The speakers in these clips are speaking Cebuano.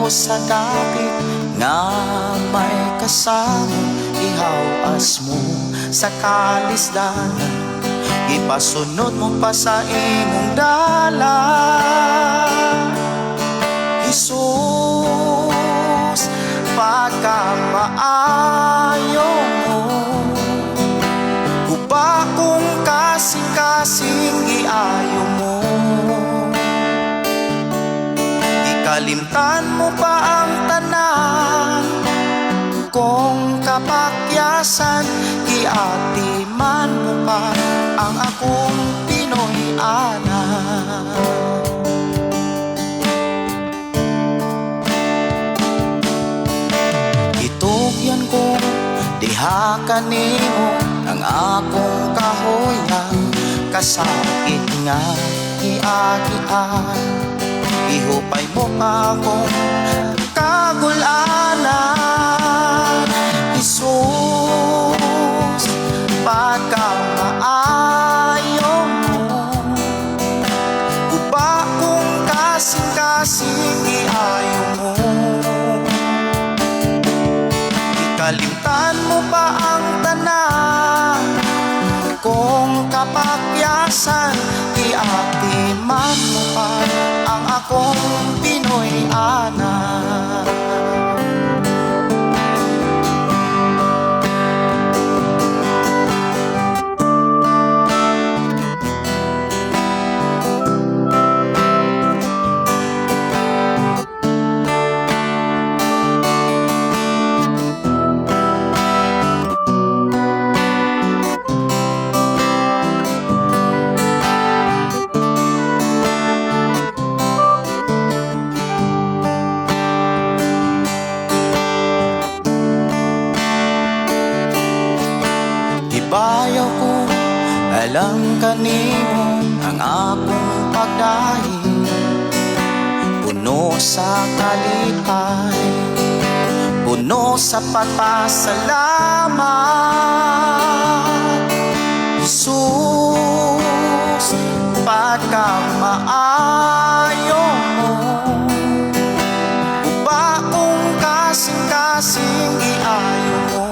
Ako sa dapit nga may kasama, ihawas mo sa kalisdanan, ipasunod mo pa sa imong dala. Jesus, pagkamaayo mo, guba kong kasing-kasing giayo mo. Ikalimtan mo pa ang tanan kong kapakyasan, giatiman mo pa ang akong Pinoy anak. Itugyan ko diha kanimo ang akong kahoyan, kasakit nga giagian. Ihupay mo pa akong kagulanan. Jesus, pagkamaayo mo, guba kong kasing-kasing giayo mo. Ikalimtan mo pa ang tanan kong kapakyasan, iatiman mo pa ang akong Pinoy anak. Ibayaw ko alang kanimo ang akong pagdahi, puno sa kalipay, puno sa pagpasalamat. Jesus, pagkamaayo mo, guba kong kasing-kasing giayo mo.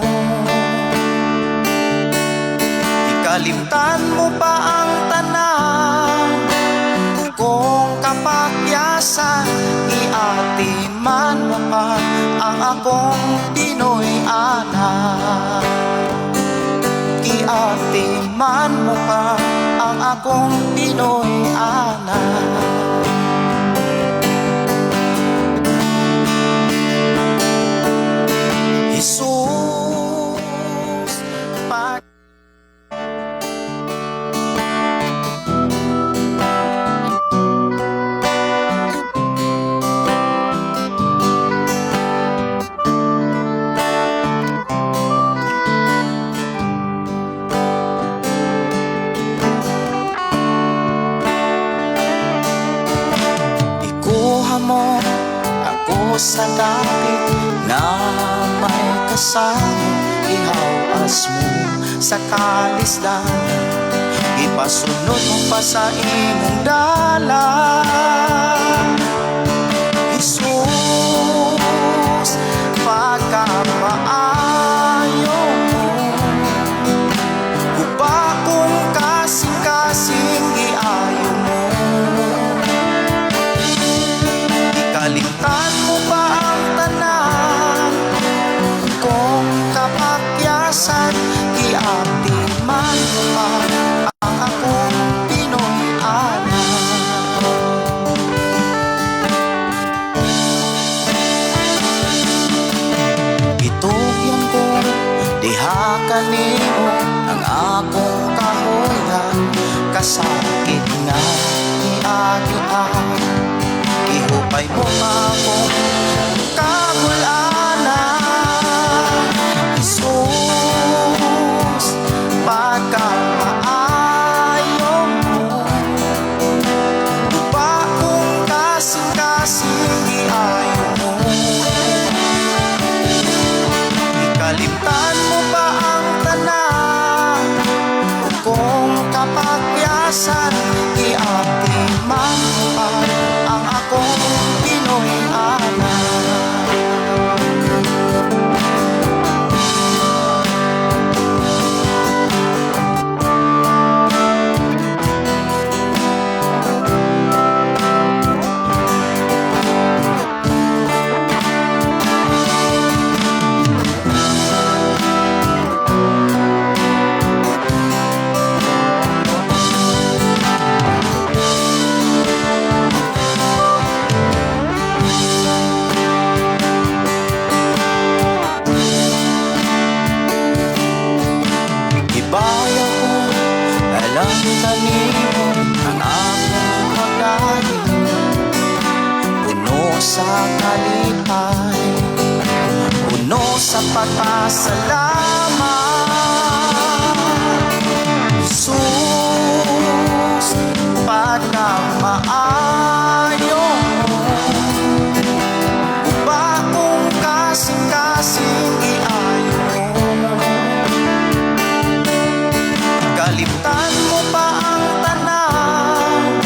Ikalimtan mo pa ang tanan kong kapakyasan, iatiman mo pa ang akong Pinoy anak. Iatiman mo pa ang akong Pinoy anak. Jesus, pag Ikuha mo ako sa dapit na may kasama, ihawas mo sa kalisdanan, ipasunod mo pa sa imong dala. Jesus, pagkamaayo mo, guba kong kasing-kasing giayo mo. Ikalimtan mo pa ang tanan kong kapakyasan, iatiman mo pa ang akong Pinoy anak. Itugyan ko diha kanimo ang akong kahoyan, kasakit nga giagian. Ihupay mo pa akong kagulanan. Jesus, pagkamaayo mo, guba kong kasing-kasing giayo mo. Ikalimtan mo pa ang tanan kong kapakyasan, iatiman mo pa ang akong Pinoy anak. Sa kalipay, puno sa pagpasalamat. Jesus, pagkamaayo mo, guba kong kasing-kasing iayo mo. Kalimtan mo pa ang tanan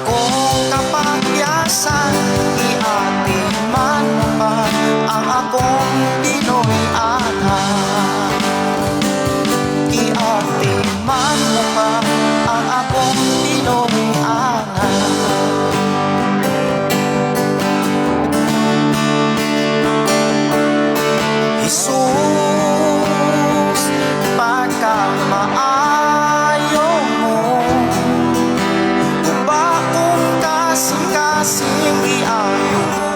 kung kapakyasan, iatiman mo pa ang akong Pinoy anak. Iatiman mo pa ang akong Pinoy anak. Jesus, pagkamaayo mo, guba kong kasing-kasing iayo mo.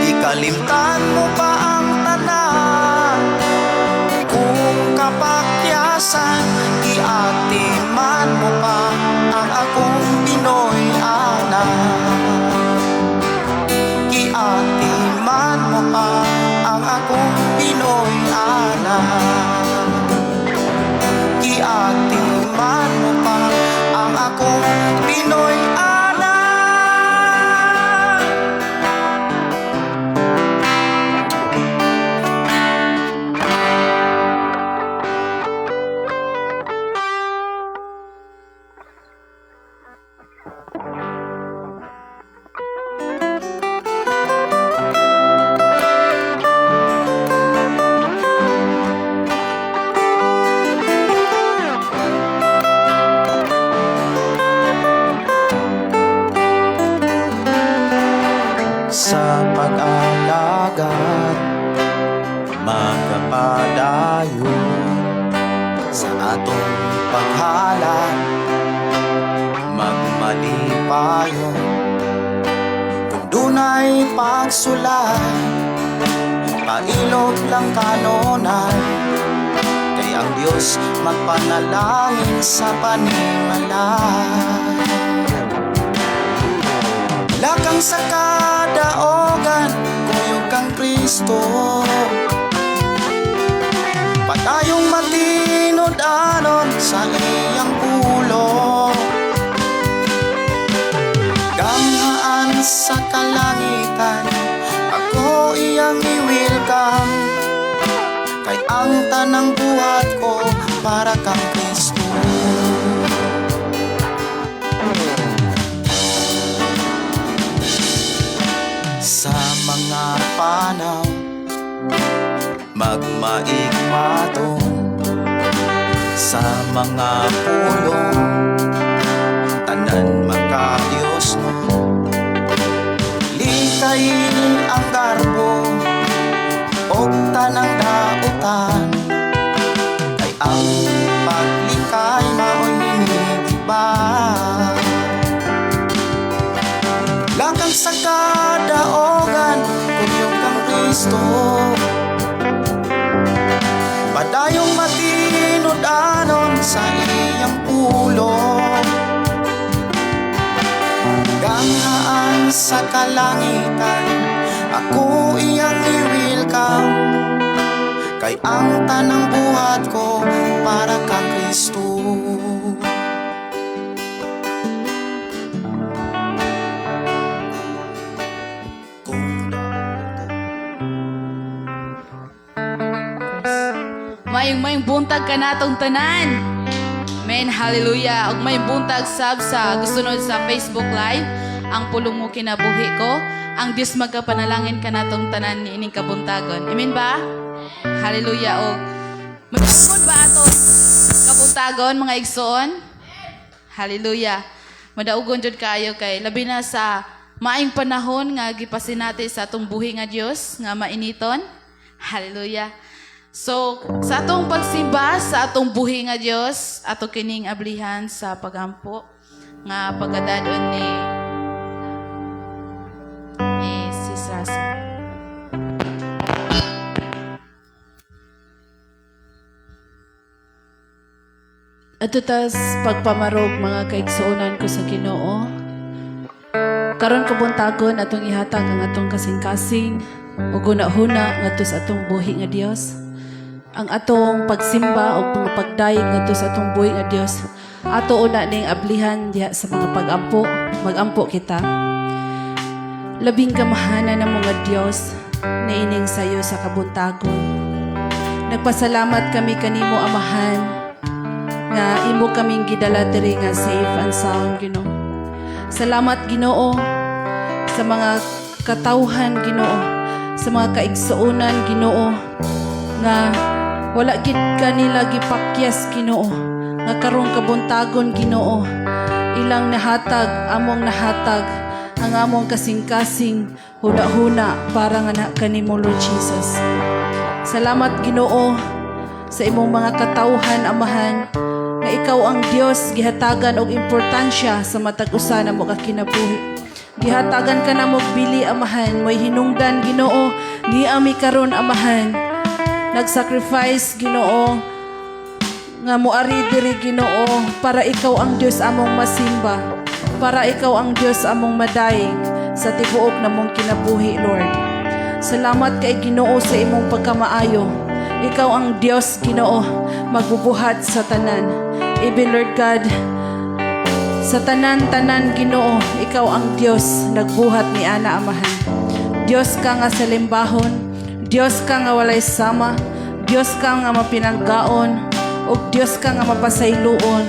Ikalimtan mo pa ang tanan kung kapakyasan, iatiman mo pa ang akong Pinoy anak. Iatiman mo pa ang akong Pinoy anak. Iatiman mo pa ang akong Pinoy anak. Sa pag-alagad, magapadayon sa atong paghalad, magmalipayon. Kung dunay pagsulay, pailog lang kanunay, kay ang Diyos magpanalangin sa panimalay. Lakang sa kadaogan, kuyog kang Kristo, patayong matinud-anon sa iyang pulong. Ganghaan sa kalangitan, ako iyang i-welcome, kay ang tanang buhat ko para kang Kristo. Sa mga panaw, magmaigmaton. Sa mga pulong, tanan makadiyos no. Likay ang garbo og tanang dautan, kay ang paglikay mao'y ninigiba. Lakang sa kadaogan, kuyog kang Kristo, padayong matinud-anon sa iyang pulong. Ganghaan sa kalangitan, ako iyang i-welcome, kay ang tanang buhat ko para kang Kristo. Kung Mayong buntag ka natong tanan. Men, hallelujah. Ug mayong buntag sab sa gusto sa Facebook Live. Ang pulong mo kinabuhi ko. Ang Dios magkapanalangin ka natong tanan ni ining kabuntagon. Amen ba? Hallelujah. Og magpugod ba atong kabuntagon mga igsoon? Hallelujah. Madaugon jud kaayo kay labi na sa maayong panahon nga gipasinati sa atong buhi nga Dios nga mainiton. Hallelujah. So, sa atong pagsimba sa atong buhi nga Dios, ato kining ablihan sa pagampo nga pagkadadon ni Sis Russell. Ato tas pagpamarog mga kaigsuonan ko sa Ginoo. Karon kabuntagon, atong ihatag ang atong kasing-kasing ug huna-huna ngadto sa atong buhi nga Dios. Ang atong pagsimba o mga pagdayeg ngadto sa atong buhi nga Dios. Ato una ning ablihan diha sa mga pagampo. Magampo kita. Labing gamhanan na mga Dios na ining sayo sa kabuntagon. Nagpasalamat kami kanimo, Amahan, nga imo kaming gidala diri nga safe and sound, Ginoo. Salamat, Ginoo, sa mga katawhan, Ginoo, sa mga kaigsuonan, Ginoo, nga wala gid kanila gipakyas, Ginoo, nga karong kabuntagon, Ginoo, ilang nahatag, among nahatag ang among kasing-kasing, huna-huna para nga na kanimo, Lord Jesus. Salamat, Ginoo, sa imong mga katawhan, Amahan, nga ikaw ang Dios gihatagan og importansya sa matag usa namo ka kinabuhi. Gihatagan ka namo og bili, Amahan, mo'y hinungdan, Ginoo, ni ami karon, Amahan. Nagsacrifice, Ginoo, nga moari diri, Ginoo, para ikaw ang Dios among masimba, para ikaw ang Dios among madayeg sa tibuok namong kinabuhi, Lord. Salamat kay Ginoo sa imong pagkamaayo. Ikaw ang Dios, Ginoo, magbubuhat sa tanan. Even, Lord God, sa tanan-tanan, Ginoo, ikaw ang Dios nagbuhat ni ana, Amahan. Dios ka nga salimbahon, Dios ka nga walay sama, Dios ka nga mapinanggaon, ug Dios ka nga mapasayloon.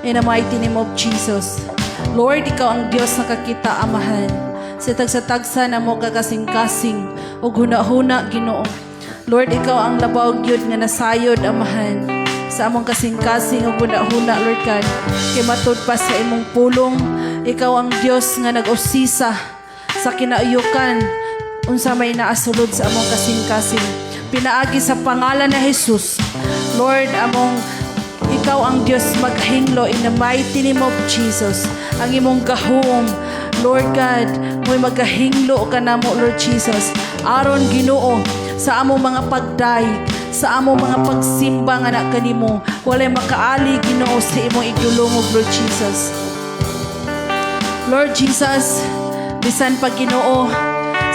In the mighty name of Jesus. Lord, ikaw ang Dios nakakita, Amahan, sa tagsa-tagsa na mo kakasing-kasing ug huna-huna, Ginoo. Lord, ikaw ang labaw gyud nga nasayod, Amahan, sa among kasing-kasing ug huna-huna, Lord God. Kay matud pa sa imong pulong, ikaw ang Dios nga nag-usisa sa kinauyukan unsa may naasulod sa among kasing-kasing. Pinaagi sa pangalan ni Jesus. Lord, among ikaw ang Dios maghinglo in the mighty name of Jesus. Ang imong gahom, Lord God, mo'y magahinglo ka namo, Lord Jesus. Aron, Ginoo, sa among mga pagdayeg, sa among mga pagsimba nga na kanimo, walay makaali, Ginoo, sa imong igdulungog, Lord Jesus. Lord Jesus, bisan pa, Ginoo,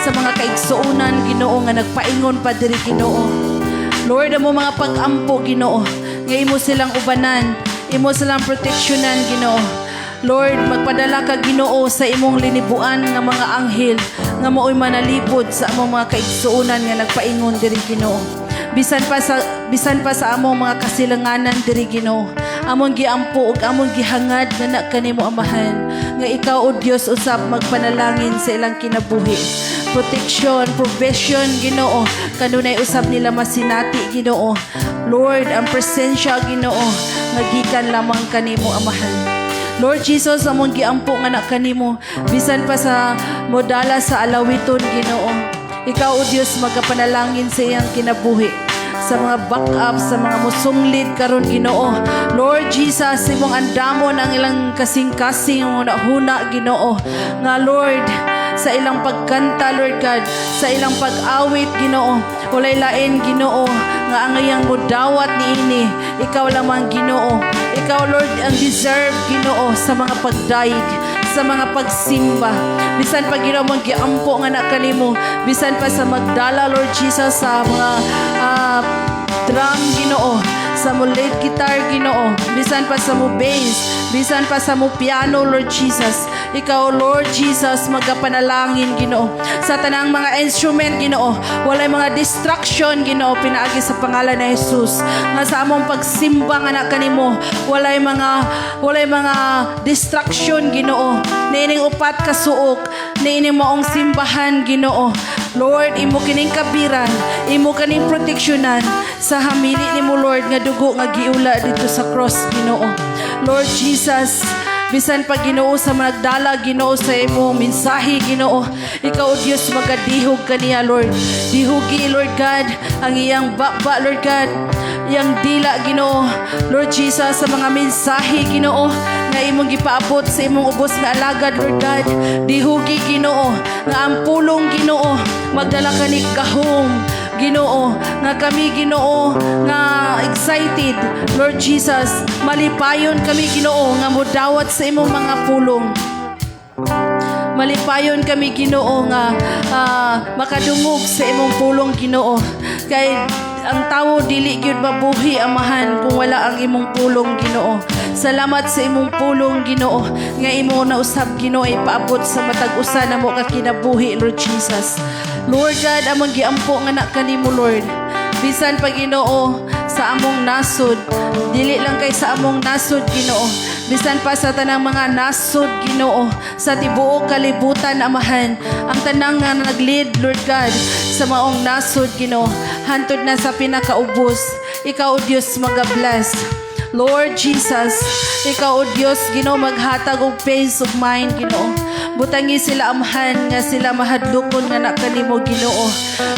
sa mga kaigsuonan, Ginoo, nga nagpaingon pa diri, Ginoo. Lord, amo mga pag-ampo, Ginoo, nga imo silang ubanan, imo silang proteksyonan, Ginoo. Lord, magpadala ka, Ginoo, sa imong linibuan nga mga anghel nga mao'y manalipod sa among mga kaigsuonan nga nagpaingon diri, Ginoo. Bisan pa sa among mga kasilanganan diri, Ginoo. Among giampo ug among gihangad nga na kanimo, Amahan, nga ikaw o Dios usab magpanalangin sa ilang kinabuhi. Protection, provision, Ginoo, kanunay usab nila masinati, Ginoo. Lord, ang presensya, Ginoo, nga gikan lamang kanimo, Amahan. Lord Jesus, among giampo nga na kanimo, bisan pa sa modala sa alawiton, Ginoo. Ikaw o Dios magapanalangin sa iyang kinabuhi, sa mga backup, sa mga musunglid karon, Ginoo. Lord Jesus, imong andamon ang ilang kasing-kasing huna, Ginoo. Nga Lord, sa ilang pagkanta, Lord God, sa ilang pag-awit, Ginoo, walay lain, Ginoo, nga ang iyang mudawat niini, ikaw lamang, Ginoo. Ikaw, Lord, ang deserve, Ginoo, sa mga pagdayeg, sa mga pagsimba. Bisan pa, Ginoo, magiampo nga na kanimo, bisan pa sa magdala, Lord Jesus, sa mga drum, Ginoo, sa mo lead guitar, Ginoo, bisan pa sa mo bass, bisan pa sa mo piano, Lord Jesus. Ikaw, Lord Jesus, magapanalangin, Ginoo. Sa tanang mga instrument, Ginoo, walay mga distraction, Ginoo, pinaagi sa pangalan ni Jesus. Nga sa among pagsimba nga na kanimo, walay mga distraction, Ginoo. Niining upat ka suok, niining maong simbahan, Ginoo. Lord, imo kining kabiran, imo kaning proteksyonan sa hamili nimo, Lord, nga dugo nga giula dito sa cross, Ginoo. Lord Jesus, bisan pa, Ginoo, sa magdala, Ginoo, sa imo mensahe, Ginoo, ikaw o Dios magadihog kaniya, Lord. Dihugi, Lord God, ang iyang baba, Lord God, iyang dila, Ginoo. Lord Jesus, sa mga mensahe, Ginoo, nga imong gipaabot sa imong ubos nga alagad, Lord God. Dihugi, Ginoo, nga ang pulong, Ginoo, magdala kani gahom, Ginoo, nga kami, Ginoo, nga excited, Lord Jesus, malipayon kami, Ginoo, nga mudawat sa imong mga pulong. Malipayon kami, Ginoo, nga makadungog sa imong pulong, Ginoo. Kay ang tawo dili gyud mabuhi, Amahan, kung wala ang imong pulong, Ginoo. Salamat sa imong pulong, Ginoo, nga imo na usab, Ginoo, ipaabot sa matag usa namo ka kinabuhi, Lord Jesus. Lord God, among giampo nga na kanimo, Lord. Bisan pa, Ginoo, sa among nasod, dili lang kay sa among nasod, Ginoo. Bisan pa sa tanang mga nasod, Ginoo, sa tibuok kalibutan, Amahan, ang tanang nga nag-lead, Lord God, sa maong nasod, Ginoo, hantod na sa pinakaubos. Ikaw, O Dios, maga-bless. Lord Jesus, ikaw, O Dios, Ginoo, maghatag og peace of mind, Ginoo. Butangi sila, Amahan, nga sila mahadlokon nga na kanimo, Ginoo.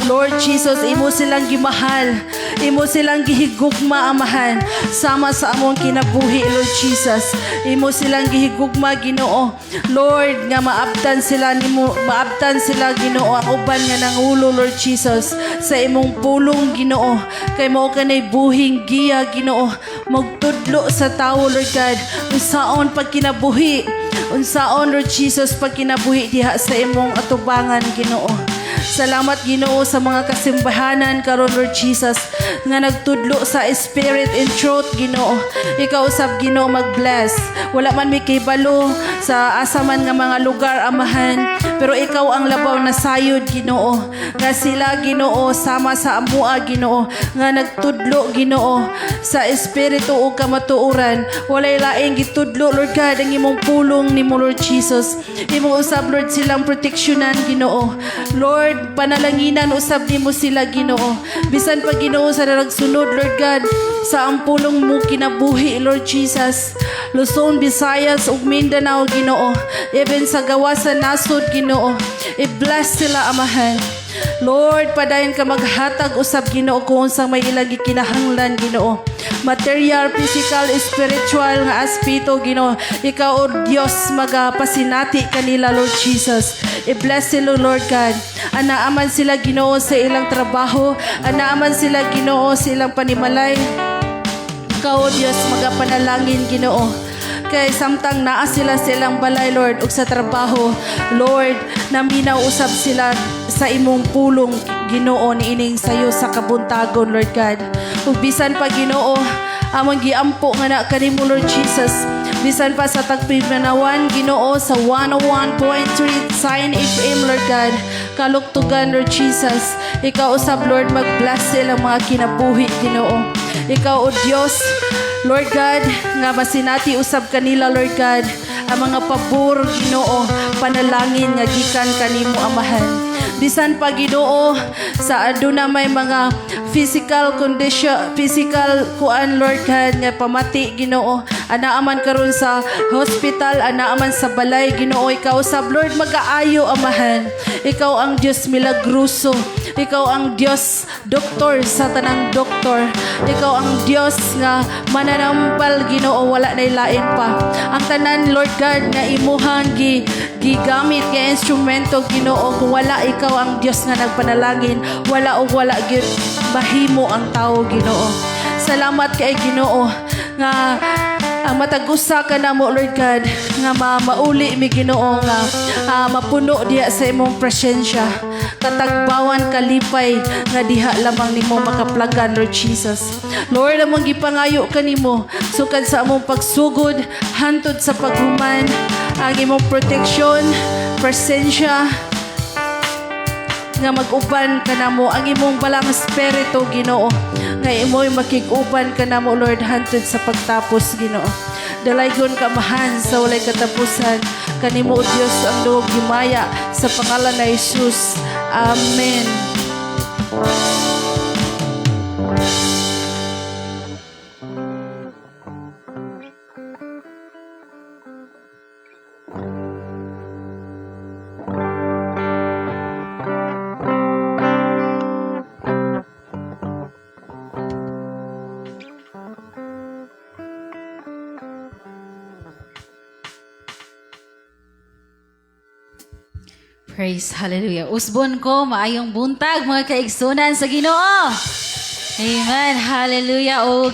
Lord Jesus, imo silang gimahal. Imo silang gihigugma, Amahan, sama sa among kinabuhi, Lord Jesus. Imo silang gihigugma, Ginoo. Lord, nga maabtan sila nimo, maabtan sila, Ginoo, ang uban nga nangulo, Lord Jesus, sa imong pulong, Ginoo. Kay mao kanay buhing giya, Ginoo. Magtudlo sa tawo, Lord God, unsaon pagkinabuhi. Unsaon, Lord Jesus, pagkinabuhi diha sa imong atubangan, Ginoo. Salamat, Ginoo, sa mga kasimbahanan karon, Lord Jesus, nga nagtudlo sa spirit and truth, Ginoo. Ikaw usab, Ginoo, mag-bless. Wala man mi kahibalo sa asa man nga mga lugar, Amahan, pero ikaw ang labaw na sayod, Ginoo. Nga sila, Ginoo, sama sa amua, Ginoo, nga nagtudlo, Ginoo, sa espiritu ug kamatuoran. Walay laing gitudlo, Lord God, ang imong pulong nimo, Lord Jesus. Imo usab, Lord, silang proteksyonan, Ginoo. Lord, panalanginan usab nimo sila, Ginoo. Bisan pa, Ginoo, sa nagsunod, Lord God, sa ang pulong mo kinabuhi, Lord Jesus. Luzon, Visayas ug Mindanao, Ginoo. Even sa gawas sa nasod, Ginoo. I-bless sila, Amahan. Lord, padayon ka maghatag usab, Ginoo, kung unsang may ilang gikinahanglan, Ginoo. Material, physical, spiritual nga aspeto, Ginoo. Ikaw, O Dios, magapasinati kanila, Lord Jesus. I-bless sila, Lord God. Anaaman sila, Ginoo, sa ilang trabaho. Anaaman sila, Ginoo, sa ilang panimalay. Ikaw, O Dios, magapanalangin, Ginoo. Kay samtang naa sila sa ilang balay, Lord, ug sa trabaho, Lord, naminaw usab sila sa imong pulong, Ginoo, niining sayo sa kabuntagon, Lord God. Ug bisan pa, Ginoo, among giampo nga na kanimo, Lord Jesus, bisan pa sa tagpinawan, Ginoo, sa 101.3 Sign FM, Lord God, kaluktugan, Lord Jesus, ikaw usab, Lord, mag-bless silang mga kinabuhi, Ginoo. Ikaw, O Dios, Lord God, nga masinati usab kanila, Lord God, ang mga pabor, Ginoo, panalangin nga gikan kanimo, Amahan. Bisan pa, Ginoo, sa aduna may mga physical condition, physical kuan, Lord God, nga pamati, Ginoo. Anaaman karon sa hospital, anaaman sa balay, Ginoo, ikaw usab, Lord, magaayo, Amahan. Ikaw ang Dios milagroso. Ikaw ang Dios doktor sa tanang doktor. Ikaw ang Dios nga mananambal, Ginoo, wala na lain pa. Ang tanan, Lord God, nga imuhang gigamit nga instrumento, Ginoo, kung wala ikaw ang Dios nga nagpanalangin, wala o wala gyud mahimo ang tao, Ginoo. Salamat kay Ginoo nga ang matag usa ka namo, Lord God, nga mauli mi, Ginoo, nga mapuno diha sa imong presensya. Katagbawan kalipay nga diha lamang nimo makaplagan, Lord Jesus. Lord, among gipangayo kanimo sukad sa among pagsugod hantod sa paghuman ang imong proteksyon, presensya nga mag-uban kanamo, ang imong balang espiritu, Ginoo, nga imoy makig-uban kanamo, Lord, hantod sa pagtapos, Ginoo. Dalaygon ka, Amahan, sa walay katapusan. Kanimo, O Dios, ang duog himaya sa pangalan ni Jesus. Amen. Praise, hallelujah. Usbon ko, maayong buntag, mga kaigsunan sa Ginoo. Amen, hallelujah. Og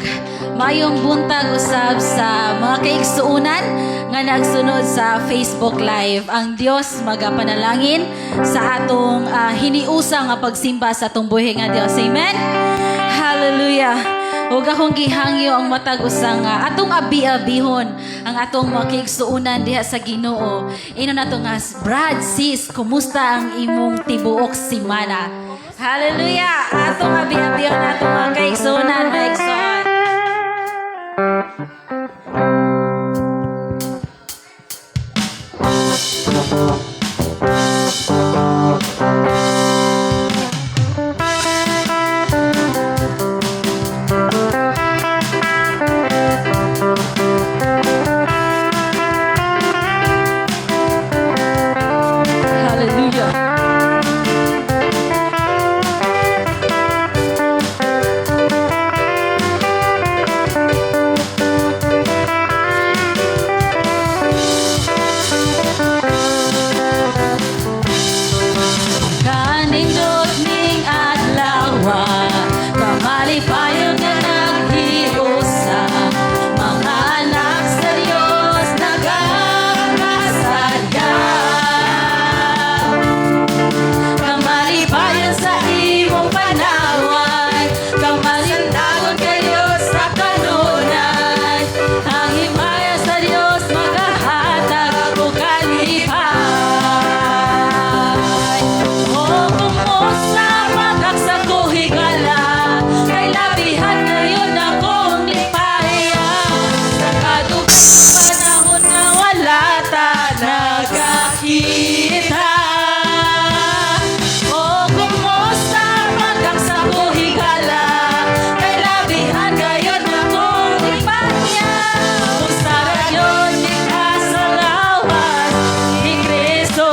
maayong buntag usab sa mga kaigsuunan nga nagsunod sa Facebook Live. Ang Dios magapanalangin sa atong hiniusa nga pagsimba sa atong buhi nga Dios. Amen. Hallelujah. Ug akong gihangyo ang matag usa nga atong abi-abihon ang atong mga kaigsuonan diha sa Ginoo. Ino nato nga, "Brad, sis, kumusta ang imong tibuok simana?" Hallelujah! Atong abi-abihon atong mga kaigsuonan, mga igsoon. Hallelujah. Kanindot ning adlaw, kamalipayon nga naghiusa, mga anak sa Dios nagakasaya. Kamalipayon sa imong panaway, kamalintagon kayo sa kanunay. Ang himaya sa Dios magahatag og kalipay. O kumusta pagkaksa ko higala, kay labihan ngayon akong lipaya. Sa kadugay panahon nga wala ta nagakita. O kumusta pagkaksa ko higala, kay labihan ngayon akong lipaya. Kung yun kita sa lawas ni Kristo.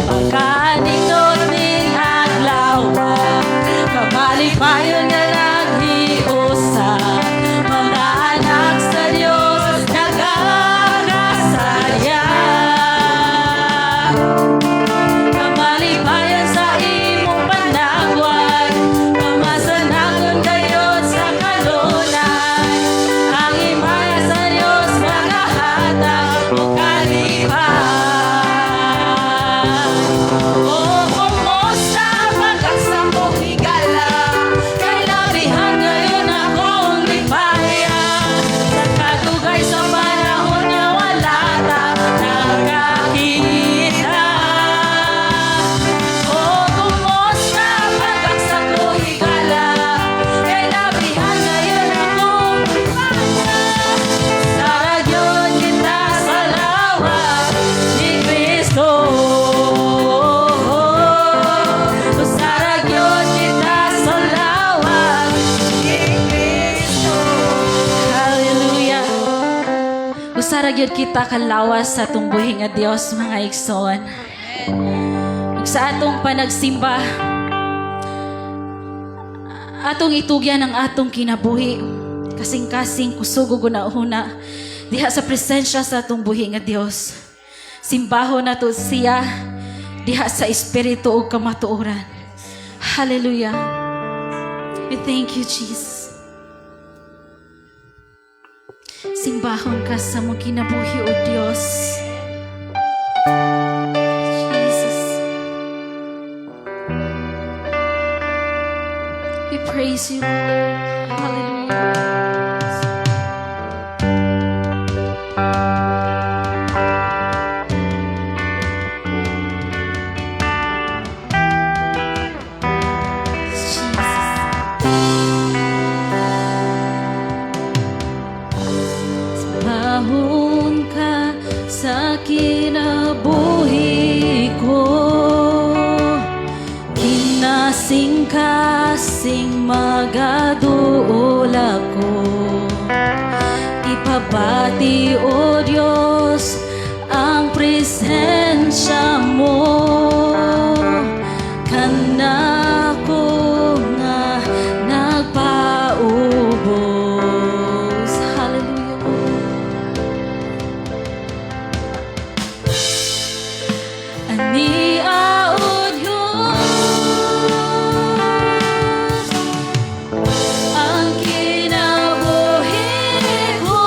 Pagkanindot ning adlaw, kamalipayon nga naghiusa, mga anak sa Dios nagakasaya. Kamalipayon sa imong panagway, kamasanagon kayo sa kanunay. Ang himaya sa Dios magahatag og kalipay. O kumusta pagkaksa ko higala, kay labihan ngayon akong lipaya. Sa kadugay sa panahon nga wala ta nakakita. O kumusta pagkaksa ko higala, kay labihan ngayon akong lipaya. Sa radyon kita sa lawas ni Kristo. Sa radyon kita sa lawas ni Kristo. Hallelujah. Usara gyud kita kalawas sa atong buhi nga Dios, mga igsoon. Ug sa atong panagsimba, atong itugyan ang atong kinabuhi, kasing-kasing, kusog ug huna diha sa presensya sa atong buhi nga Dios. Simbahon nato siya diha sa espiritu ug kamatuoran. Hallelujah. We thank you, Jesus. Simbahon ka sa mong kinabuhi, O Dios. Jesus. We praise you, Lord. Hallelujah. Jesus. Simbahon ka sa kinabuhi ko, kinasing-kasing magaduol ako. Ipabati, O Diyos, ang presensya mo kanako nga nagpaubos. Hallelujah, Lord. Ani O Diyos ang kinabuhi ko.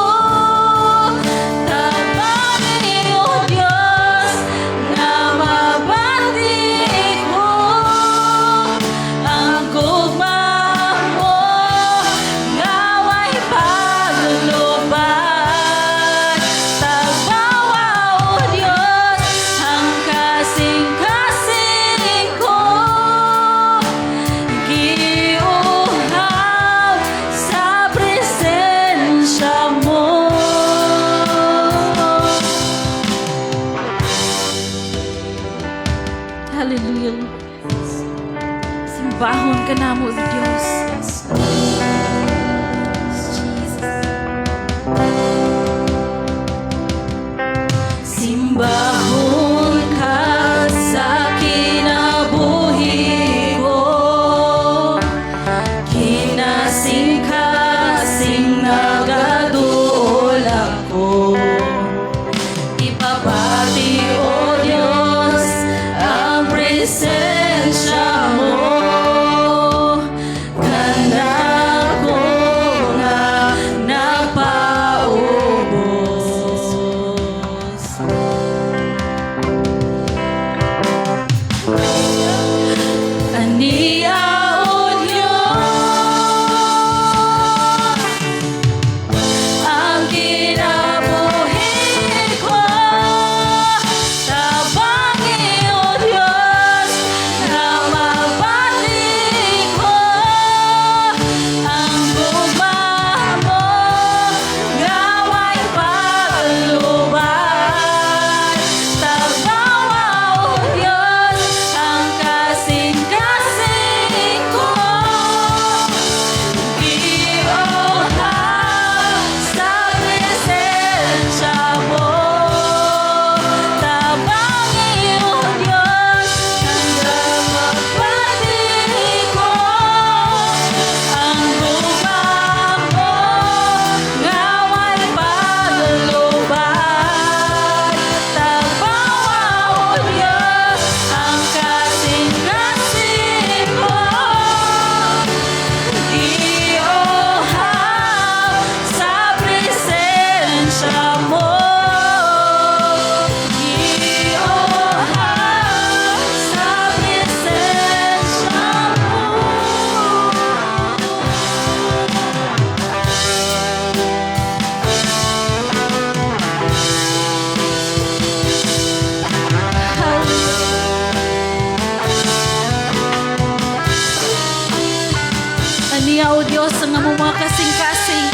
Hallelujah, Lord. Simbahon ka namo, Diyos. Jesus. Simbahon ka sa kinabuhi ko. Kinasing-kasing nagaduol ako. Ipabati, O Diyos, ang presensya mo kanako nga napaubos. Ania, O Diyos, ang kinabuhi ko. Tabangi, O Diyos, na mabati ko ang gugma mo nga way paglubat. Tagbawa, O Diyos, ang kasing-kasing ko. Giohaw sa presensya mo. Tabangi, O Diyos, hanggang mabati ko ang gugma mo nga way paglubat. Tagbawa, O Diyos, ang kasing-kasing ko. Giohaw sa presensya mo. Giohaw sa presensya mo. Ania, O Diyos, ang among mga kasing-kasing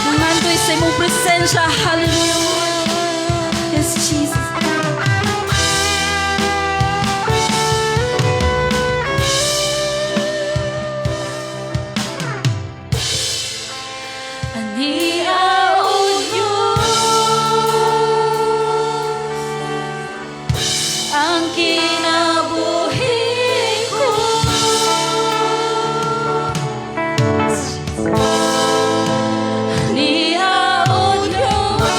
nangandoy sa imong presensya. Hallelujah, Lord. Yes, Jesus. Ania, O Diyos, ang kinabuhi ko. Ania, O Diyos,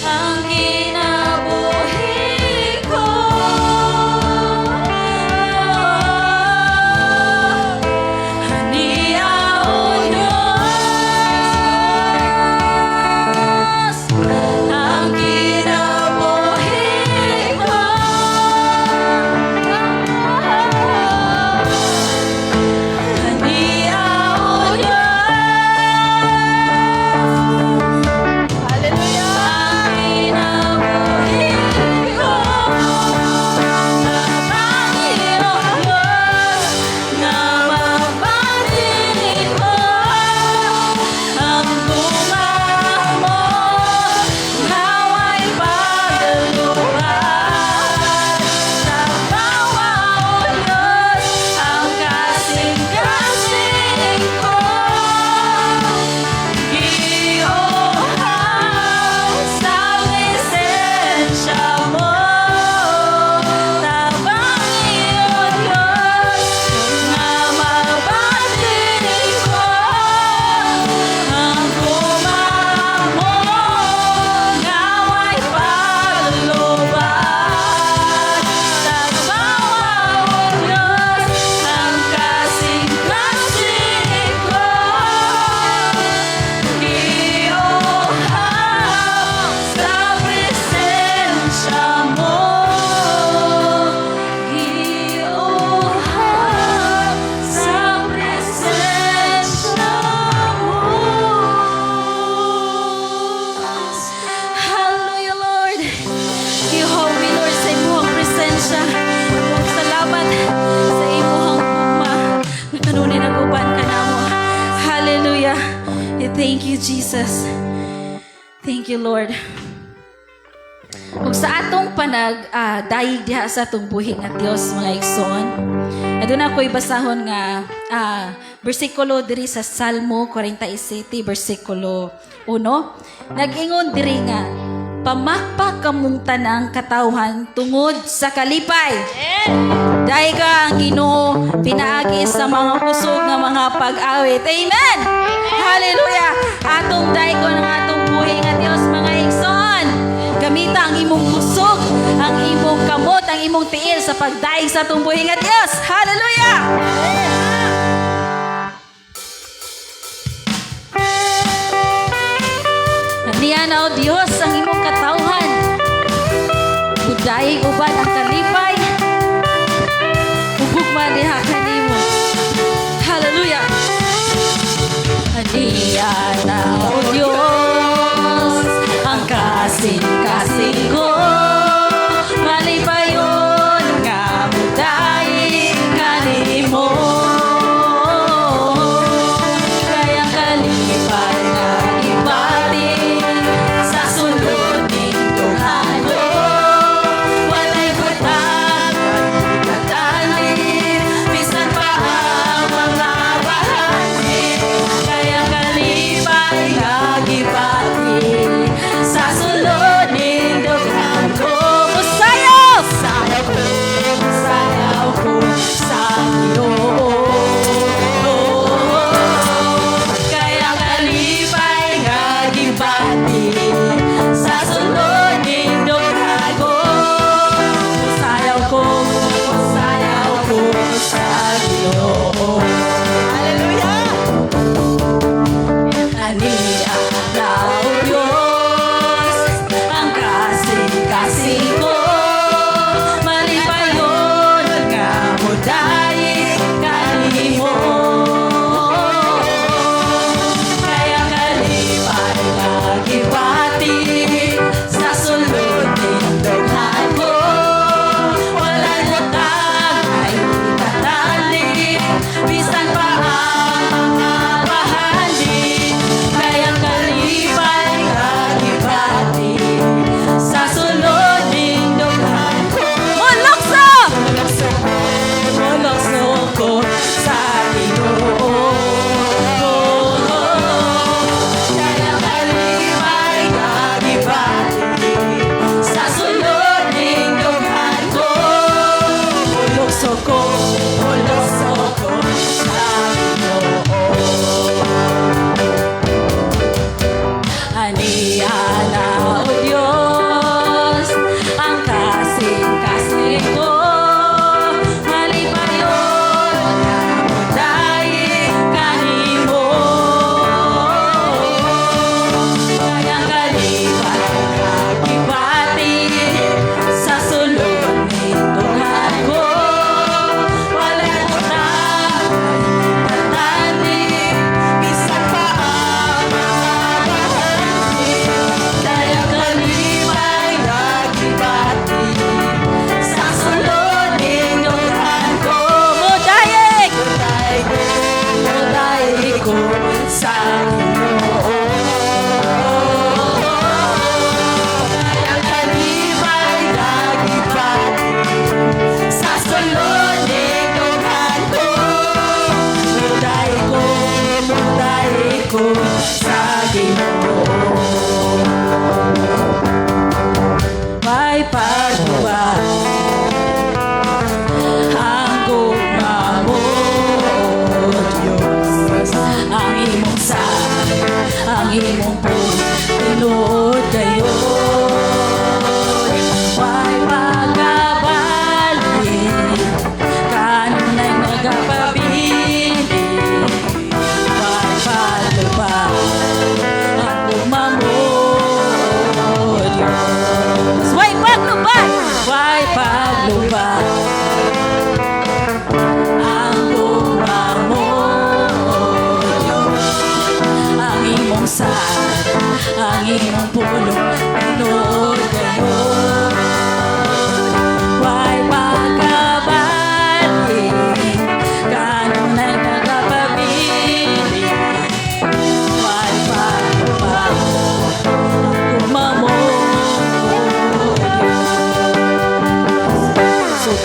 ang kinabuhi ko. Ania, O Diyos, ang kinabuhi ko. Ania, O Diyos, Hallelujah! ang kinabuhi ko. Tabangi, O Diyos, nga mabati ko ang gugma mo nga way paglubat. Tagbawa, O Diyos, ang kasing-kasing ko. Giohaw sa presensya mo. Tabangi, O Diyos, nga mabati ko ang gugma mo nga way paglubat. Tagbawa, O Diyos, ang kasing-kasing ko. Giohaw sa presensya mo. Giohaw sa presensya mo. Hallelujah, Lord. Gihaw mi, Lord, sa imong presensya. Salamat sa imong gugma nga kanunay nag-uban ka namo. Hallelujah. Thank you, Jesus. Thank you, Lord. Ug sa atong panag dayig diha sa atong buhi nga Dios, mga igsoon. Aduna ko'y basahon nga bersikulo diri sa Salmo 47 bersikulo 1. Nag-ingon diri nga, "Pamakpak kamong tanang katawhan tungod sa kalipay. Dayga ang Ginoo pinaagi sa mga kusog nga mga pag-awit." Amen! Hallelujah! Atong daygon ang atong buhi nga Dios, mga igsoon. Gamita ang imong kusog, ang imong kamot, ang imong tiil sa pagdaig sa atong buhi nga Dios. Hallelujah! Niya na, O Dios, ang imong katawhan. Budayig uban ang kalipay ug gugma diha kanimo. Hallelujah! Aniya na, O Dios, ang kasing-kasing ko. Malipayon nga mudaig kanimo. Kay ang kalipay nga gibati sa sulod ning tunghanon, walay butang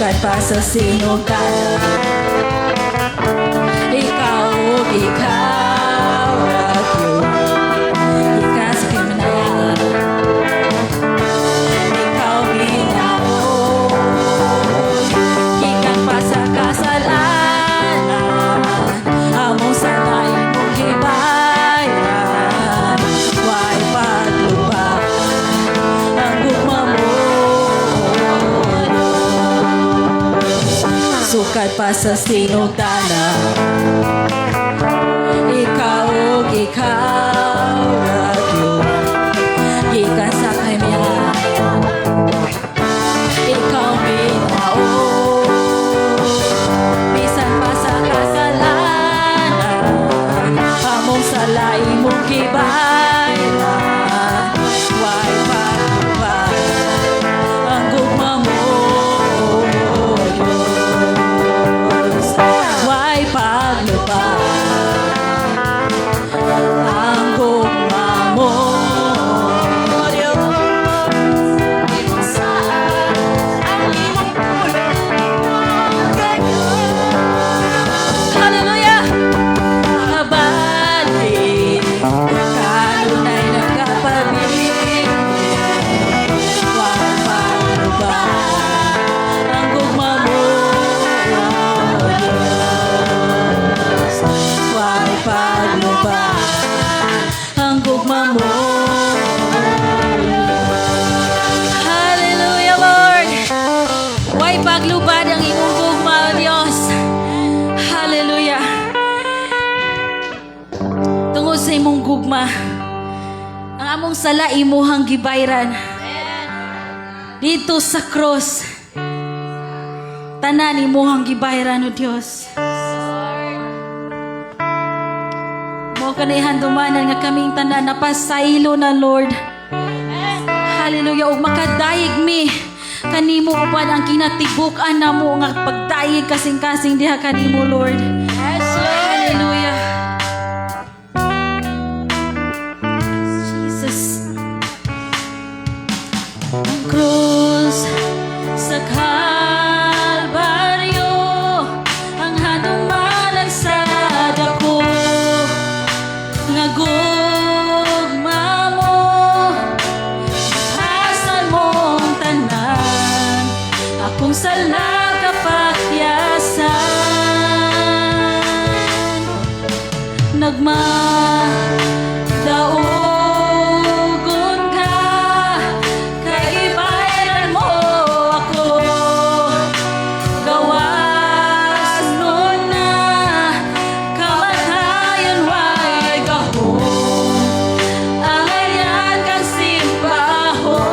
Sukad pa sa sinugdanan, ikaw ug ikaw ra gyud. Gikan sa kriminal, ikaw binaon. Gikan pa sa kasalanan, among sala imong gibayran. Way paglubad ang gugma mo, Diyos. Sukad pa sa sinugdanan, ikaw ug ikaw ra gyud. Gikan sa kriminal, ikaw binaon. Bisan pa sa kasalanan, among sala imong gibayran. Way paglubad ang gugma mo, Diyos. Way paglubad ang gugma mo, Diyos. Ang imong pulong. Hallelujah! Kabalik, kanunay nagapabilin. Way paglubad ang gugma mo, Diyos. Way paglubad ang gugma mo. Hallelujah, Lord! Way paglubad ang imong gugma, O Dios. Hallelujah. Tungod sa imong gugma, ang among sala imuhang gibayran. Dito sa cross, tanan imuhang gibayran, O Dios. Mao kanay handumanan nga kaming tanan napasaylo na, Lord. Hallelujah. Ug makadayeg mi kanimo uban ang kinatibuk-an namo nga pagdayeg kasing-kasing diha kanimo, Lord. Yes, Lord. Hallelujah. Jesus. Ang krus sa Kalbaryo ang handumanan sa dako nga gugma mo. Asan mong tanan akong sala kapakyasan. Nagmadaugon ka kay gibayran mo ako. Gawas nun na kamatayon way gahom, angayan kang simbahon.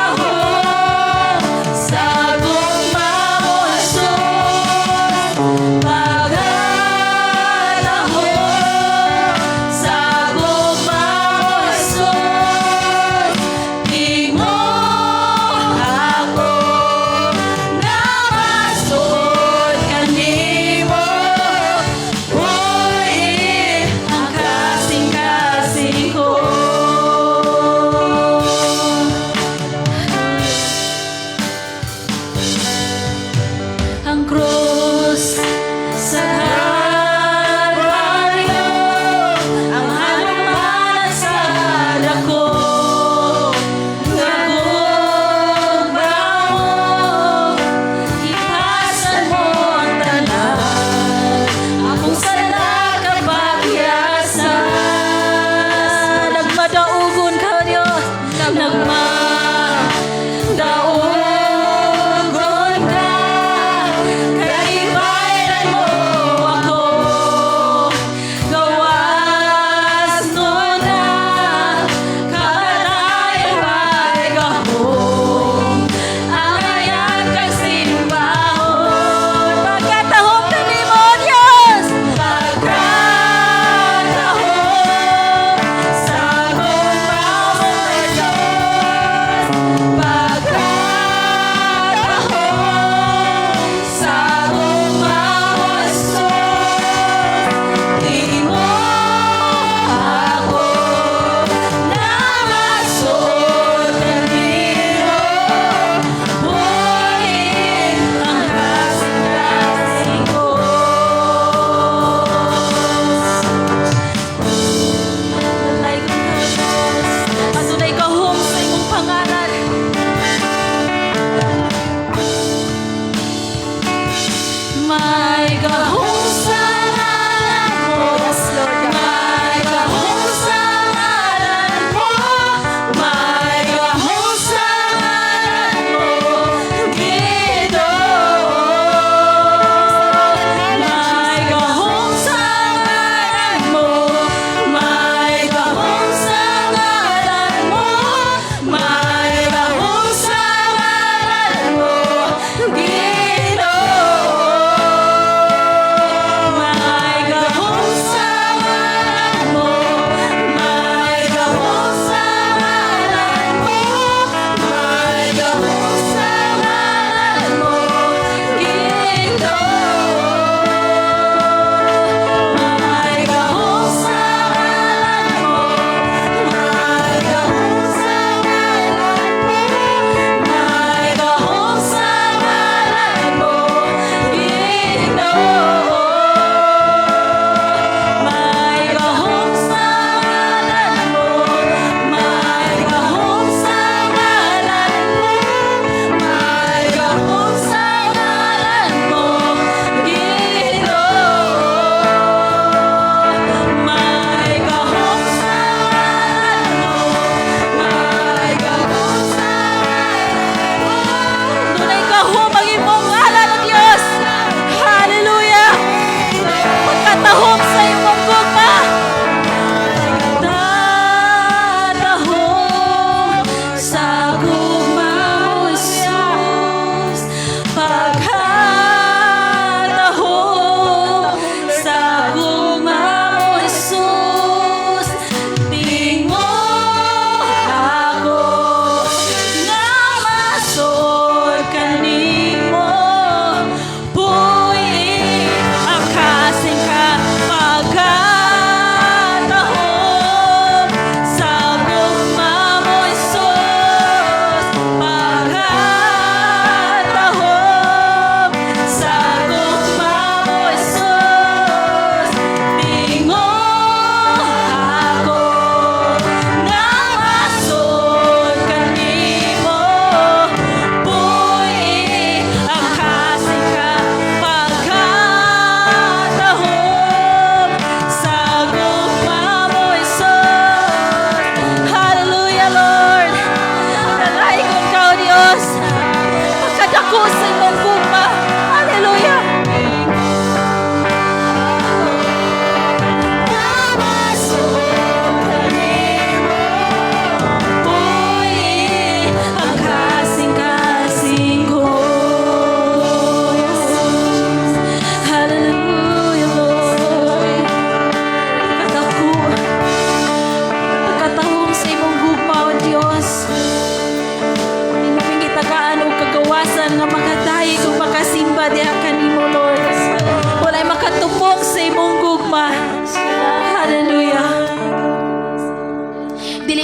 Paghatahon sa gugma mo, Jesus.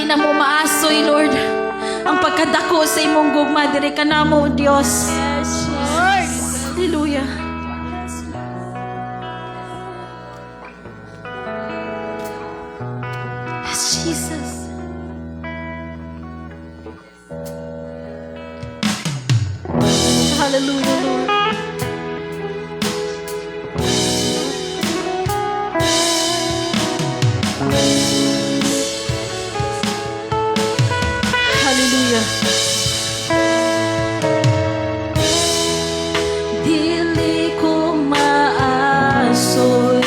namo maasoy, Lord, ang pagkadako sa imong gugma diri kanamo, Dios. Yes, Lord. Hallelujah. Yes, Jesus. Hallelujah, Lord. Hallelujah. Dili ko maasoy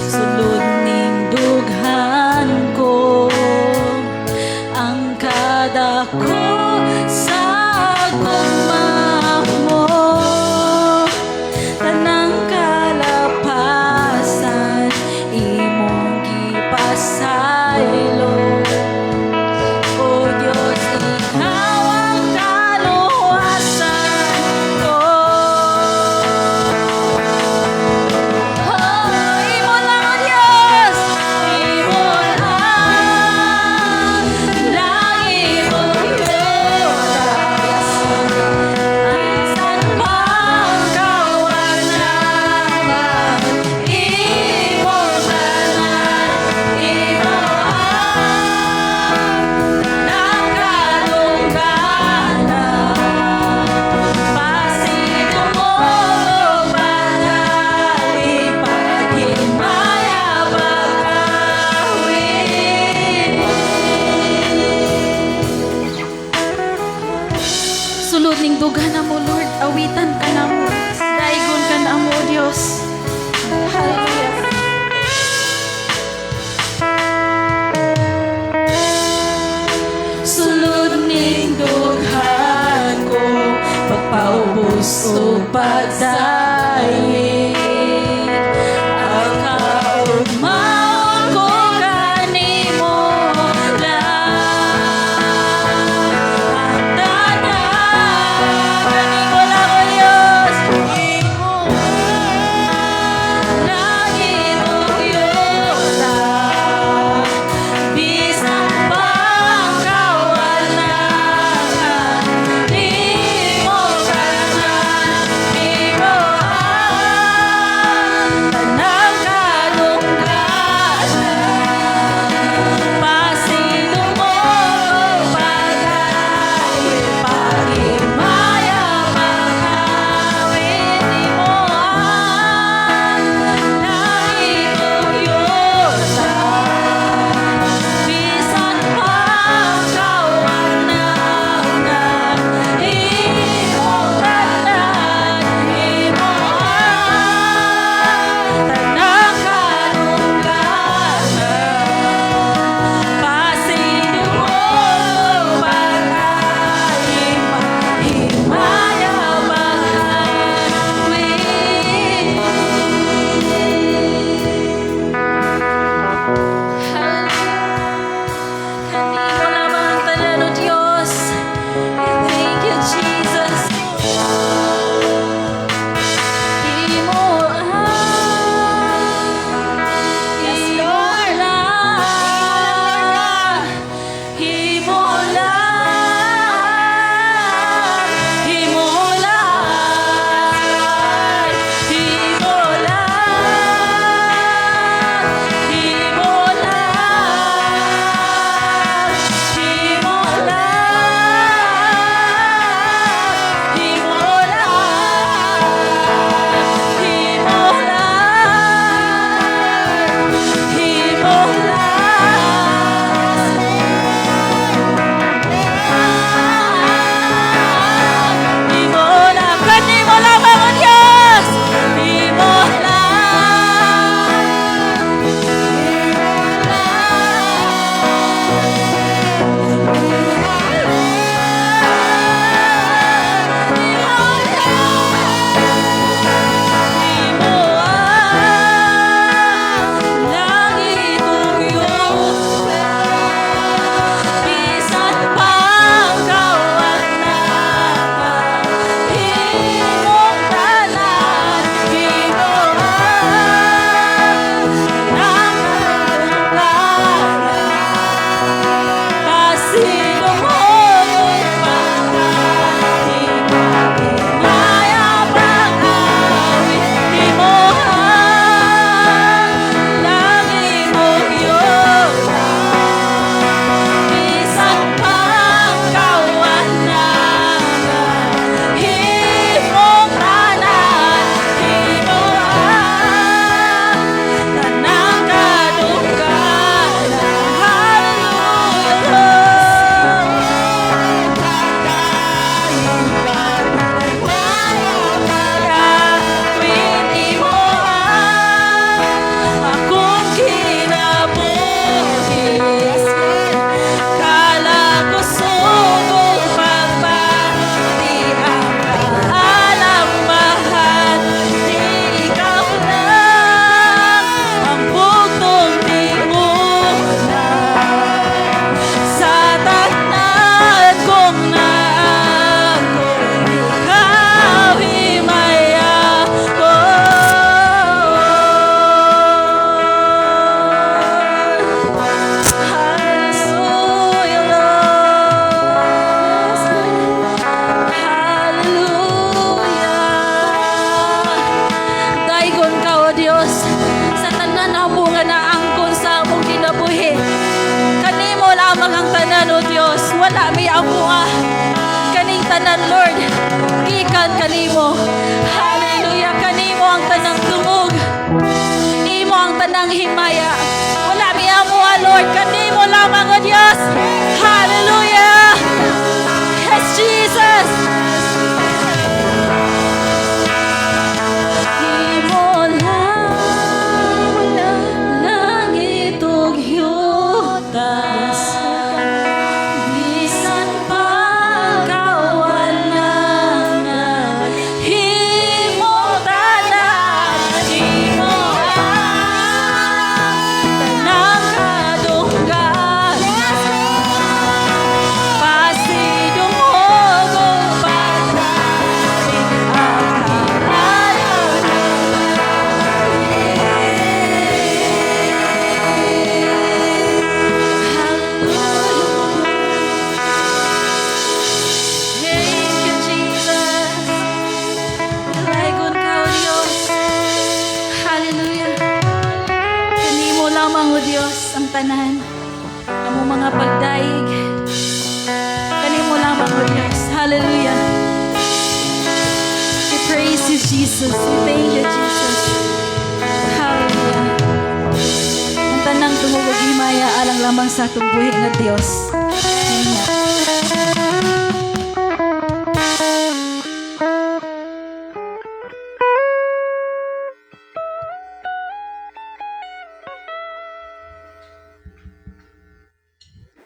sulod ning dughan ko ang kadako sa gugma mo, tanang kalapasan imong gipasaylo. O Diyos, ikaw ang kaluwasan ko. Oh, imo lang, O Diyos, imo lang, langit o Diyos, bisan pang kawalan, imo tanan, imo ang nakalungganan. Pasig mo banali, paghimaya pagawin. Sulod ning dughan na mo, Lord, awitan ka na mo, daigon ka na mo, Diyos. Hallelujah. Sulod ning dughan ko, pagpaubos o pagdaig, ang kaugmaon ko kanimo lang. Ang tanan kanimo lang, O Diyos, imo langit o yuta, bisan pang kawalangan, di mo kanan, imo tanan, O Dios, wala may amoa. Kaning tanan, Lord, gikan kanimo. Hallelujah, kanimo ang tanang tungog. Imo ang tanang himaya. Wala may amoa, Lord, kanimo lamang, O Dios. Hallelujah. Yes, Jesus. Imo lang langit ug yuta. Bisan pa kawalangan, himo tanan, imo ang tanang kadunggan. Pasidungog ug pagdari ang kaalam. Thank you, Jesus. Dalaygon ka, O Diyos. Hallelujah. Kanimo lamang, O Diyos, ang tanan. Among mga pagdayeg. Kanimo lamang, O Diyos. Hallelujah. We praise you, Jesus. We thank you, Jesus. Hallelujah. Ang tanang tungog ug himaya alang lamang sa atong buhi nga Dios. Amen.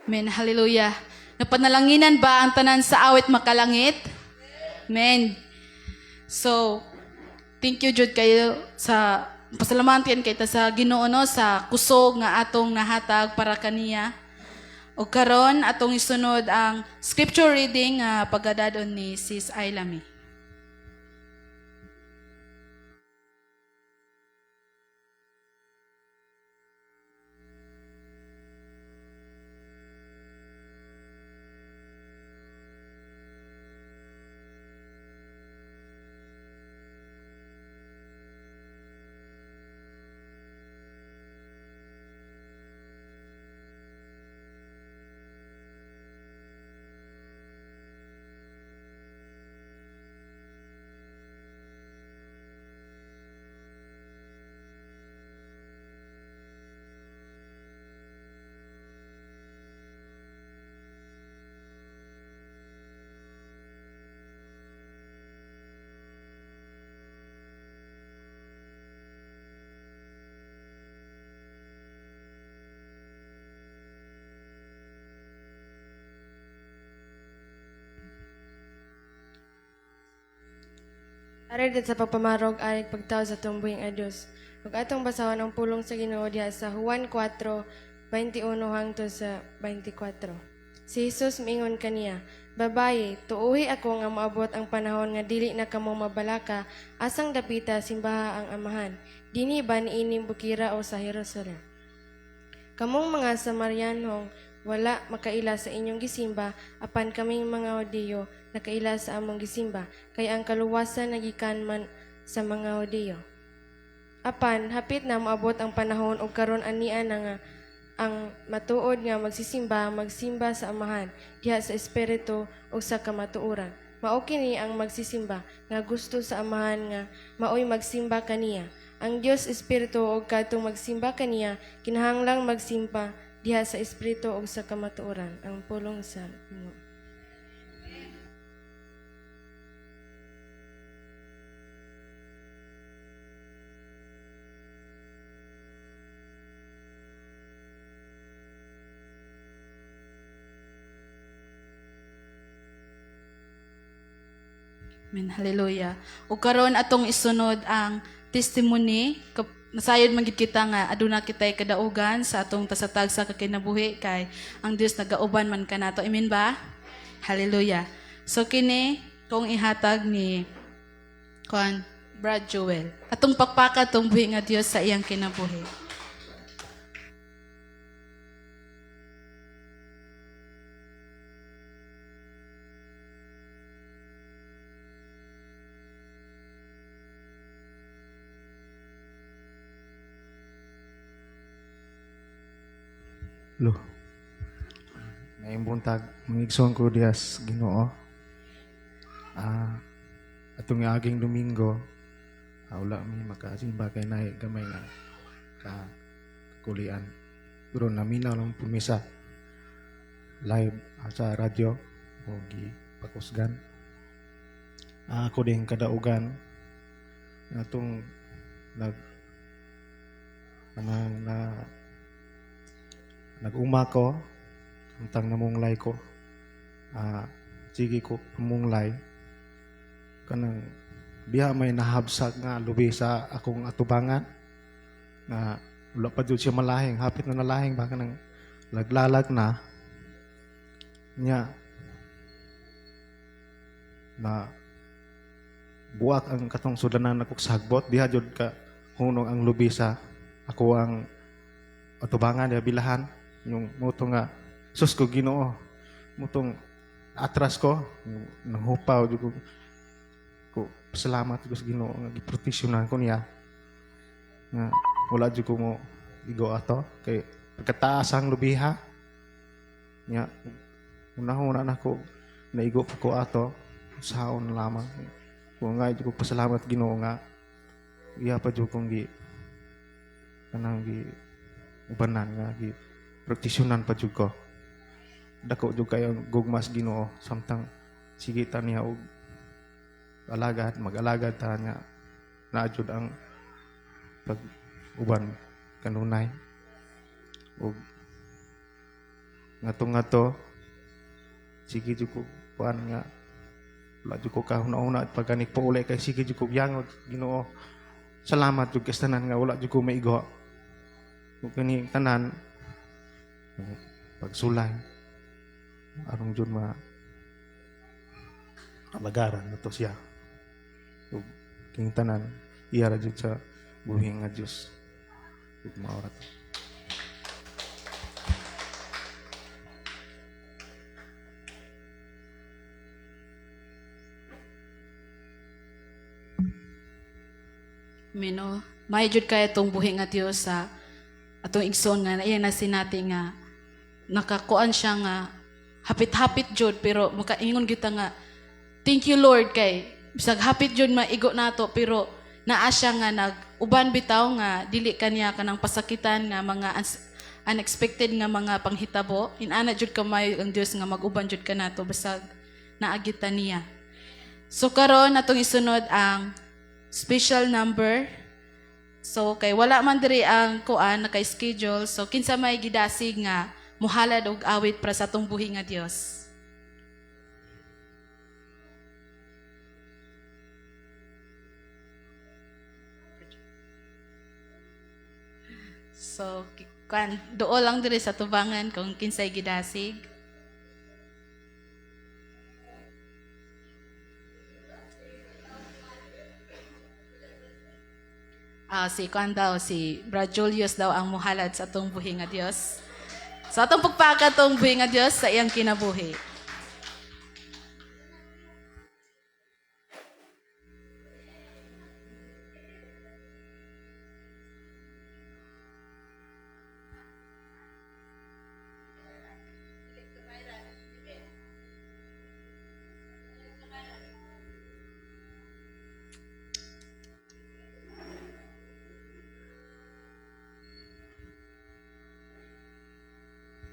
Amen. Hallelujah. Napanalanginan ba ang tanan sa awit makalangit? Amen. So, thank you jud kayo sa pasalamatan kay ta sa Ginoo, no, sa kusog nga atong nahatag para kaniya. O karon atong isunod ang scripture reading nga pagadadon ni Sis Ailami. Aray sa pagpamarog anig pagtao sa atong buhing a Dios. Ug atong basahon ang pulong sa Ginoo diha sa Juan 4:21 hangtod sa 24. Si Jesus miingon kaniya, "Babayi, tuuhi ako nga moabot ang panahon nga dili na kamo mabalaka asang dapita simbaha ang Amahan. Dinhi ba niining bukira o sa Jerusalem? Kamong mga Samarianhong wala makaila sa inyong gisimba, apan kaming mga Hudiyo nakaila sa among gisimba, kay ang kaluwasan nagikan man sa mga Hudiyo. Apan hapit na moabot ang panahon ug karon ania na nga ang matuod nga magsisimba magsimba sa Amahan diha sa espiritu ug sa kamatuoran. Mao kini ang magsisimba nga gusto sa Amahan nga maoy magsimba kaniya. Ang Dios espiritu ug kadtong magsimba kaniya kinahanglang magsimba diha sa espiritu ug sa kamatuoran." Ang pulong sa Ginoo. Amen. Hallelujah. Ug karon atong isunod ang testimony. Nasayod man gid kita nga aduna kitay kadaugan sa atong tasatag sa kakinabuhi kay ang Dios nagauban man kanato. Amen ba? Hallelujah. So kini kung ihatag ni kuan Brad Joel. Atong pakpaka atong buhi nga Dios sa iyang kinabuhi. Lo. Maayong buntag, mga igsoon ko diha sa Ginoo. Atong aging Domingo, wala mi makasimba kay naay gamay nga ka kulian. Pero naminaw lang pud mi sa live sa radyo o gipakusgan. Ako din kadaugan atong nag kanang na nag-uma ko samtang namunglay ko, sige ko pamunglay, kanang diha may nahabsag nga lubi sa akong atubangan nga wala pa jud siya malahing, hapit na nalahing ba, kanang laglalag na niya na buak ang katong sudanan nako sa hagbot. Diha jud ka hunong ang lubi sa ako ang atubangan diha bilahan yung muto nga sus ko Ginoo, mutong atras ko nanghupaw jud ko. Salamat ko sa Ginoo nga giproteksyonan ko niya nga wala jud ko mo igo ato kay pagkataas ang lubiha niya. Unahuna nako naigo pa ko ato saon lamang ko nga jud ko pasalamat Ginoo nga iya pa jud kong gi kanang gi ubanan nga gi proteksyonan pa jud ko. Dako jud kayo ang gugmas Ginoo samtang sige ta niya og alagad, mag-alagad ta niya naa jud ang pag uban kanunay og ngadto sige jud ko kuan nga wala jud ko kahuna-huna at pagkanik pa uli kay sige jud ko yangod Ginoo. Salamat jud kay tanan nga wala jud ko maigo ug kani tanan pagsulay aron jud ma alagaran nato siya ug king tanan iya ra jud sa buhi nga Dios ug mao ra to. Mino, may jud kay atong buhi nga Dios sa atong igsoon nga iya na sinati nga nakakuan siya nga hapit-hapit jud, pero makaingon gyud ta nga thank you Lord kay bisag hapit jud maigo nato, pero naa siya nga nag-uban bitaw nga dili kaniya kanang pasakitan nga mga unexpected nga mga panghitabo. Inana jud kamay ang Dios nga mag-uban jud kanato bisag naagit ta niya. So karon atong isunod ang special number. So kay wala man diri ang kuan naka-schedule, so kinsa may gidasig nga muhalad og awit para sa atong buhi nga Dios. So kuan duol lang diri sa tubangan kung kinsay gidasig. Si kuan daw, si Brad Julius daw ang muhalad sa atong buhi nga Dios. Sa atong pagpaka atong buhi nga Dios sa iyang kinabuhi.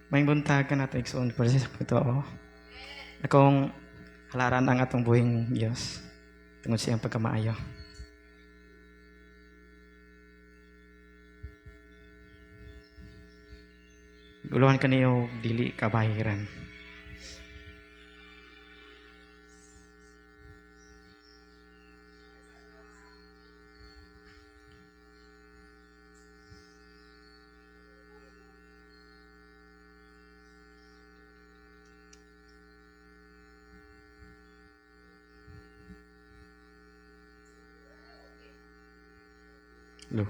Maayong buntag ka nato igsoon ko sa pagtuo. Akong halaran ang atong buhing Dios tungod sa iyang pagkamaayo. Guluhan kaniyo dili kabahiran. Lo.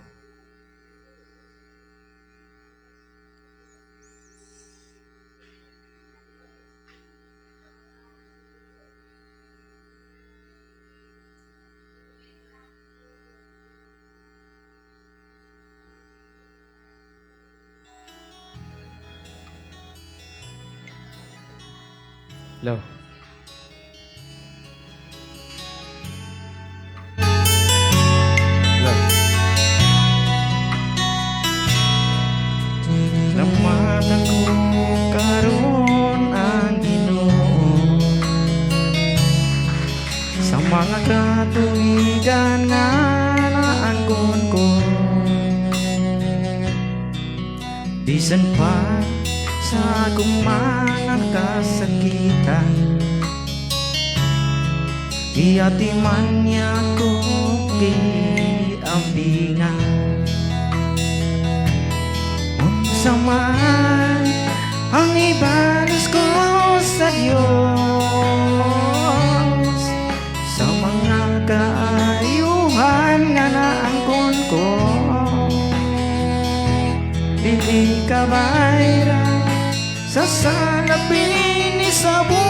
Hello. Hello. Lamatan ko karon ang Ginoo sa mga katuigan nga naangkon ko, bisan pa sa akong mga kasakitan, giatiman niya ko, giampingan. Unsa man ang ibalos ko sa Diyos sa mga kaayuhan nga naangkon ko, dili ka bayra sa salapin ni sa bulawan.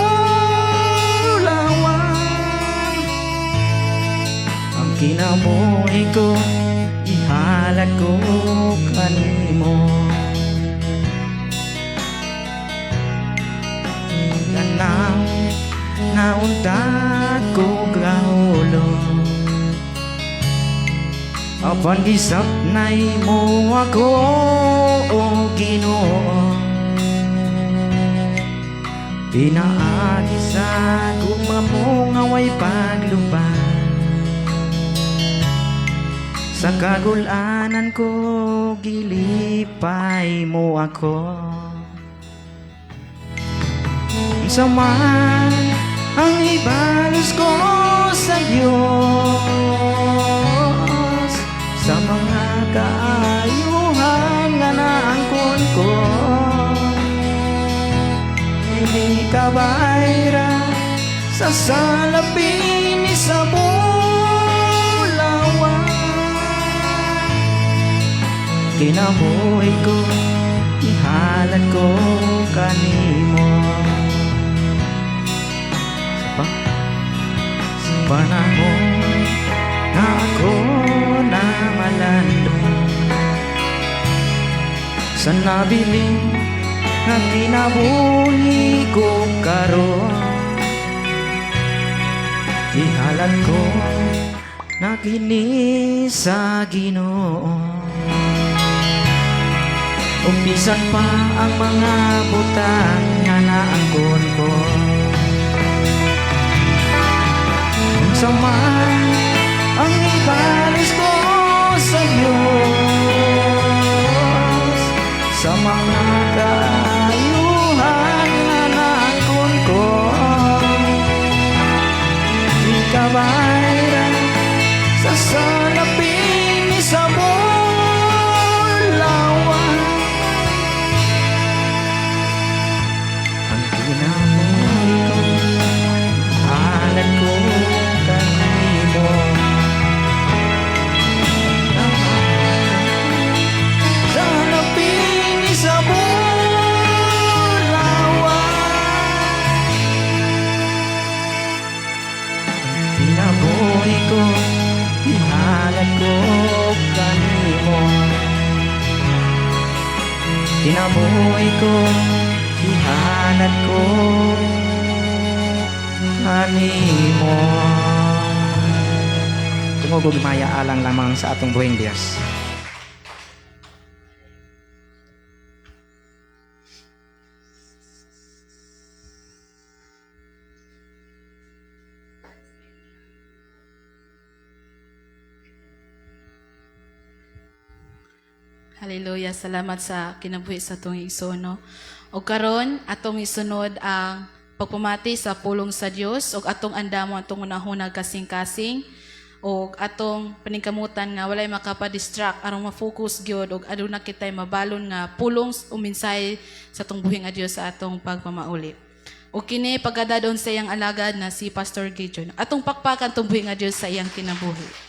Ang kinabuhi ko, ihalad ko kanimo. Ganaw nauntat ko kahulo, apan gisapnay mo ako, o Ginoo. Pinaagi sa gugma mo nga way pagluban. Sa kagulanan ko, gilipay mo ako. Unsa man ang ibalos ko sa Diyos sa mga kaayuhan nga naangkon ko, dili ka bayra sa salapin ni sa bulawan. Kinabuhi ko, ihalad ko kanimo. Sa panahon na ako na malando, sa nabilin nga kinabuhi ko karon, ihalad ko na kini sa Ginoo. Ug bisan pa ang mga butang nga naangkon ko, unsa man ang ibalos ko sa Diyos sa mga kaayuhan nga naangkon ko, di ka bayra sa salapin ni sa bulawan. Ang kinabuhi ko, halad ko kanimo. Salapin ni sa bulawan. Ang kinabuhi ko, ihalad ko kanimo. Kinabuhi ko, ihalad ko kanimo. Tungod og himaya alang lamang sa atong buhing Dios. Hallelujah. Salamat sa kinabuhi sa atong igsoon, no? Og karon atong isunod ang pagpamati sa pulong sa Dios ug atong andamo atong unahuna kasing-kasing ug atong paningkamutan nga walay makapa-distract aron ma-focus gyud ug aduna kitay mabalon nga pulong o mensahe sa atong buhi nga Dios sa atong pagpamauli. O kini pagkadadon sa iyang alagad na si Pastor Gideon. Atong pakpakan atong buhi nga Dios sa iyang kinabuhi.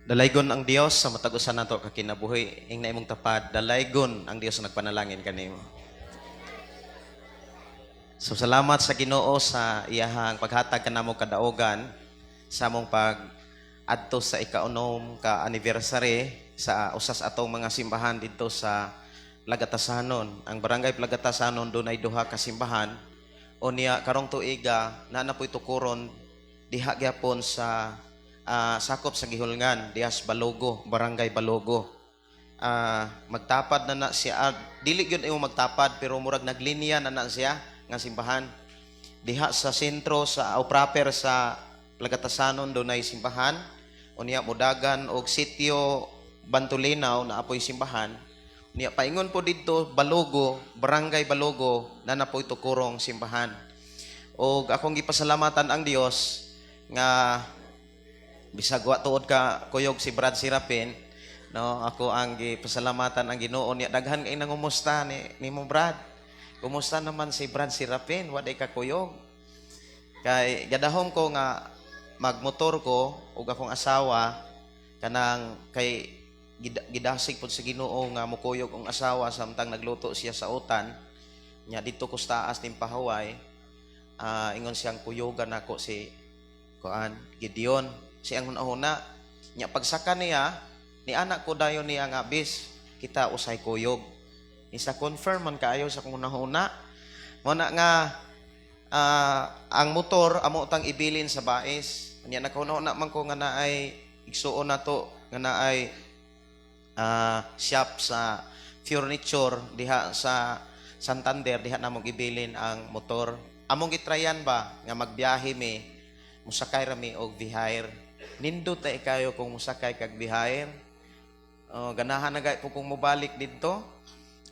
Dalaygon ang Dios sa matag usa nato ka kinabuhi. Ing na imong tapad, dalaygon ang Dios nga nagpanalangin kanimo. So salamat sa Ginoo sa iyahang paghatag kanamo kadaogan sa among pag adto sa ikaunom ka anniversary sa usas atong mga simbahan didto sa Lagatasanon. Ang barangay Lagatasanon dunay duha ka simbahan. Unya karong tuiga naa na po'y tukuron diha gyapon sa sakop sa Gihulngan, diha sa Balogo, barangay Balogo. Magtapad na na siya. Dili gyud imo magtapad, pero murag naglinya na na siya nga simbahan. Diha sa sentro sa o proper sa Lagatasanon dunay simbahan. Unya mudagan og sitio Bantulinaw naa poy simbahan. Unya paingon po didto Balogo, barangay Balogo, na napoy tukurong simbahan. Og akong gipasalamatan ang Dios nga bisag wa tuod ka kuyog si Brad Serapin, no, ako ang gipasalamatan ang Ginoo niya. Daghan kay nangumusta ni nimo, Brad. Kumusta naman si Brad Serapin? Wa day ka kuyog. Kay gadahom ko nga magmotor ko ug akong asawa kanang kay gidasig pud sa Ginoo nga mukuyog ang asawa samtang nagluto siya sa utan nya didto ko sa taas ning pahuway. Ingon siyang kuyogan nako si kuan Gideon, siyang hunahuna nya. Pagsaka niya ni anak ko dayon niya nga bis kita usay kuyog, isa confirm man kaayo sa akong hunahuna mo na nga ang motor amo tang ibilin sa bais. Nya nakahuna man ko nga naay igsuon nato nga naay shop sa furniture diha sa Santander, diha namong ibilin ang motor. Among gitrayan ba nga magbiyahe mi, musakay ra mi og V-Hire. Nindot ay kayo kung musakay kag V-Hire. Oh, ganahan na gay po kung mobalik didto.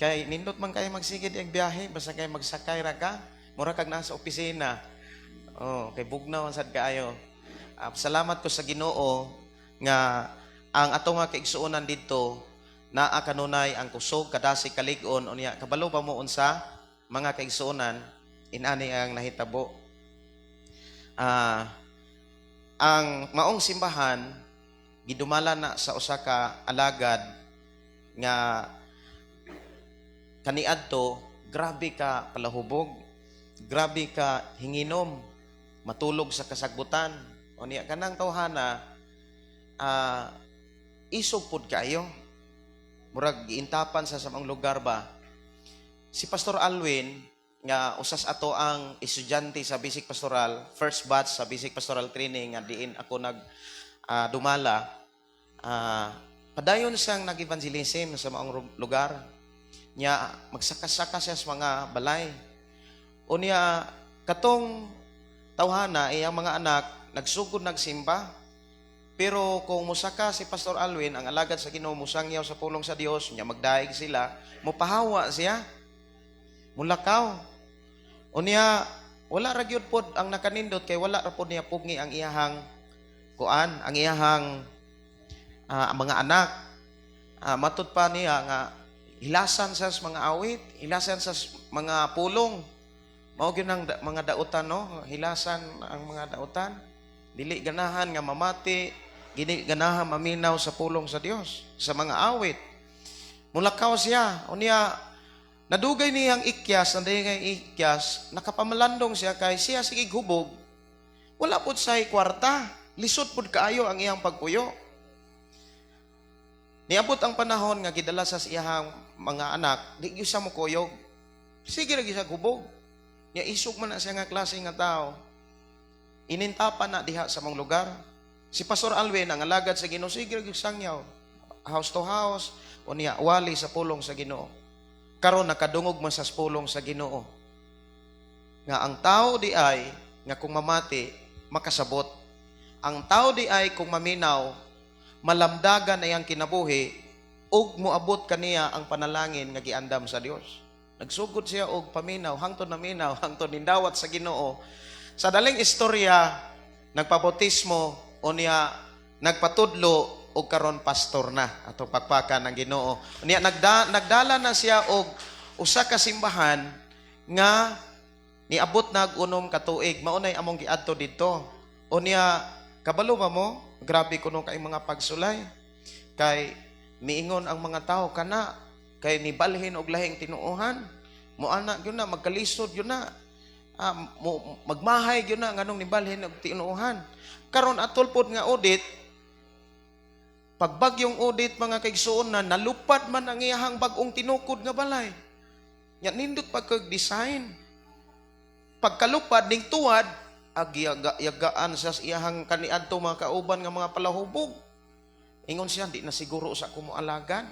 Kay nindot man kayo magsigid ang biyahe basta kay magsakay ra ka, mura kag nasa opisina. Oh, kay bugnaw man sad kaayo. Salamat ko sa Ginoo nga ang ato nga kaigsuonan didto naa kanunay ang kusog, kadasig, kalig-on. Unya kabalo ba mo unsa, mga kaigsuonan, inani ang nahitabo. Ang maong simbahan gidumala na sa usa ka alagad nga kaniadto grabe ka palahubog, grabe ka hinginom, matulog sa kasagbutan. Unya kanang tawhana isog pud kaayo, murag giintapan sa samang lugar ba. Si Pastor Alwin nga usas ato ang estudyante sa Basic Pastoral, first batch sa Basic Pastoral Training nga diin ako nag dumala, padayon siyang nag-evangelism sa maong lugar nya. Magsaka-saka siya sa mga balay. Unya katong tawhana, iyang mga anak nagsugod nagsimba, pero kung musaka si Pastor Alwin, ang alagad sa Ginoo, musangyaw sa pulong sa Dios nya, magdaig sila, mupahawa siya, mulakaw. Unya wala ra gyud pod ang nakanindot kay wala ra pod niya pugngi ang iyahang kuan, ang iyahang mga anak. Matud pa niya nga hilasan sa mga awit, hilasan sa mga pulong. Mao gyud ang mga dautan, no, hilasan ang mga dautan. Dili ganahan nga mamati, dili ganahan maminaw sa pulong sa Dios, sa mga awit. Mulakaw siya. Unya nadugay niyang ikyas, nadugay ikyas, nakapamalandong siya kay siya sige hubog. Wala pud say kwarta, lisod pud kaayo ang iyang pagpuyo. Niabot ang panahon nga gidala sa iyang mga anak, di gyud siya mokuyog. Sige ra gyud siya hubog. Nya isog man na siya nga klase nga tao. Inintapan na diha sa mong lugar. Si Pastor Alwin, ang alagad sa Ginoo, sige ra gyud sangyaw. House to house, unya wali sa pulong sa Ginoo. Karon nakadungog man sa pulong sa Ginoo nga ang tao di ay nga kung mamati makasabot. Ang tao di ay kung maminaw, malamdagan ay ang kinabuhi ug moabot kaniya ang panalangin nga giandam sa Dios. Nagsugod siya og paminaw hangtod naminaw, hangtod nindawat sa Ginoo. Sa daling istorya, nagpabautismo, unya nagpatudlo og karon pastor na atong pakpakan ng Ginoo. Unya nagdala na siya og usa ka simbahan nga niabot na og 6 ka tuig. Maunay among giadto didto. Unya kabalo ba mo, grabe kuno kay mga pagsulay kay miingon ang mga tao kana kay nibalhin og lahing tinuohan, mo ana gyud na magkalisod gyud na, mo, magmahay gyud na nganong nibalhin og tinuohan. Karon atol pod nga audit. Pagbagyong Odette, mga kaigsuon na nalupad man ang iyahang bag-ong tinukod nga balay. Nya nindot pagkag-design. Pagkalupad ning tuwad, agyaga-yagaan sa iyahang kaniadto mga kauban nga mga palahubog. Ingon siya, di na siguro sa kumualagan.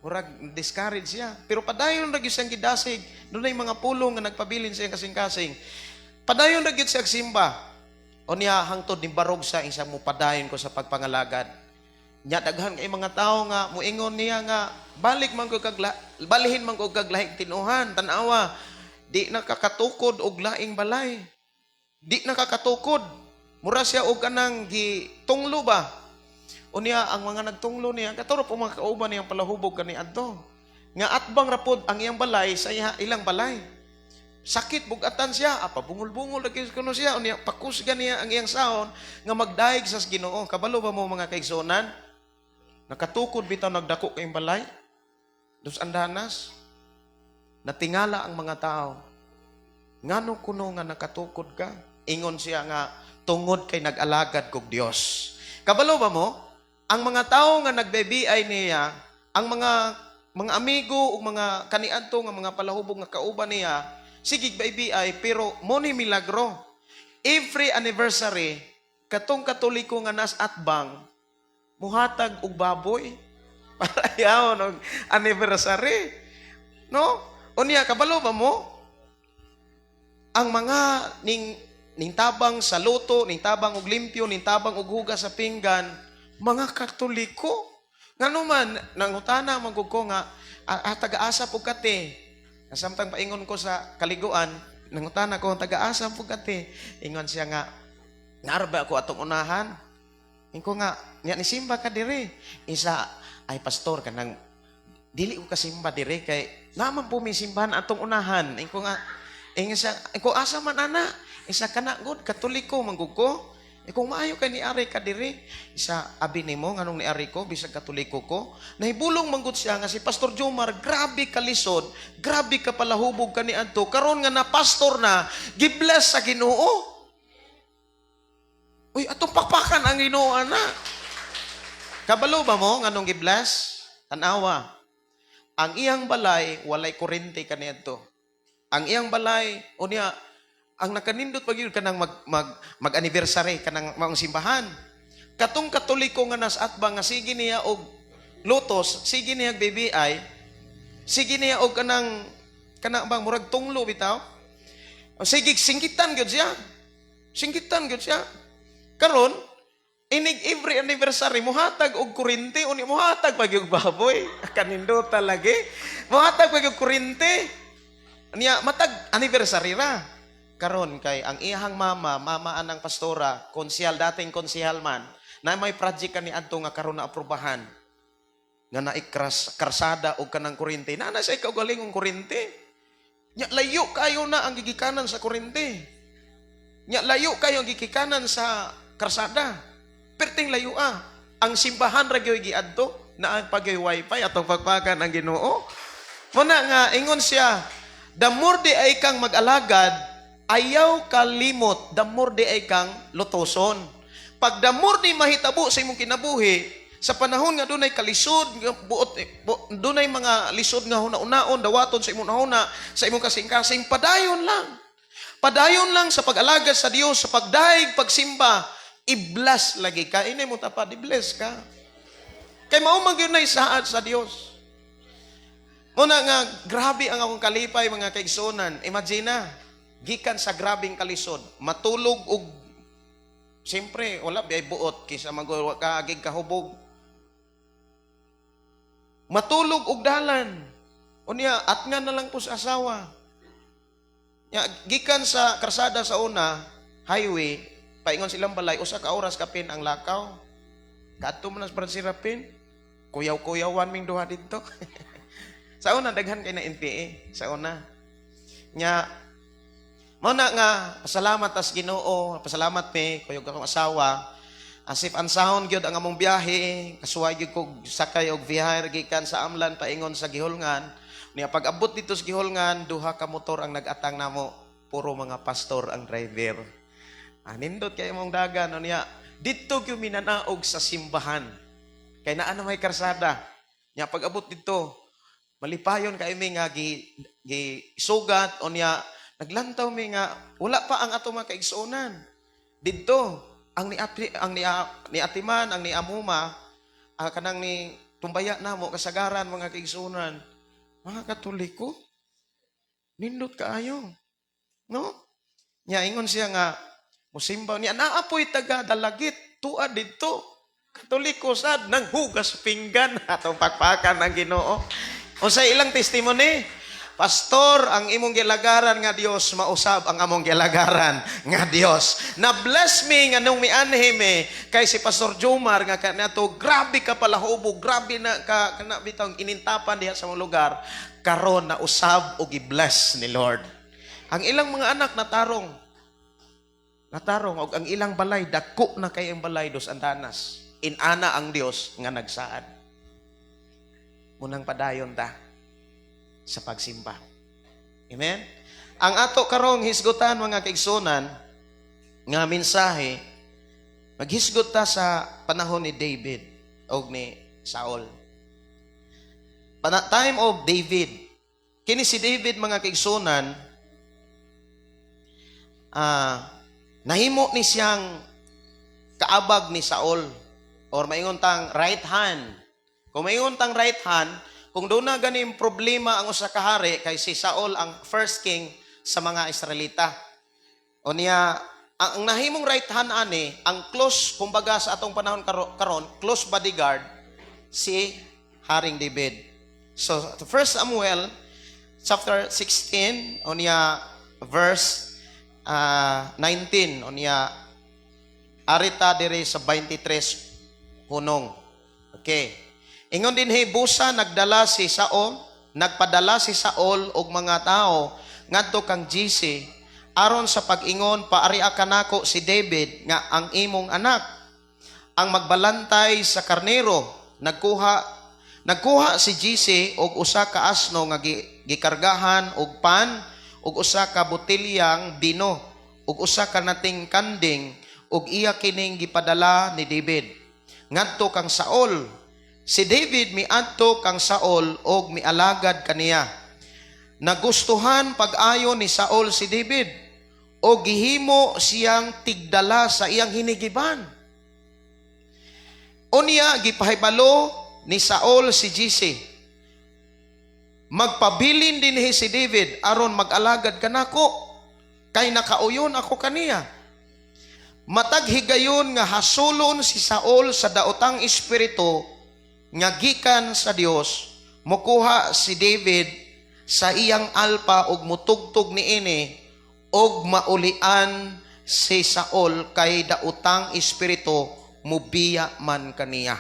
Murag discourage siya. Pero padayon ra gyud siyang gidasig. Dunay mga pulong nga nagpabilin sa iyang kasing-kasing. Padayon ra gyud siya simba. O niya hangtod ni barog sa isa mo padayon ko sa pagpangalagad. Nya daghan kay mga tawo nga muingon niya nga balik man ko kag balihin man ko kag lahing tinuhan, tan-awa di nakakatukod og laing balay. Di nakakatukod. Mura siya og kanang gitunglo ba. Unya ang mga nagtunglo niya katuro po mga kauban niyang palahubog kani adto. Nga atbang rapod ang iyang balay sa iya, ilang balay. Sakit bugatan siya, apa bungol-bungol lagi kuno siya, unya pakusgan niya ang iyang saon nga magdaig sa Ginoo. Kabalo ba mo, mga kaigsuonan? Nakatukod bitaw nagdako kayong balay. Dos andanas. Natingala ang mga tao. Ngano kuno nga nakatukod ka? Ingon siya nga tungod kay nag-alagad kog Dios. Kabalo ba mo? Ang mga tao nga nagbe-BI niya, ang mga amigo ug mga kaniadto nga mga palahubog nga kauban niya, sige BI pero mo ni milagro. Every anniversary, katong Katoliko nga nas atbang muhatag og baboy para yaon og anniversary. No? Unya kabalo ba mo? Ang mga ning tabang sa luto, ning tabang og limpyo, ning tabang og hugas sa pinggan, mga Katoliko. Ngano man nangutana man gud ko nga taga-asa pug kate. Samtang paingon ko sa kaliguan, nangutana ko taga-asa pug kate. Ingon siya nga naarba ako atong unahan. Ingon ko nga, nya ni simba ka dire. Isa, ay pastor kanang dili ko kasimba dire kay naman po may simbahan atong unahan. Ingon ko nga, ingon siya, ingon ko asa man ana? Isa kana god Katoliko man gud ko. E kung maayo kay niari ka diri, isa abi nimo nganong niari ko bisag Katoliko ko. Nahibulong man gud siya nga si Pastor Jomar grabe kalisod, grabe ka palahubog kaniadto. Karon nga na pastor na, gibless sa Ginoo. Uy, atong pakpakan ang Ginoo ana. Kabalo ba mo nganong gibless? Tanawa. Ang iyang balay walay kuryente kaniadto. Ang iyang balay unya ang nakanindot pag yun kanang mag, mag, mag-anniversary kanang maong simbahan. Katong Katoliko nga nas atbang nga sige niya og lotos, sige niya og BBI, sige niya og kanang kanang bang murag tunglo bitaw. O sige singgitan gyud siya. Singgitan gyud siya. Karon inig every anniversary muhatag og kuryente uni muhatag pag og baboy. Kanindota lagi. Muhatag pag og kuryente. Niya matag anniversary ra. Karon kay ang iyahang mama, mama anang pastora, konsehal, dating konsehal man, na may project kani adto nga karon na aprobahan nga naikras karsada og kanang kuryente. Na na siya kaugalingong kuryente. Nya layo kayo na ang gigikanan sa kuryente. Nya layo kayo ang gigikanan sa karsada. Perting layo ah. Ang simbahan ra gyud giadto na ang pag wifi atong pagpakan ang Ginoo. Muna nga ingon siya, the more di ay kang mag-alagad, ayaw kalimot, the more di ay kang lutoson. Pag the more di mahitabo sa imong kinabuhi, sa panahon nga dunay kalisod, nga buot, dunay mga lisod nga huna-unaon, dawaton sa imong huna, sa imong kasing-kasing, padayon lang. Padayon lang sa pag-alagad sa Dios, sa pagdaig, pagsimba, i-bless lagi ka. Inay mo tapad, i-bless ka. Kay mao man gyud nay saad sa Dios. Muna nga, grabe ang akong kalipay mga kaigsuonan. Imagine na, gikan sa grabing kalisod, matulog og siyempre, wala biyay buot kaysa magawa ka agig kahubog. Matulog og dalan. Unya, at nga na lang po sa asawa. Ya, gikan sa karsada sa una, highway, paingon silang balay, usa ka oras kapin ang lakaw. Kadto man sa Bransirapin. Kuyaw-kuyawan ming duha didto. Sa una daghan kay na NPA, sa una. Nya mao na nga pasalamat tas Ginoo, pasalamat mi kuyog akong asawa. Asif ansahon gyud ang among biyahe, kasuway gyud kog sakay og biyahe gikan sa Amlan paingon sa Gihulngan. Niya pag abot dito sa Gihulngan, duha ka motor ang nag-atang namo, puro mga pastor ang driver. Nindot kay mong dagan no niya. Didto gyud minanaog sa simbahan. Kay naa na may karsada. Nya pag abot didto, malipayon kay mi nga gi, gi sugat o niya naglantaw mi nga wala pa ang ato mga kaigsuonan. Didto ang ni ati ang ni, ni atiman ang ni amuma, kanang ni tumbaya namo kasagaran, mga kaigsuonan, mga Katoliko. Nindot kaayo, no? Nya ingon siya nga musimba niya, naa poy taga Dalagit tua didto, Katoliko sad, nang hugas pinggan. Atong pakpakan ang Ginoo. Unsay ilang testimony? "Pastor, ang imong gilagaran nga Dios mausab ang among gilagaran nga Dios. Na bless me nga nung mianhi me kay si Pastor Jomar nga kanato grabe ka palahubo, grabe na ka kana bitong inintapan diha sa mga lugar. Karon na usab og gi-bless ni Lord." Ang ilang mga anak natarong. Natarong og ang ilang balay, dako na kay ang balay, dos andanas. Inana ang Dios nga nagsaad. Munang padayon ta sa pagsimba. Amen? Ang ato karong hisgutan, mga kaigsunan, nga mensahe, maghisgot ta sa panahon ni David og ni Saul. Time of David. Kini si David, mga kaigsunan, nahimo ni siyang kaabag ni Saul or maingon tang right hand. Kung maingon tang right hand, kung doon na ganing problema ang usa ka hari, kay si Saul ang first king sa mga Israelita. O niya, ang nahimong right hand ani, ang close, kumbaga sa atong panahon karon, close bodyguard, si Haring David. So, 1 Samuel, chapter 16, o niya, verse 19, o niya, arita dire sa 23 hunong. Okay. Ingon dinhi, busa nagdala si Saul, nagpadala si Saul og mga tao ngadto kang Jesse aron sa pag-ingon, "Paaria kanako si David nga ang imong anak, ang magbalantay sa karnero." Nagkuha si Jesse og usa ka asno nga gikargahan og pan og usa ka botelyang bino ug usa ka nating kanding ug iya kining gipadala ni David ngadto kang Saul. Si David miadto kang Saul og mialagad kaniya. Nagustuhan pag-ayo ni Saul si David o gihimo siyang tigdala sa iyang hinigiban. Unya gipahibalo ni Saul si Jesse, "Magpabilin dinhi si David aron mag-alagad kanako kay nakauyon ako kaniya." Matag higayon nga hasulon si Saul sa daotang espiritu nga gikan sa Dios, mukuha si David sa iyang alpa ug mutugtog niini og maulian si Saul kay daotang espiritu mubiya man kaniya.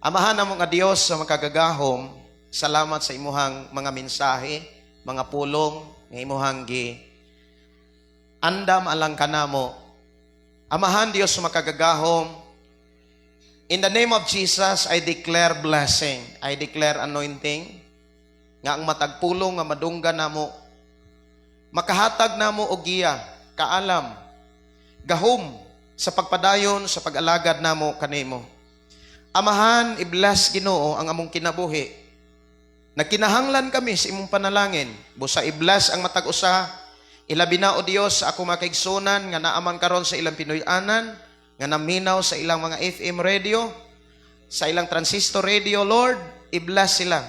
Amahan namo nga Dios sa makagagahom, salamat sa imuhang mga mensahe, mga pulong nga imuhang gi andam alang kanamo. Amahan Dios sa makagagahom, in the name of Jesus, I declare blessing. I declare anointing. Nga ang matag pulong nga madunggan namo, makahatag namo og giya, kaalam, gahom sa pagpadayon sa pag-alagad namo kanimo. Amahan, i-bless, Ginoo, ang among kinabuhi. Nagkinahanglan kami sa imong panalangin. Busa i-bless ang matag usa. Ilabi na, o Dios, sa ako mga kaigsunan nga naaman karon sa ilang Pinoy-anan, nga naminaw sa ilang mga FM radio, sa ilang transistor radio, Lord, i-bless sila.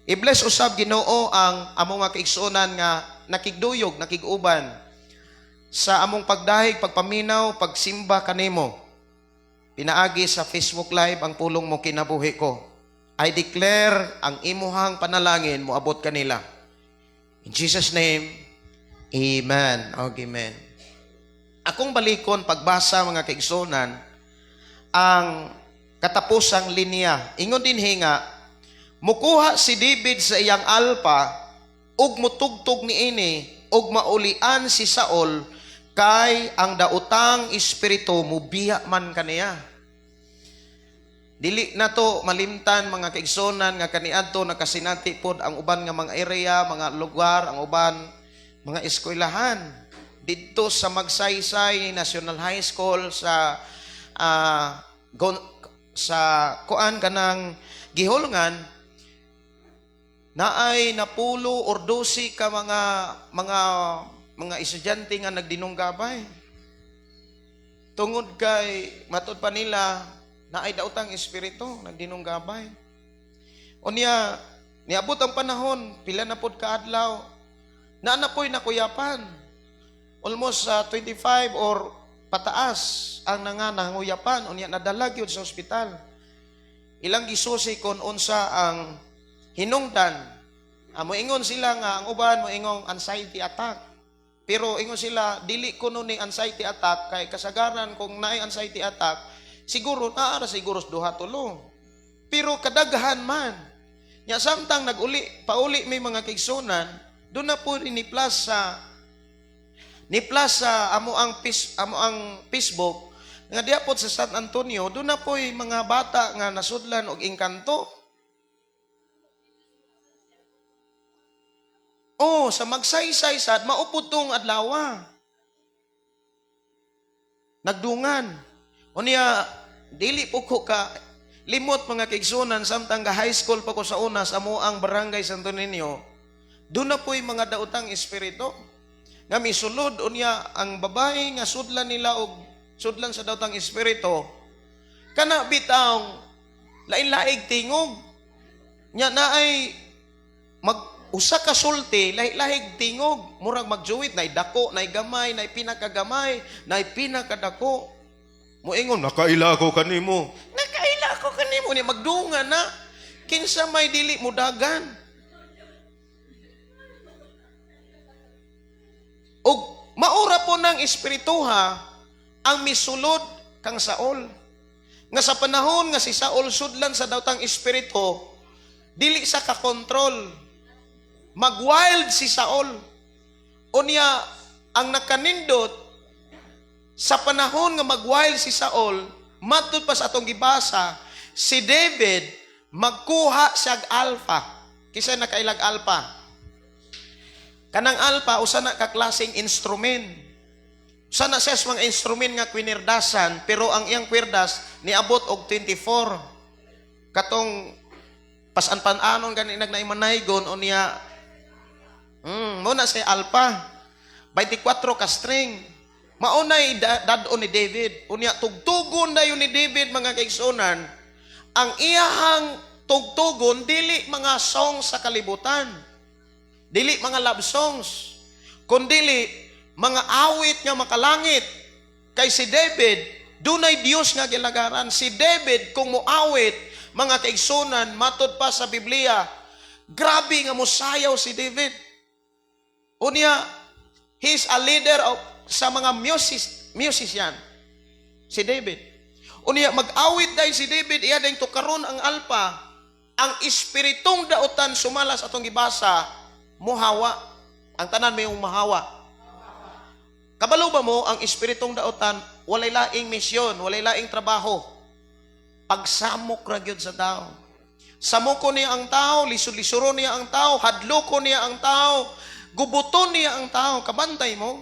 I-bless usab, Ginoo, ang among mga kaigsuonan nga nakigduyog, nakig-uban sa among pagdahig, pagpaminaw, pagsimba kanimo. Pinaagi sa Facebook Live ang pulong mo kinabuhi ko. I declare ang imuhang panalangin moabot kanila. In Jesus' name, amen. Amen. Akong balikon pagbasa, mga kaigsunan, ang katapusang linya. Ingon dinhi nga, mukuha si David sa iyang alpa ug mutugtog niini ug maulian si Saul kay ang daotang espiritu mubiya man kaniya. Dili na to malimtan, mga kaigsunan, nga kaniadto nakasinati pod ang uban nga mga area, mga lugar, ang uban mga eskwelahan didto sa Magsaysay National High School sa Sa kuan kanang gihulngan naay napulo or 12 ka mga estudyante nga nagdinunggabay. Tungod kay matud pa nila naay daotang espiritu, nagdinunggabay. Unya niabot ang panahon, pila na pod ka adlaw, naa na po'y nakuyapan. Almost 25 or pataas ang nanguyapan. Unya nadala gyud sa ospital. Ilang gisusi kon unsa ang hinungdan. Moingon sila nga ang uban moingong anxiety attack. Pero ingon sila dili kuno ni anxiety attack kay kasagaran kung naay anxiety attack siguro naa ra siguro sa duha tulo. Pero kadaghan man. Nya samtang naguli pauli may mga kaigsunan, doon na po ni plus sa amo ang Facebook nga diha pod sa San Antonio, doon na po'y mga bata nga nasudlan og engkanto. Oh, sa magsaysay sad maupod tong adlawa. Nagdungan. Unya dili po ko ka limot, mga kaigsunan, samtang ga high school pa ko sa una sa amo ang barangay Santo Niño. Doon na po'y mga daotang espiritu nga misulod. Unya ang babae nga sudlan nila og sudlan sa daotang espiritu, kana bitawng lain-laig tingog nya, naay mag usa ka sulti, lahi-lahig tingog, murag magjuwit, nay dako, nay gamay, nay pinakagamay, nay pinakadako. Moingon, "Nakaila ko kanimo, nakaila ko kanimo." Ni magdungan na, kinsa may dili mudagan? Og maura po ng espirituha ang misulod kang Saul. Nga sa panahon nga si Saul sudlan sa daotang espiritu, dili sa kakontrol. Mag-wild si Saul. Unya, ang nakanindot, sa panahon nga mag-wild si Saul, matud pa sa atong gibasa, si David magkuha siyag alpha. Kinsa nakailag alpha? Kanang alpha, usa na ka klaseng instrument. Usa na siya sa mga instrument nga kwinirdasan, pero ang iyang kwerdas niabot og 24. Katong pasan-pananon gani nagnaimanaygon unya mo na siya alpha. 24 ka string. Maunay dad-on ni David. Unya tugtugon dayon ni David, mga kaigsunan. Ang iyahang tugtugon dili mga songs sa kalibutan. Dili mga love songs. Kundili mga awit nga makalangit. Kay si David, dunay Dios nga gilagaran. Si David kung moawit, mga kaigsunan, matod pa sa Biblia, grabe nga mosayaw si David. Unya, he's a leader of sa mga musician. Si David. Unya, mag-awit dahil si David, iya dahil tukaron ang alpha, ang espiritong daotan sumalas atong gibasa, muhawa. Ang tanan may mahawa. Kabalo ba mo, ang espiritong daotan, walay laing misyon, walay laing trabaho. Pagsamok ra gyud sa tao. Samuko niya ang tao, lisod-lisuro niya ang tao, hadloko niya ang tao, gubuton niya ang tao. Kabantay mo,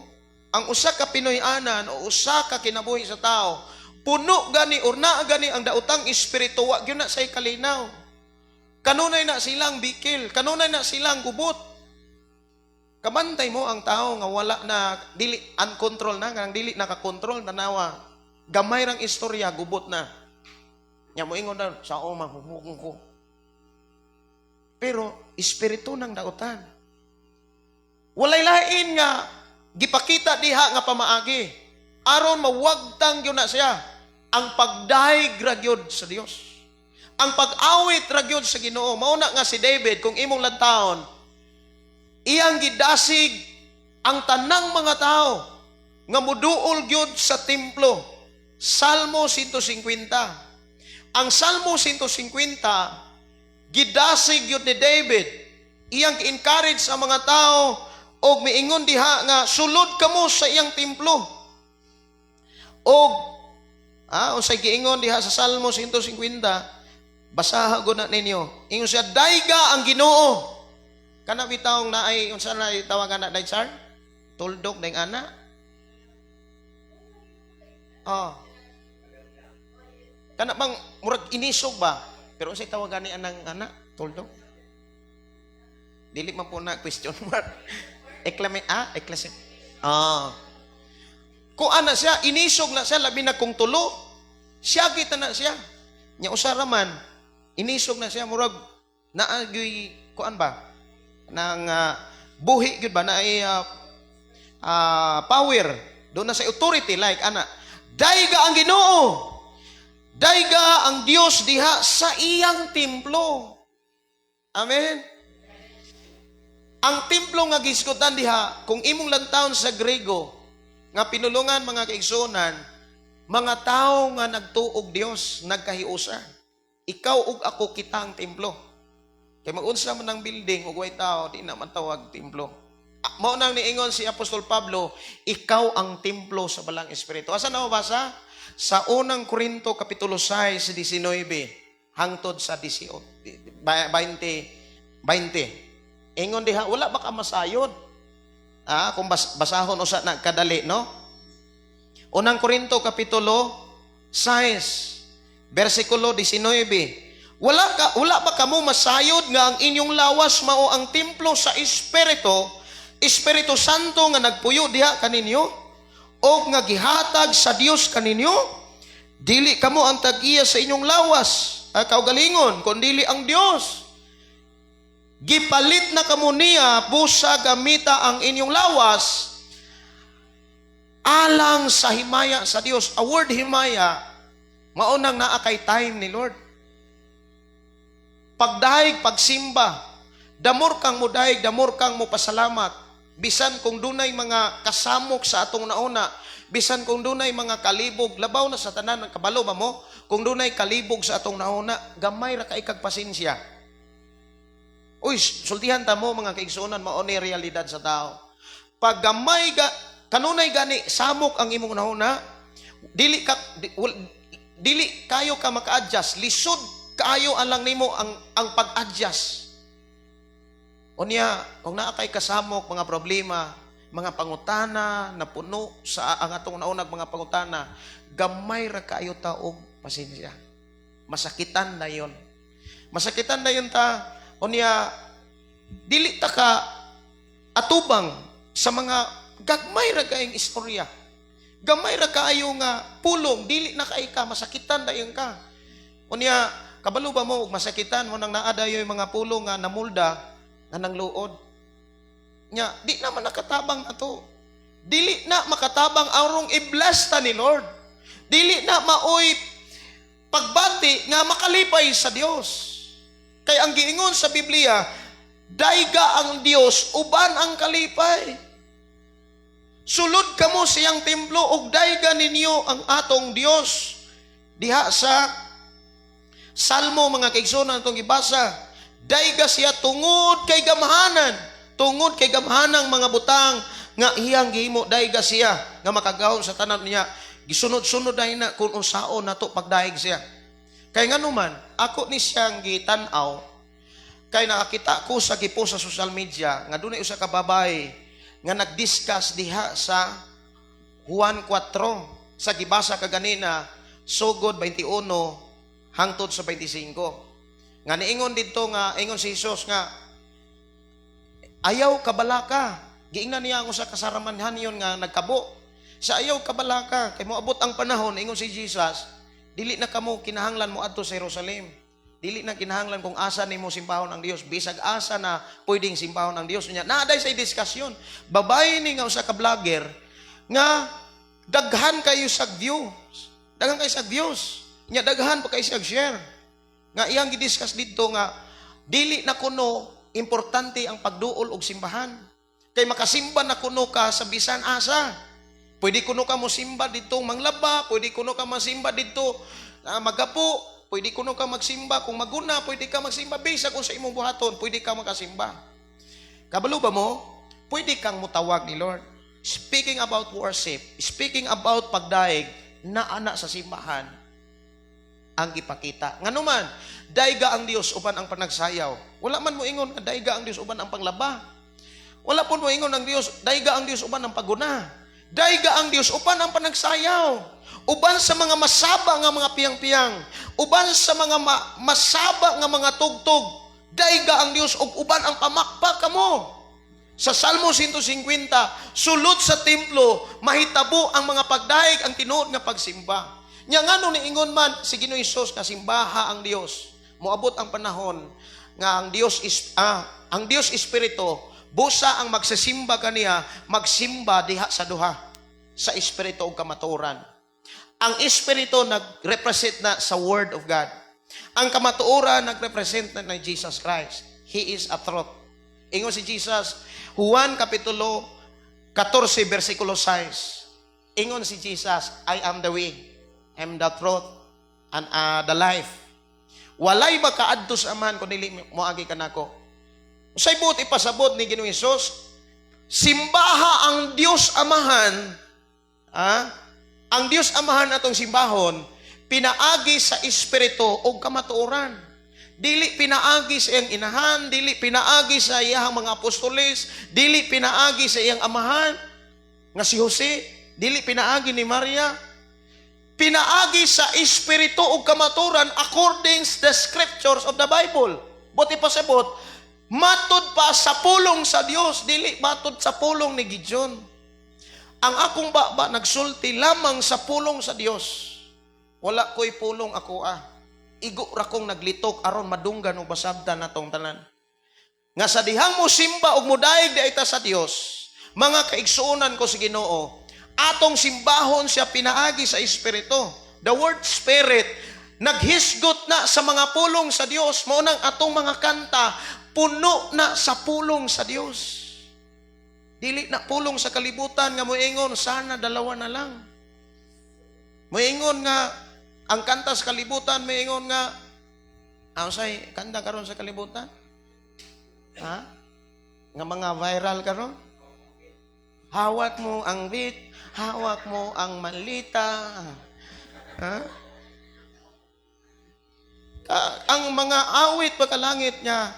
ang usa ka Pinoy-anan o usa ka kinabuhi sa tao, puno gani or naa gani ang daotang espiritu, wa gyud na say kalinaw. Kanunay na silang bikil, kanunay na silang gubot. Kabantay mo ang tao nga wala na, dili uncontrol na, nga dili nakakontrol, tanawa. Gamay rang istorya, gubot na. Nya mo ingon na, sa oma, humukong ko. Pero, espiritu ng daotan. Walay lain nga gipakita diha nga pamaagi. Aron mawagtang gyud na siya ang pagdayeg ra gyud sa Dios. Ang pag-awit ra gyud sa Ginoo. Mao na nga si David kung imong lantawon, iyang gidasig ang tanang mga tao nga muduol gyud sa templo. Salmo 150. Ang Salmo 150 gidasig gyud ni David. Iyang encourage ang mga tao og miingon diha nga sulod kamo sa iyang templo. Og unsay giingon diha sa Salmo 150, basaha gud na ninyo. Ingon siya, "Dayga ang Ginoo." Kana bitawng naay unsa na tawagan na day sir? Tuldok ding ana. Oh. Kana bang murag inisog ba? Pero unsay tawag gani anang ana? Toldo? Dili man po na question mark. Eklame ah, eklase. Ah. Kung ana siya, inisog na siya, labi na kung tulo. Siya kita na siya. Nya usa ra man, inisog na siya, murag naa gyuy kuan ba? Nang buhi gyud ba na ay power. Doon na sa authority like ana. Dayga ang Ginoo. Dayga ang Dios diha sa iyang templo. Amen. Ang templo nga gisgutan diha, kung imong lantawon sa Grego, nga pinulungan, mga kaigsuonan, mga tao nga nagtuog Dios, nagkahiusa. Ikaw ug ako, kita ang templo. Kay magunsa man ang building ug way tao, di na man tawag templo. Ah, mao nang niingon si Apostol Pablo, "Ikaw ang templo sa Balang Espiritu." Asa na mabasa? Sa Unang Korinto kapitulo 6, 19 hangtod sa 18, 20, 20. Ingon diha, wala ba ka masayod? Ah, kung basahon usa na kadali, no? Unang Korinto kapitulo 6, bersikulo 19. Wala ba kamo masayod nga ang inyong lawas mao ang templo sa Espiritu, Espiritu Santo nga nagpuyo diha kaninyo o nga gihatag sa Dios kaninyo? Dili kamo ang tag-iya sa inyong lawas, ah, kaugalingon, kundili ang Dios. Gipalit na kamo niya busa gamita ang inyong lawas alang sa himaya sa Dios. A word himaya, maunang naa kay time ni Lord. Pagdahig, pagsimba, damor kang mudahig, damor kang mopasalamat. Bisan kung dunay mga kasamok sa atong nauna, bisan kung dunay mga kalibog, labaw na sa tanan, ang kabalo ba mo? Kung dunay kalibog sa atong nauna, gamay ra kay kag pasensya. Uy, sultihan ta mo, mga kaigsuonan, mao ni realidad sa tao. Pag gamay ga, kanunay gani samok ang imong nauna, dili ka di, dili kayo ka maka-adjust, lisod kaayo alang nimo ang pag-adjust. Unya, kung naa kay kasamok, mga problema, mga pangutana na puno sa ang atong naunag mga pangutana, gamay ra kaayo ta og pasensya. Masakitan na yon. Masakitan na yon ta. Unya, dili ta ka atubang sa mga gagmay ra kaayong istorya. Gamay ra kaayo nga pulong, dili na kay ka masakitan dayon ka. Unya, kabalo ba mo og masakitan mo nang naa dayoy mga pulong nga namulda nga nangluod. Nya, di na man nakatabang ato. Dili na makatabang arong i-bless ta ni Lord. Dili na maoy pagbati nga makalipay sa Dios. Kay ang giingon sa Biblia, dayga ang Dios uban ang kalipay. Sulod kamo siyang templo ug dayga ninyo ang atong Dios. Diha sa Salmo, mga kaigsuonan, atong gibasa, dayga siya tungod kay gamhanan, tungod kay gamhanang mga butang nga iyang gihimo, dayga siya nga makagahom sa tanan niya. Gisunod-sunod dahil na kung unsaon nato pagdaig siya. Kay nganuman, ako ni siyang gitan-aw kay nakakita ko sa gipo sa social media nga dunay usa ka babae nga nagdiscuss diha sa Juan 4 sa gibasa kaganina, sugod 21 hangtod sa 25. Nga niingon didto nga ingon si Jesus nga ayaw kabalaka. Giingnan niya ang usa ka saramanhan yon nga nagkabo. Sa ayaw kabalaka kay moabot ang panahon, ingon si Jesus, dili na kamo kinahanglan mo adto sa Jerusalem. Dili na kinahanglan kung asa nimo simbahon ang Dios, bisag asa na pwedeng simbahon ang Dios. Nya naa say diskusyon. Babae ni nga usa ka vlogger nga daghan kayo sa views. Daghan kayo sa views. Nya daghan pa kayo sa share. Nga iyang gidiscuss didto nga dili na kuno importante ang pagduol og simbahan. Kay makasimba na kuno ka sa bisan asa. Pwede kuno ka mosimba didto manglaba, pwede kuno ka masimba didto magapo, pwede kuno ka magsimba kung maguna, pwede ka magsimba bisag kung sa imong buhaton, pwede ka makasimba. Kabalo ba mo? Pwede kang mutawag ni Lord. Speaking about worship, speaking about pagdaig, naa na sa simbahan ang gipakita. Nganuman, dayga ang Dios uban ang panagsayaw. Wala man mo ingon nga dayga ang Dios uban ang panglaba. Wala pud mo ingon ang Dios, dayga ang Dios uban ang paguna. Dayga ang Dios uban ang panagsayaw. Uban sa mga masaba nga mga piyang-piyang, uban sa mga masaba nga mga tugtog. Dayga ang Dios ug uban ang pamakpak kamo. Sa Salmo 150, sulod sa templo, mahitabo ang mga pagdayeg, ang tinuod nga pagsimba. Nya ngano niingon man si Ginoong Hesus nga simbaha ang Dios? Moabot ang panahon nga ang Dios espiritu, busa ang magsisimba kaniya magsimba diha sa duha, sa espiritu ug kamatuoran. Ang espiritu nagrepresent na sa word of God. Ang kamatuoran nagrepresent na ni Jesus Christ. He is a truth. Ingon si Jesus, Juan Kapitulo 14 versikulo 6. Ingon si Jesus, "I am the way, I am the truth, and the life. Walay makaadto sa Amahan kun dili moagi kanako." Unsay buot ipasabot ni Ginoong Hesus? Simbaha ang Dios Amahan, ah, ang Dios Amahan atong simbahon pinaagi sa espiritu o kamatuoran. Dili pinaagi sa iyang inahan, dili pinaagi sa iyang mga apostoles, dili pinaagi sa iyang amahan nga si Jose, dili pinaagi ni Maria. Pinaagi sa espiritu ug kamatuoran according to the scriptures of the Bible. Buot ipasabot, matud pa sa pulong sa Dios, dili matud sa pulong ni Gideon. Ang akong baba nagsulti lamang sa pulong sa Dios. Wala ko'y pulong ako ah. Igo ra kong naglitok aron madunggan ug masabtan natong tanan. Nga sa dihang mo simba ug modayeg di ta sa Dios, mga kaigsuonan ko sa Ginoo, atong simbahon siya pinaagi sa espiritu. The word spirit naghisgot na sa mga pulong sa Dios. Mao nang atong mga kanta puno na sa pulong sa Dios. Dili na pulong sa kalibutan nga moingon sana dalawa na lang. Moingon nga ang kanta sa kalibutan, moingon nga ang say kanta karon sa kalibutan? Ha? Nga mga viral karon? Hawak mo ang beat, hawak mo ang malita. Ha? Ang mga awit pagkalangit niya,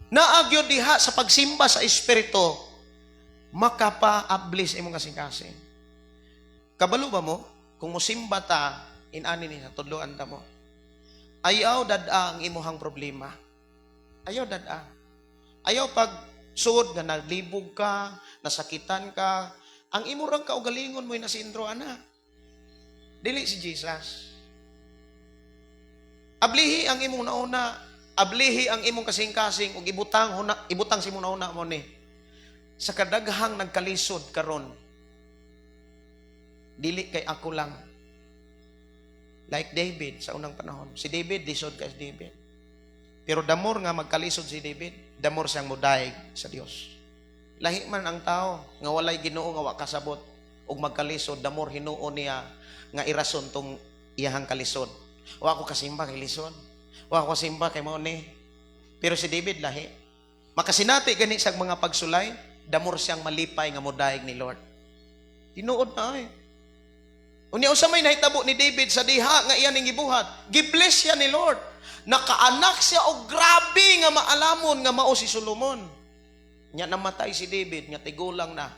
naagyo diha sa pagsimba sa espiritu, makapa-ablis imong kasing-kasing. Kabalo ba mo? Kung musimba ta, inani ni sa tudloan ta mo. Ayaw dad-a ang imuhang problema. Ayaw dad-a. Ayaw pag suod nga naglibog ka, nasakitan ka, ang imo rang kaugalingon mo'y nasindro ana. Dili si Jesus. Ablihi ang imong nauna, ablihi ang imong kasing-kasing ug ibutang huna, ibutang sa imong nauna mo ni. Sa kadaghang nagkalisod karon, dili kay ako lang. Like David sa unang panahon. Si David, lisod kay si David. Pero the more nga magkalisod si David, the more siyang mudayeg sa Dios. Lahi man ang tao nga walay Ginoo, nga wa kasabot ug magkalisod, the more hinuon niya nga irason tong iyahang kalisod. Wa ko kasimba kay lisod. Wa ko kasimba kay mao ni. Pero si David lahi. Makasinati gani sa mga pagsulay, the more siyang malipay nga modayeg ni Lord. Tinuod na ay. Unya unsa may nahitabo ni David sa diha nga iya ning gibuhat? Gibless siya ni Lord. Nakaanak siya og grabe nga maalamon nga mao si Solomon. Nya namatay si David nga tigulang na,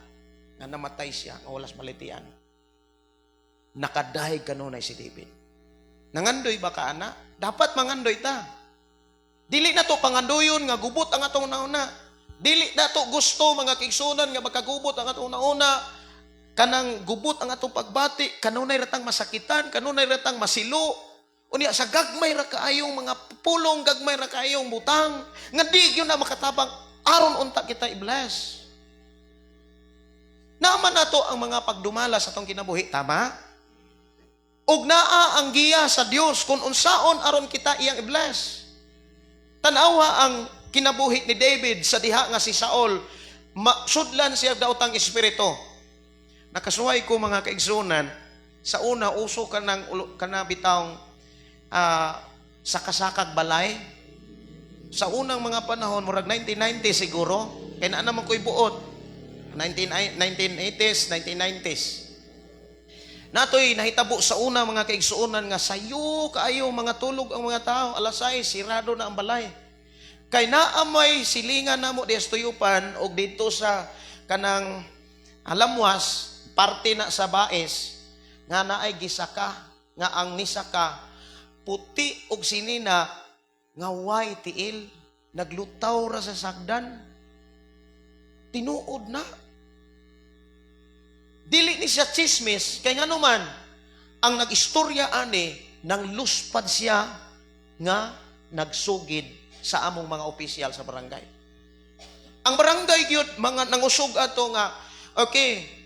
nga namatay siya nga walas malitian. Nakadayeg kanunay si David. Nangandoy ba ka ana? Dapat mangandoy ta. Dili na to pangandoyon nga gubot ang atong nauna. Dili na to gusto, mga kaigsuonan, nga makagubot ang atong nauna. Kanang gubot ang atong pagbati, kanunay ratang masakitan, kanunay ratang masilo. Unya sa gagmay ra kaayong mga pulong, gagmay ra kaayong butang, nga di gyud na makatabang aron unta kita i-bless. Naman nato ang mga pagdumala sa atong kinabuhi, tama? Ug naa ang giya sa Dios kung unsaon aron kita iyang i-bless. Tan-awa ang kinabuhi ni David sa diha nga si Saul sudlan siya daotang espiritu. Nakasuway ko, mga kaigsunan, sa una uso ka ng kana bitawng sakasakag balay. Sa unang mga panahon, murag 1990 siguro, kay naa naman ko'y buot. 19, 1980s, 1990s. Natoy nahitabo sa una, mga kaigsuonan, nga sayo kaayo mga tulog ang mga tao, alas 6 sirado na ang balay. Kay naa may silingan namo diya sa tuyupan og didto sa kanang alamwas. Parte na sa bais nga naay gisaka, nga ang nisaka puti og sinina nga way tiil, naglutaw ra sa sagdan. Tinuod na. Dili ni siya chismis kay ngano man ang nag-istorya ani nang luspad siya nga nagsugid sa among mga opisyal sa barangay. Ang barangay gyud mga nangusog ato nga, okay,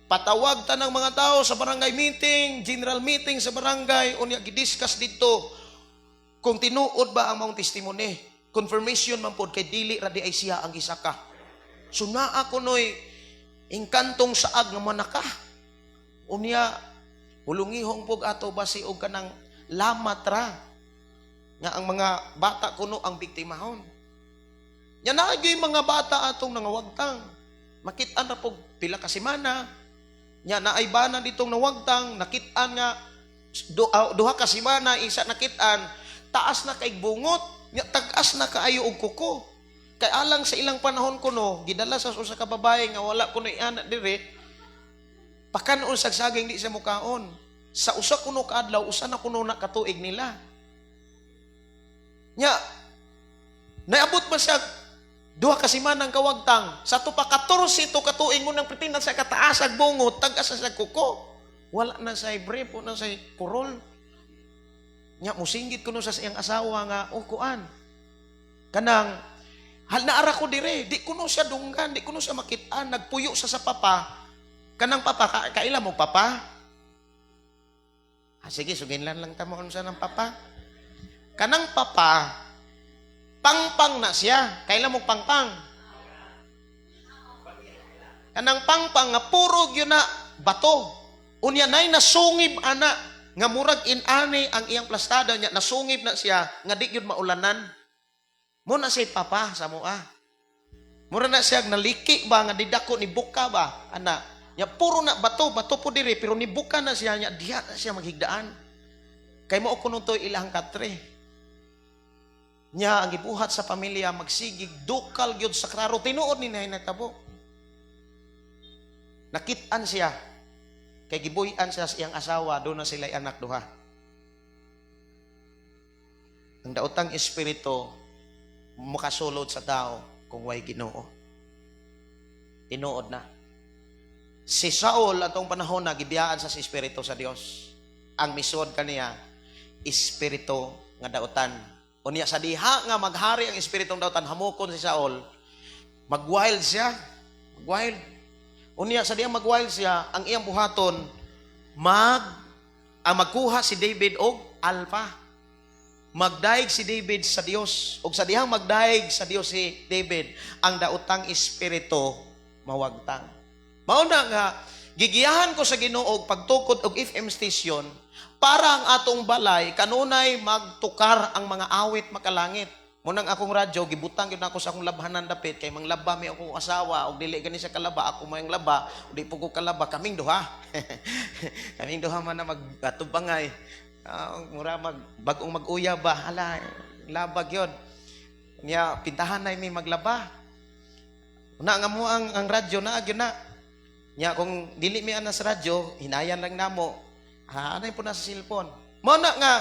patawag ta ng mga tao sa barangay meeting, general meeting sa barangay, unya gidiscuss dito kung tinuod ba ang maong testimony. Confirmation man pod kay dili ra di ay siya ang gisaka. So naa kunoy engkantong saag nga manaka. Unya hulungihong pug ato basi og kanang lamat ra nga ang mga bata kuno ang biktimahon. Nya naa gyud mga bata atong nangawagtang. Makit-an ra pug pila ka semana. Nya naay bana ditong nawagtang, nakit-an nga duha ka semana isa nakit-an, taas na kay bungot, nya tag-as na kaayo og kuko. Kay alang sa ilang panahon kuno, gidala sa usa ka babae nga wala kuno ana dire, pakanon sa saging di siya mukaon. Sa usa kuno kaadlaw, usa na kuno na katuig nila. Nya, naabot ba siya 2 ka semana ang kawagtang, sa tupa 14 to katuig mo nang pretindan sa kataas ag bungot, tag-as sa kuko. Wala na sa brief, wala na sa kurol. Nya, musinggit kuno sa iyang asawa nga, oh, kuan. Kanang, hal naara ko dire, di kuno siya dunggan, di kuno siya makitaan, nagpuyo sa papa. Kanang papa, kaila mo papa? Ah, sige, suginlan lang tamo unsa ng papa. Kanang papa, pangpang na siya. Kaila mo pangpang? Kanang pangpang nga puro gyud na bato. Unya nay nasungib ana nga murag inani ang iyang plastada niya, nasungib na siya nga di gyud maulanan. Mo na siya papa sa mua. Mura na siya naliki ba nga didako ni buka ba ana. Nya puro na bato, bato po dire pero ni buka na siya nya diha na siya maghigdaan. Kay mao kuno to ilang katre. Nya ang gibuhat sa pamilya magsigig dukal gyud sa klaro, tinuod ni natabo. Nakit-an siya kay gibuy-an siya sa iyang asawa, doon na sila anak duha. Ang daotang espiritu makasulod sa tao kung way Ginoo. Tinuod na. Si Saul atong panahon na gibiyaan sa espiritu sa Dios. Ang misod kaniya espiritu nga dautan. Unya sa diha nga maghari ang espiritong dautan, hamukon si Saul, magwild siya. Magwild. Unya sa diha magwild siya, ang iyang buhaton magkuha si David og alpha. Magdaig si David sa Dios. Og sa dihang magdaig sa Dios si David, ang daotang espiritu mawagtang. Mao na nga gigiyahan ko sa Ginoo og pagtukod og FM station para ang atong balay kanunay magtukar ang mga awit makalangit. Munang akong radyo gibutang gyud nako sa akong labhanan dapit kay manglaba mi akong asawa og dili gani siya kalaba, ako may laba, og di pud ko kalaba, kaming duha. Kaming duha man na magatubangay. Mura mag bag-ong mag-uya ba, hala labag yun. Nya pintahan na mi maglaba. Una nga mo ang radyo na gyud na. Nya kung dili mi ana sa radyo, hinayan lang namo. Ha, anay po na sa cellphone. Mao na nga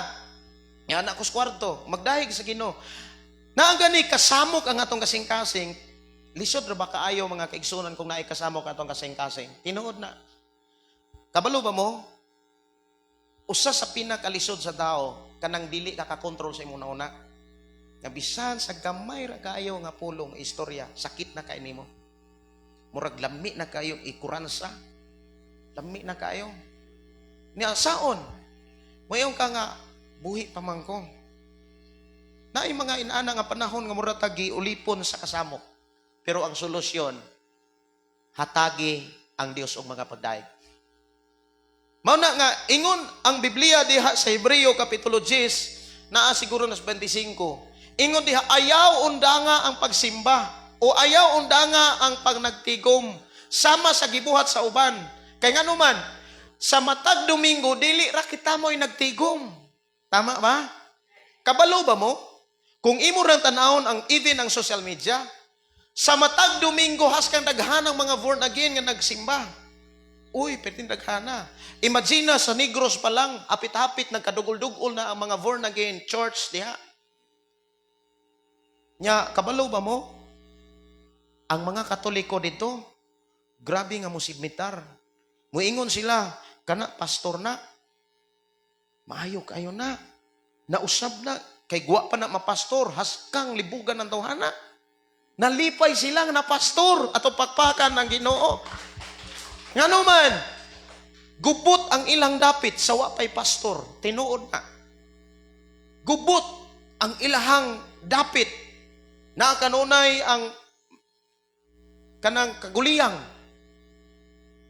nya anak ko sa kwarto, magdahig sa Ginoo. Na ang gani kasamok ang atong kasing-kasing, lisod ra ba kaayo mga kaigsunan kung naay kasamok ang atong kasing-kasing? Tinuod na. Kabalo ba mo? Usa sa pinakalisod sa tao kanang dili ka kakontrol sa imong nauna. Nga bisan sa gamay ra kaayo nga pulong istorya, sakit na kay nimo. Murag lami na kayo ikuransa. Lami na kayo. Niya saon. Mayon ka nga buhi pa man ko. Naay mga inaana nga panahon nga mura tagi ulipon sa kasamok. Pero ang solusyon, hatagi ang Dios og mga pagdaig. Mao na nga ingon ang Biblia diha sa Hebreo kapitulo 10 naa siguro nas 25. Ingon diha, ayaw undanga ang pagsimba o ayaw undanga ang pagnagtigom sama sa gibuhat sa uban. Kay ngano man sa matag Domingo dili ra kita mo'y nagtigom. Tama ba? Kabalo ba mo? Kung imo rang tan-awon ang even ang social media, sa matag Domingo haskang daghan ang mga born again nga nagsimba. Uy, perting daghana. Imagine na sa Negros pa lang, hapit-hapit, nagkadugol-dugol na ang mga born again church diha. Nya, kabalo ba mo? Ang mga Katoliko dito, grabe nga musibmitar. Muingon sila, kana pastor na. Maayo kayo na. Nausab na. Kay guwa pa na mapastor, haskang libugan ng tawhana. Nalipay sila nga na pastor ato pakpakan ng Ginoo. Ngano man, gubot ang ilang dapit sa wa pay pastor, tinuod na. Gubot ang ilahang dapit na kanunay ang kanang kaguliyang.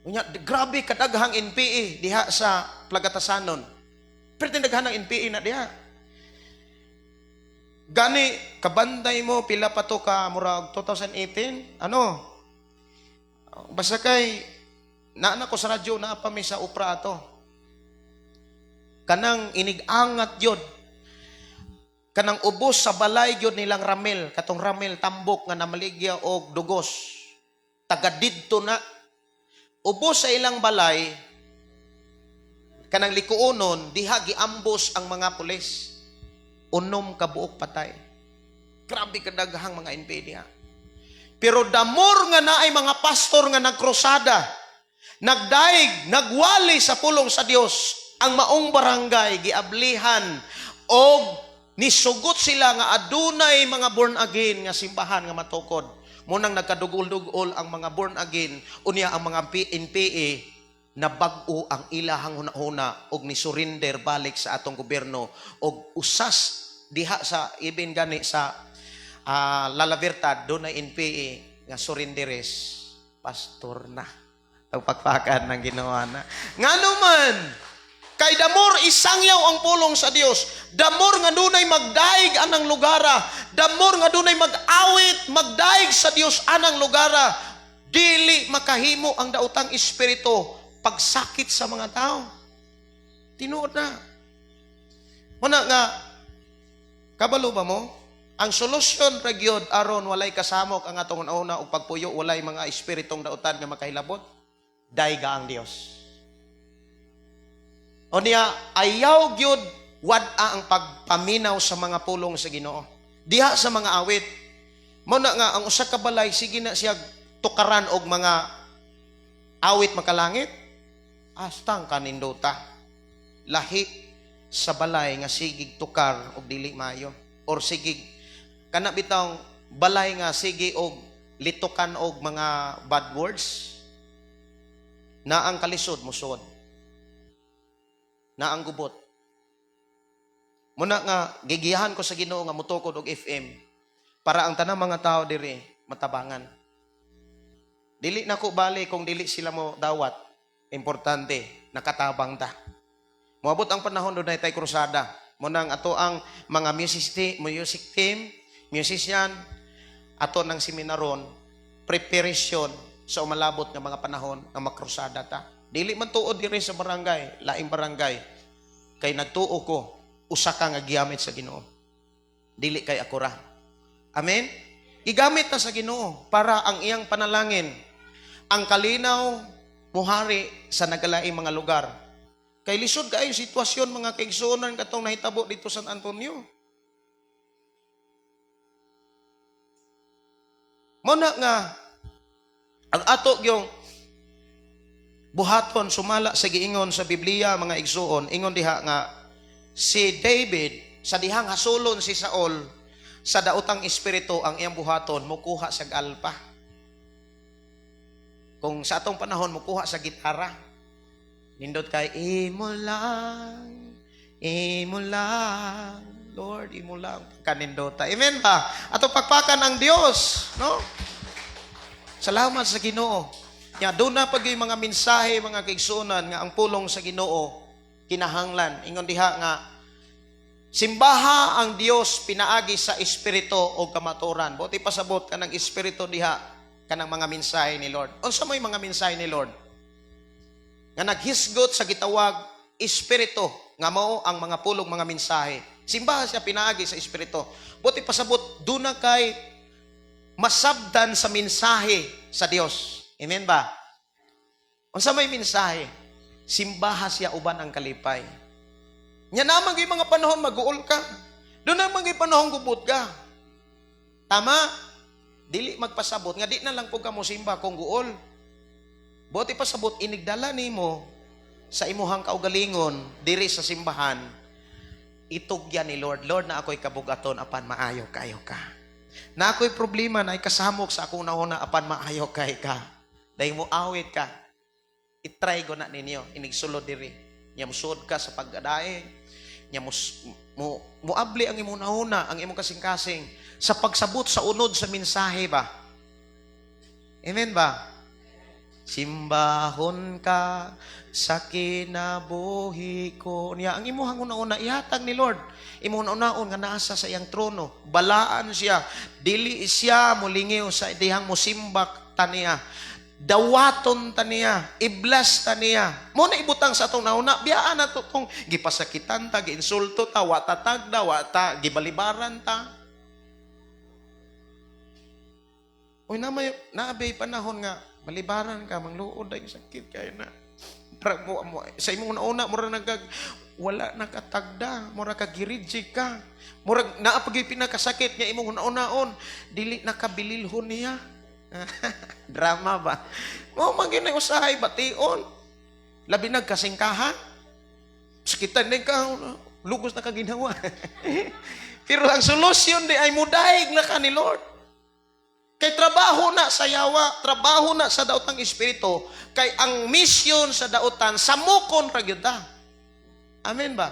Unya, grabe kadaghang NPA diha sa Plagatasanon. Pero daghan ang NPA na diha. Gani, kabanday mo, pila pa to ka, murag 2018, ano? Basta kay, naana ko sa radyo, naa pa mi sa upra ato. Kanang inig-angat yun. Kanang ubos sa balay yun nilang ramil, katong ramil tambok nga namaligya og dugos. Taga didto na. Ubos sa ilang balay, kanang likuonon, diha giambos ang mga pulis. 6 ka buok patay. Grabe kadaghang mga NPA diha. Pero damor nga naay mga pastor nga nagkrusada, nagdaig, nagwali sa pulong sa Dios, ang maong barangay giablihan og nisugot sila nga adunay mga born again nga simbahan nga matukod. Munang nagkadugol-dugol ang mga born again, unya ang mga NPA na bag-o ang ilahang hunahuna og ni-surrender balik sa atong gobyerno og usas diha sa ibin gani sa La Libertad doon ay NPA nga surrenderes pastor na. Pagpakpakan ng Ginoo na. Ngano man, kay damor isangyaw ang pulong sa Dios. Damor nga dunay magdaig anang lugara. Damor nga dunay mag-awit, magdaig sa Dios anang lugara. Dili makahimo ang daotang espiritu pagsakit sa mga tao. Tinuod na. Muna nga, kabalo ba mo? Ang solusyon ra gyud aron walay kasamok ang atong una og pagpuyo, walay mga espiritong dautan nga makahilabot, dayga ang Dios. O niya, ayaw gyud wad-a ang pagpaminaw sa mga pulong sa Ginoo. Diha sa mga awit. Mao na nga ang usa ka balay sige na siya tukaran og mga awit makalangit. Astang kanindota. Lahi sa balay nga sigig tukar og dili maayo or sigig kana bitawng balay nga sige og litukan og mga bad words na ang kalisod musod na ang gubot. Muna nga gigiyahan ko sa Ginoo nga mutukod og FM para ang tanang mga tao diri matabangan. Dili na ko bali kung dili sila mo dawat. Importante nakatabang ta. Moabot ang panahon dunay tay krusada. Munang ato ang mga music team, musician, ato ng seminaron, preparation sa umalabot nga mga panahon nga makrusada ta. Dili man tuod diri sa barangay, laing barangay. Kay nagtuo ko, usa ka nga gigamit sa Ginoo. Dili kay ako ra. Amen? Gigamit na sa Ginoo para ang iyang panalangin, ang kalinaw muhari sa nagalaing mga lugar. Kay lisod kaayo sitwasyon mga kaigsuonan katong nahitabo dito San Antonio. Mao na nga ang ato gyung buhaton sumala sa giingon sa Biblia mga igsuon, ingon diha nga si David sa dihang hasulon si Saul sa daotang espiritu ang iyang buhaton mukuha sa alpa. Kung sa atong panahon mukuha sa gitara. Nindot kay imo lang, Lord, imo lang kanindota. Amen ba? Ato pakpakan ang Dios, no? Salamat sa Ginoo. Ya doon na pag yung mga mensahe mga kaigsuonan nga ang pulong sa Ginoo kinahanglan. Ingon diha nga simbaha ang Dios pinaagi sa espiritu o kamaturan. Buti pasabot kanang espiritu diha kanang mga mensahe ni Lord. Unsa may mga mensahe ni Lord? Nga naghisgot sa gitawag espiritu nga mao ang mga pulong mga mensahe. Simbaha siya pinaagi sa espiritu. Buti pasabot doon na kay masabdan sa mensahe sa Dios. Amen ba? Unsa may mensahe? Simbaha siya uban ang kalipay. Nya naman gyud mga panahon maguol ka. Doon naman gyud panahon gubot ka. Tama? Dili magpasabot nga di na lang po ka mosimba kung guol. Buot ipasabot inigdala nimo sa imuhang kaugalingon diri sa simbahan, itugyan ni Lord. Lord, na ako'y kabugaton apan maayo kayo ka. Na ako'y problema na ikasamok sa akong nahuna apan maayo kay ka. Dahil mo awit ka. I-try ko na ninyo inigsulod diri. Nya musuod ka sa pagadae. Nya mo muabli ang imong nahuna, ang imong kasing-kasing sa pagsabot sa unod sa mensahe ba. Amen ba? Simbahon ka sa kinabuhi ko. Niya, ang imuhang una-una, ihatag ni Lord. Imong una-unaon nga naasa sa iyang trono. Balaan siya. Dili siya mulingiw sa dihang musimbak taniya. Dawaton taniya. I-bless taniya. Mo na ibutang sa atong nauna. Biyaan na to tong gipasakitan ta, giinsulto ta, wa ta tagda, wa ta, gibalibaran ta. Uy, na may, naabay panahon nga, malibaran ka, mangluod ay sakit kayo na. Pra, mo, sa imong una-una, mura nagag, wala nakatagda, mura ka girijik ka. Mura naapagay pinakasakit nga imong una-unaon, dili nakabililhon niya. Drama ba? Mo man gyud usahay bation. Labi nagkasingkahan. Sakitan din ka, lugos na kaginawa. Pero ang solusyon di ay mudaig na ka ni Lord. Kay trabaho na sa yawa, trabaho na sa daotang espiritu, kay ang misyon sa daotan, samukon ra gyud ta. Amen ba?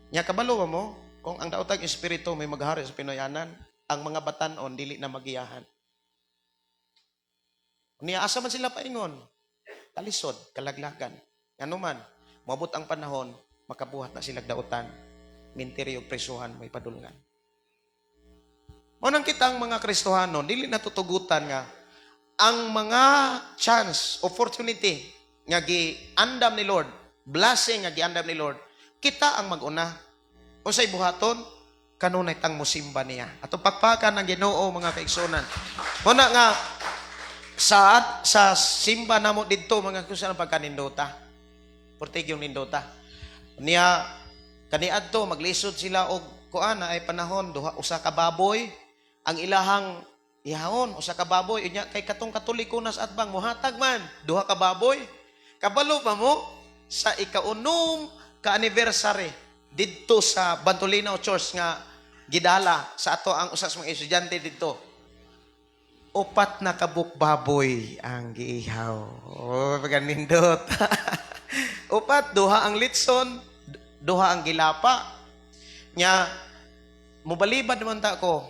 Nya kabalo ba mo kung ang daotang espiritu may maghari sa Pinoyanan, ang mga batan-on dili na magiyahan. Niya asa man sila paingon? Kalisod, kalaglagan. Ngano man, moabot ang panahon, makabuhat na sila daotan. Minteryo presuhan may padulngan. Mo nang kita ang mga Kristohano, dili natutugutan nga ang mga chance, opportunity nga giandam ni Lord, blessing nga giandam ni Lord, kita ang maguna. Unsay buhaton? Kanunay tang musimba niya. Ato pakpakan ng Ginoo mga kaigsunan. Mo na nga sa simba namo didto mga kusa ng pagkanindota. Portig yung nindota. Niya kaniadto maglisod sila og kuan ay panahon duha usa ka baboy ang ilahang ihahon usa ka baboy unya kay katong Katoliko nas atbang mohatag man duha ka baboy. Kabalo pa mo sa ikaunom ka anniversary didto sa Bantolinaw Church nga gidala sa ato ang usa sa mga estudyante didto. 4 na kabuk baboy ang giihaw. Oh, paganindot. 4, duha ang litson, duha ang gilapa. Nya mobalibad naman ta ko.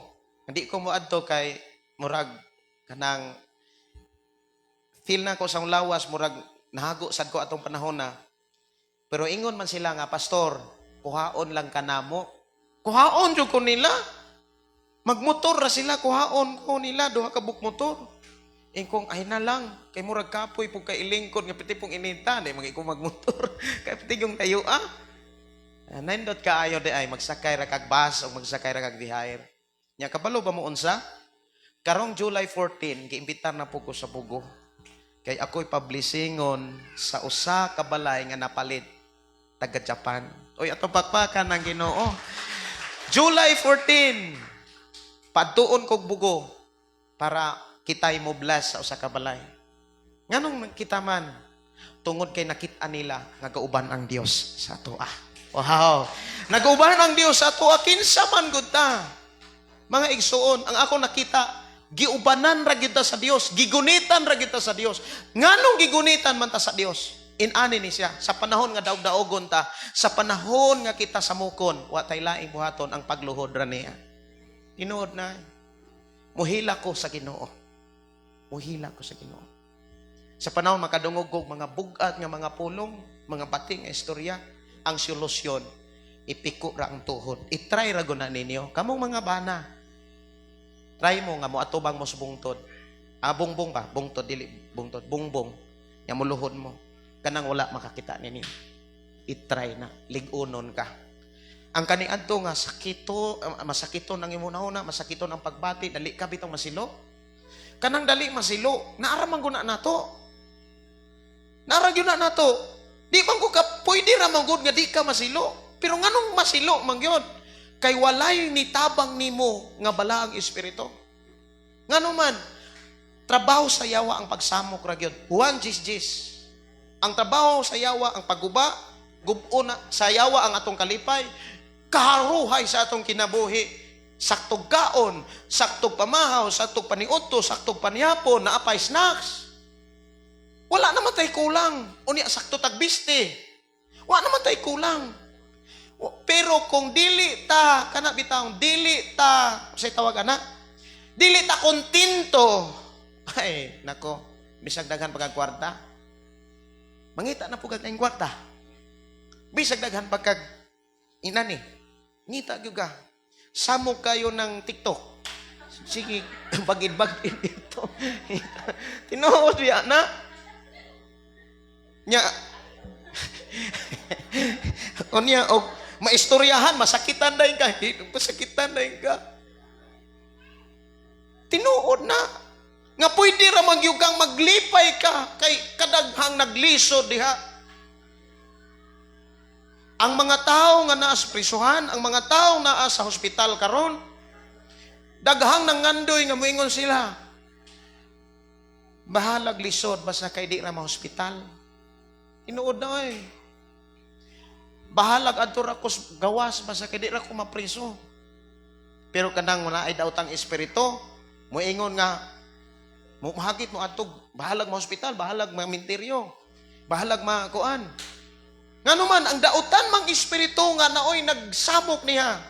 Hindi ko moadto kay murag kanang feel na ko sa lawas murag nahago sad ko atong panahon na. Pero ingon man sila nga pastor, kuhaon lang kanamo. Kuhaon jud ko nila. Magmotor ra sila, kuhaon ko nila duha ka buk motor. Ingkong ay na lang kay murag kapoy pug kay ilingkod nga piti pong inita di magi ko magmotor. Kay piti yung tayo ah. Nindot kaayo di ay magsakay ra kag bus o magsakay ra kag bihayr. Nya kabalo ba mo unsa? Karong July 14 giimbitar na po ko sa Bugo. Kay ako'y publishingon sa usa ka balay nga napalit taga Japan. Oy, atong pakpakan ng Ginoo. July 14 padtuon kog Bugo para kita'y mo bless sa usa ka balay. Nganong kita man? Tungod kay nakit-an nila nga gauban ang Dios sa atoa. Wow. Nagauban ang Dios sa atoa kinsa man gud ta. Mga igsuon, ang ako nakita, giubanan ra gyud ta sa Dios, gigunitan ra gyud ta sa Dios. Nganong gigunitan man ta sa Dios? Inani ni siya sa panahon nga daog-daogon ta, sa panahon nga kita samukon, wa tay laing buhaton ang pagluhod ra niya. Tinuod na. Muhila ko sa Ginoo. Muhila ko sa Ginoo. Sa panahon makadungog kog mga bug-at nga mga pulong, mga bating nga istorya, ang solusyon ipiko ra ang tuhod. I-try ra guna ninyo. Kamong mga bana. Try mo nga moatubang mo sa bungtod. Ah, bungbong ba? Bungtod dili bungtod, bungbong. Nya muluhod mo. Kanang wala makakita ninyo. I-try na, lig-unon ka. Ang kaniadto nga sakito, masakito nang imong una, masakito ang pagbati, dali ka bitong masilo. Kanang dali masilo, naara man guna nato. Naa ra gyud na nato. Di man ko ka pwede ra man gud nga di ka masilo. Pero nganong masilo man gyud? Kay walay nitabang nimo nga balaang espiritu. Ngano man, trabaho sa yawa ang pagsamok ra gyud. Juan 10:10. Ang trabaho sa yawa ang pagguba, gubo na sa yawa ang atong kalipay, kaharuhay sa atong kinabuhi. Saktog kaon, saktog pamahaw, saktog paniudto, saktog panihapon, naa pay snacks. Wala naman tay kulang. Unya sakto tagbiste. Wala naman tay kulang. Pero kung dili ta kana bitawng dili ta say tawag ana, dili ta kontento. Ay, nako, bisag daghan pagkag kwarta. Mangita na pud kag kwarta. Bisag daghan pagkag inani. Ngita gyud ka. Samok kayo ng TikTok. Sige, bagid-bagid dito. Tinuod biya na. Nya unya og maistoryahan, masakitan dayon ka, masakitan dayon ka. Tinuod na. Nga pwede ra magyugang maglipay ka kay kadaghang naglisod diha. Ang mga tao nga naa sa prisuhan, ang mga tao naa sa hospital karon, daghang nangandoy nga moingon sila. Bahalag lisod basta kay di ra ma-hospital. Tinuod na oy. Bahalag adto ra ko gawas basta kay di ra ko mapriso. Pero kanang wala ay daotang espiritu, moingon nga mo mahagit mo adto, bahalag ma-hospital, bahalag ma-minteryo, bahalag makuan. Ngano man ang dautan mang espiritu nga naoy nagsamok niya.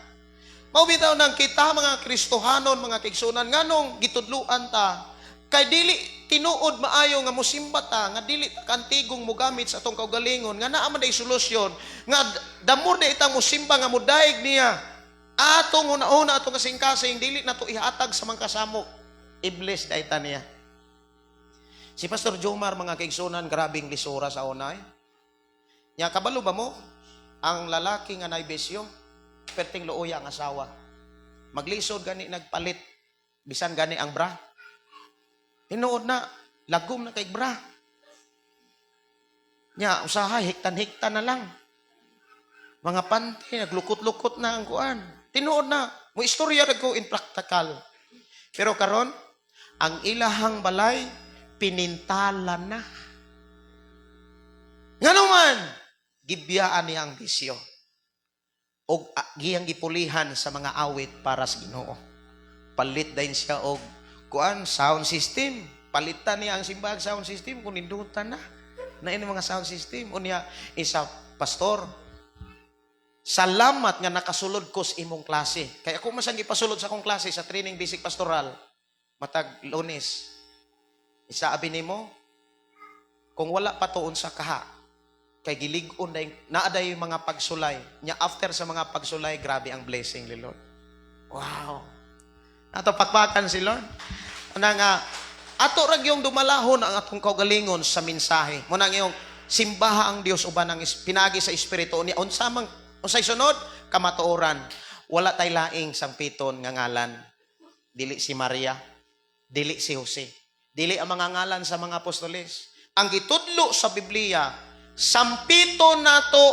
Mao bitaw nang kita mga Kristohanon, mga kaigsunan, nganong gitudluan ta kay dili tinuod maayo nga mosimba ta nga dili ta kantigong mogamit sa atong kaugalingon nga naa man day solusyon nga damor na itang mosimba nga modaig niya atong una-una atong kasing-kasing dili nato ihatag sa mga kasamok. Iblis dayta niya. Si Pastor Jomar, mga kaigsunan, grabing lisura sa unay. Nya kabalo ba mo ang lalaki nga nay bisyo perting luoya ang asawa. Maglisod gani nagpalit bisan gani ang bra. Tinuod na lagom na kay bra. Nya usahay hiktan-hiktan na lang. Mga panty naglukot-lukot na ang kuan. Tinuod na mo istorya ra ko in practical. Pero karon ang ilahang balay pinintala na. Ngano man gibiyaan niya ang bisyo. Og giyang gipulihan sa mga awit para sa Ginoo. Palit din siya og kuan sound system. Palitan niya ang simbag sound system kung nindutan na. Na ini mga sound system. Unya isa pastor, salamat nga nakasulod ko sa imong klase. Kaya ako man siyang gipasulod sa akong klase sa training basic pastoral matag Lunes. Isa abi nimo kung wala pa tuon sa kaha kay gilig-on na naaday yung mga pagsulay. Nya after sa mga pagsulay, grabe ang blessing ni Lord. Wow. Ato pakpakan si Lord. Ana nga ato ra gyung dumalahon ang atong kaugalingon sa mensahe. Mo nang iyong simbaha ang Dios uban ang pinagi sa espiritu niya unsa mang unsay sunod kamatuoran. Wala tay laing sampiton nga ngalan. Dili si Maria, dili si Jose, dili ang mga ngalan sa mga apostoles. Ang gitudlo sa Biblia, sampito nato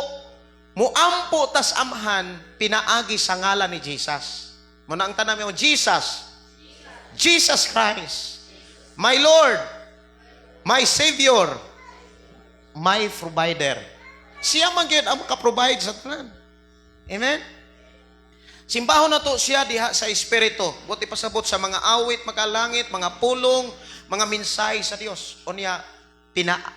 muampo tas Amahan pinaagi sa ngalan ni Jesus. Muna ang tanan mo, Jesus. Jesus Christ. My Lord, my Savior, my provider. Siya man gyud ang maka-provide sa tanan. Amen? Simbahon na to siya diha sa espiritu. Buti pasabot sa mga awit, makalangit, mga pulong, mga mensahe sa Dios. Unya,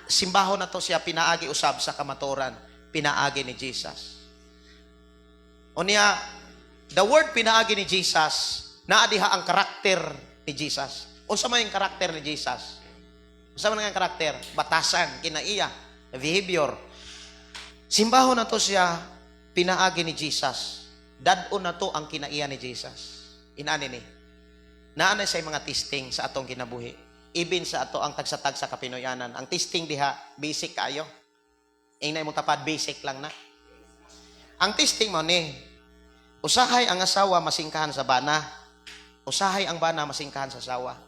simbahon na to siya pinaagi usab sa kamatuoran, pinaagi ni Jesus. Unya, the word pinaagi ni Jesus, naa diha ang karakter ni Jesus. Unsa may ang karakter ni Jesus? Unsa man ang karakter? Batasan, kinaiya, behavior. Simbahon na to siya pinaagi ni Jesus. Dad-on na to ang kinaiya ni Jesus. Inani ni. Naa na sa mga testing sa atong kinabuhi. Ibin sa ato ang tagsa-tagsa sa Kapinoyanan. Ang testing diha, basic kayo. Ingna mo tapad, basic lang na. Ang testing mo ni, usahay ang asawa masingkahan sa bana. Usahay ang bana masingkahan sa asawa.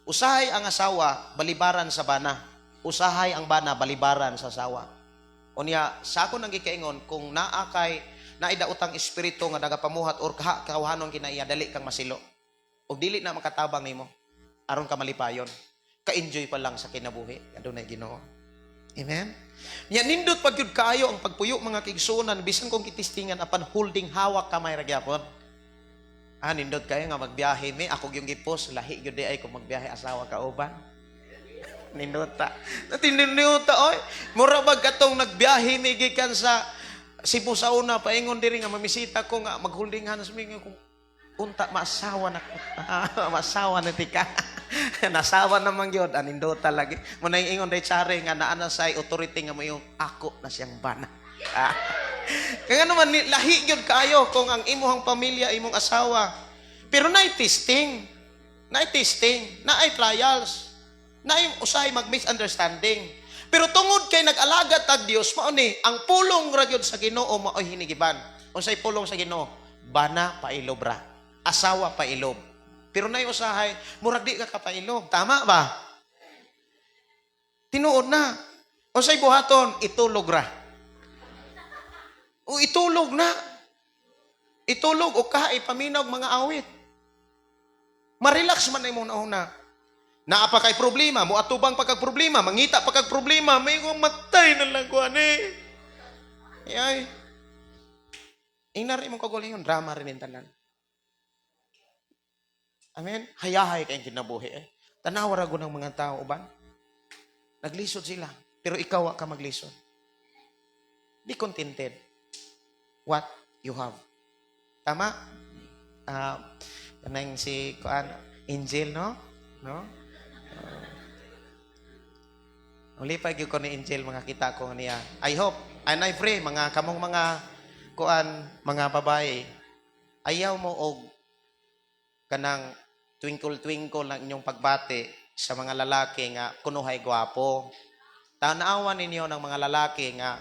Usahay ang asawa balibaran sa bana. Usahay ang bana balibaran sa asawa. Unya sa ako nang gikaingon kung naa kay naidaotang espiritu nga nagapamuhat or kaha kawahanon kinaiya, dali kang masilo. Og dili na makatabang nimo aron ka malipayon. Ka-enjoy pa lang sa kinabuhi. Adunay Ginoo. Amen. Nya nindot pag gyud kaayo ang pagpuyo, mga kaigsuonan, bisan kung kitistingan apan holding hawak kamay ra gyapon. Ah, nindot kayo nga magbiyahe mi, ako gyung gipos, lahi gyud di ay kung magbiyahe asawa kauban. Nindota. Nindota oy. Mura bag katong nagbiyahe mi gikan sa Cebu sa una paingon diri nga mamisita ko nga mag-holding hands mi nga kung unta maasawa na ko. Maasawa na tika. Nasawa naman gyud, anindota lagi. Mo na ingon day tsare nga naa na say authority nga moyong ako na siyang bana. Ah. Kaya naman lahi gyud kaayo kung ang imuhang pamilya, imong asawa. Pero naay testing. Naay testing, naay trials. Naay usahay mag-misunderstanding. Pero tungod kay nag-alaga tag Dios, mao ni ang pulong ra gyud sa Ginoo mao'y hinigiban. Unsay pulong sa Ginoo? Bana pailob ra. Asawa pailob. Pero naay usahay, murag di ka kapailob. Tama ba? Tinuod na. Unsay buhaton? Itulog ra. O itulog na. Itulog o ka ipaminaw mga awit. Ma-relax man imong nauna. Naa pa kay problema, moatubang pa kag problema, mangita pa kag problema, may kong matay na lang ko ani. Ay. Ingnar imong kagalingon, drama rin yung tanan. Amen? Hayahay kayong kinabuhi eh. Tanawa ra ng mga tao uban. Naglisod sila, pero ikaw wa ka maglisod. Be contented what you have. Tama? Kanang si kuan Angel, no? No? Uli pa gyud ko ni Angel mga kita ko niya. I hope and I pray mga kamong mga kuan mga babae, ayaw mo og kanang twinkle twinkle ang inyong pagbati sa mga lalaki nga kunuhay gwapo. Tanawan ninyo ng mga lalaki nga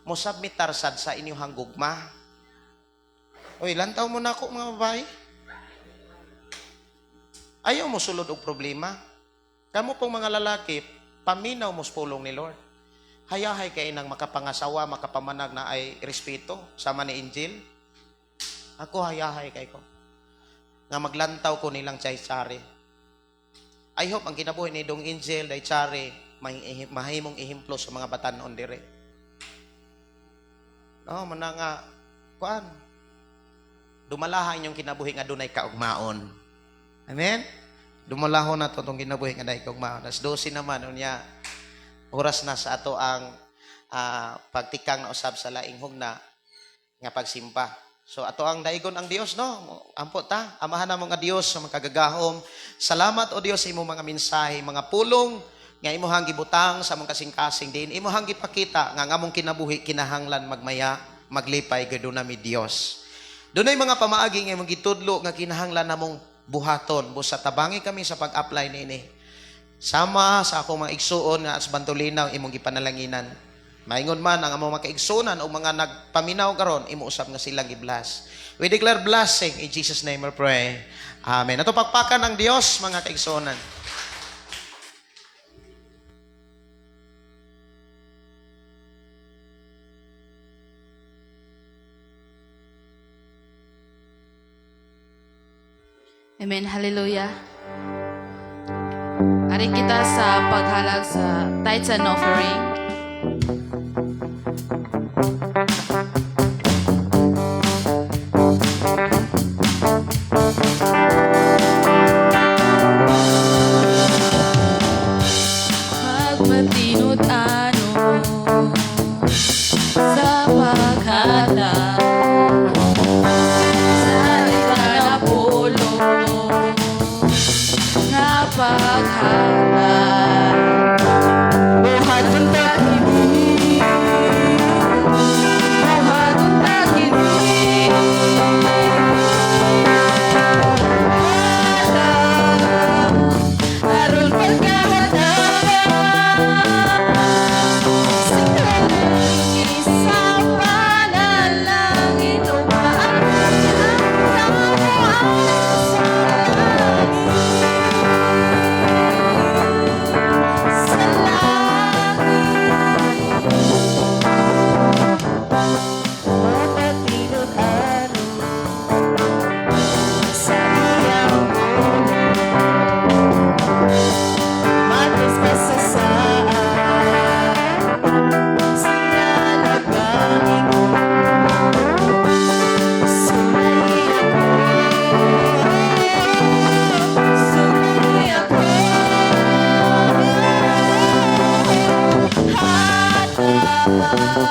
mo submitar sad sa inyong gugma. Oy, lantaw mo na ako mga babae. Ayaw mo sulod og problema. Kamo pong mga lalaki, paminaw mo sa pulong ni Lord. Hayahay kay nang makapangasawa, makapamanag na ay respeto sama ni Angel. Ako hayahay kay ko. Nga maglantaw ko nilang chay-chari. I hope ang kinabuhi ni Dong Angel, day chari, mahimong ehimplo sa mga batanon dire. No, mana nga kuan. Dumalaha inyong kinabuhi nga dunay kaugmaon. Amen? Dumalahon na to tong kinabuhi nga dunay kaugmaon. As 12 naman unya oras na sa ato ang pagtikang na usab sa laing hugna nga pagsimba. So ato ang daigon ang Dios, no. Ampo ta, amahan namo nga Dios sa makagagahom. Salamat o Dios sa imong mga mensahe, mga pulong nga imong gibutang sa among kasing-kasing din imong gipakita nga ang among kinabuhi kinahanglan magmaya, maglipay gud nami Dios. Dunay mga pamaagi nga imong gitudlo nga kinahanglan namong buhaton busa tabangi kami sa pag-apply niini. Sama sa akong mga igsuon nga as Bantolinaw imong gipanalanginan. Maingon man ang among mga kaigsuonan o mga nagpaminaw karon imo usab nga silang gi-bless. We declare blessing in Jesus' name we pray. Amen. Ato pakpakan ang Dios mga kaigsuonan. Amen. Hallelujah. Ari kita sa paghalag sa tithes and offering. Magmatinud-ano sa paghalag sa ikanapulo nga paghalag. Buhaton.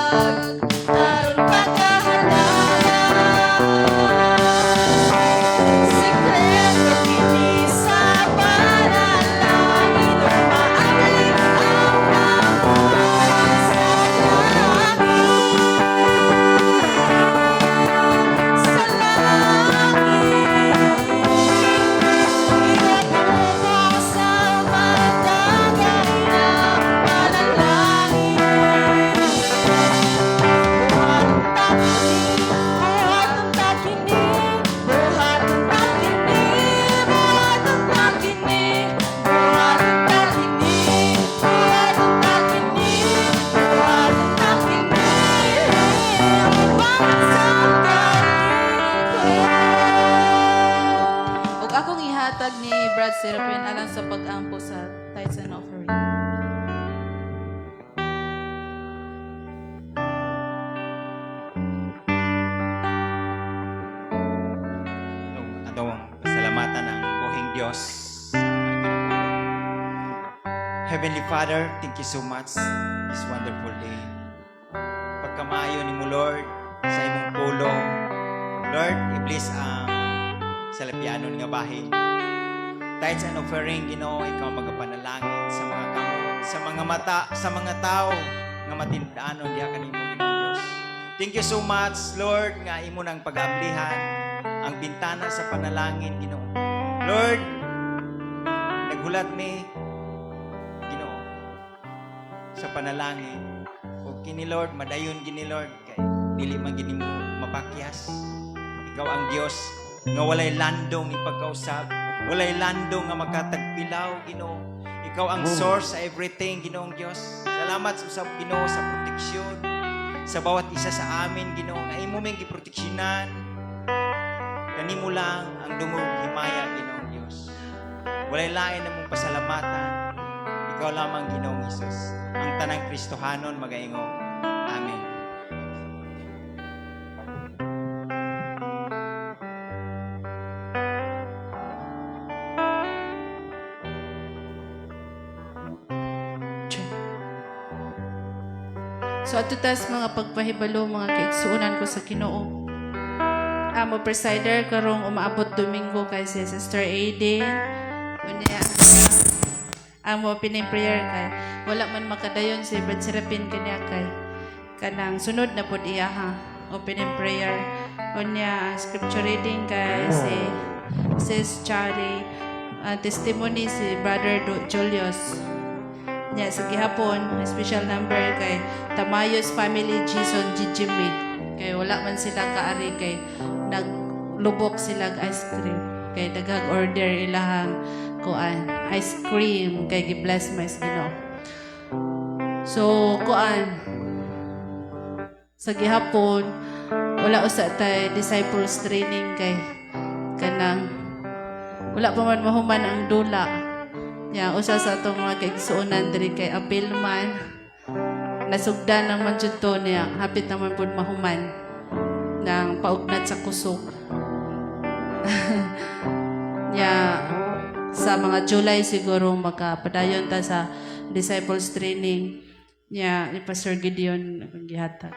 Aron pagkahalagan. Sekreto kini sa panalangin, maabli ang kamot sa langit, sa langit. Igabubo sa matagay na panalangin. Buhaton ta kini, buhaton ta kini, buhaton ta kini, buhaton ta kini, buhaton ta kini, buhaton ta kini, buhaton ta kini, upang sa kalipay. Ug akong ihatag ni Brad Serapin alang sa pag-ampo sa tithes and offering. Atong pasalamatan ang buhing Dios sa kinabuhi. Heavenly Father, thank you so much this wonderful day. Pagkamaayo nimo, Lord, sa imong pulong. Lord, i-bless ang salapianon nga bahin. Tithes and offering, Ginoo, ikaw magapanalangin sa mga kamot, sa mga mata, sa mga tao nga matindanon diha kanimo, Ginoo Dios. Thank you so much, Lord, nga imo nang pag-amlihan ang bintana sa panalangin, Ginoo. Lord, naghulat mi, Ginoo, sa panalangin. O kini, Lord, madayon gini, Lord, kay dili man gini mo mapakyas. Ikaw ang Dios nga walay landong ipagkausab, walay landong nga makatagpilaw, Ginoo. Ikaw ang source sa everything, Ginoong Dios. Salamat sa Ginoo sa proteksyon sa bawat isa sa amin, Ginoo, nga imo ming giproteksyonan. Kanimo lang ang dungog himaya, Ginoong Dios. Walay lain na mong pasalamatan. Ikaw lamang, Ginoong Hesus. Ang tanang Kristohanon magaingong. Amen. So ato tas mga pagpahibalo, mga kaigsuonan ko sa Ginoo. Amo presider karong umaabot Domingo kay si Sister Aiden. Unya amo opening prayer kay wala man makadayon si Brad Serapin kanya kay kanang sunod na pod iya ha opening prayer. Unya ang scripture reading kay si Sis Chari, testimony si Brother Julius. Nya sa gihapon, special number kay Tamayos family, Jason G. Jimmy. Kay wala man sila kaari kay naglubok sila og ice cream. Kay daghag order ilahang kuan ice cream kay gi-bless my Ginoo. So kuan sa gihapon wala usa tay disciples training kay kanang wala pa man mahuman ang dula. Ya, usa sa atong mga kaigsuonan diri kay apil man nasugdan naman jud to niya, hapit naman pud mahuman ng paugnat sa kusog. Ya, sa mga July siguro makapadayon ta sa disciples training niya ni Pastor Gideon akong gihatag.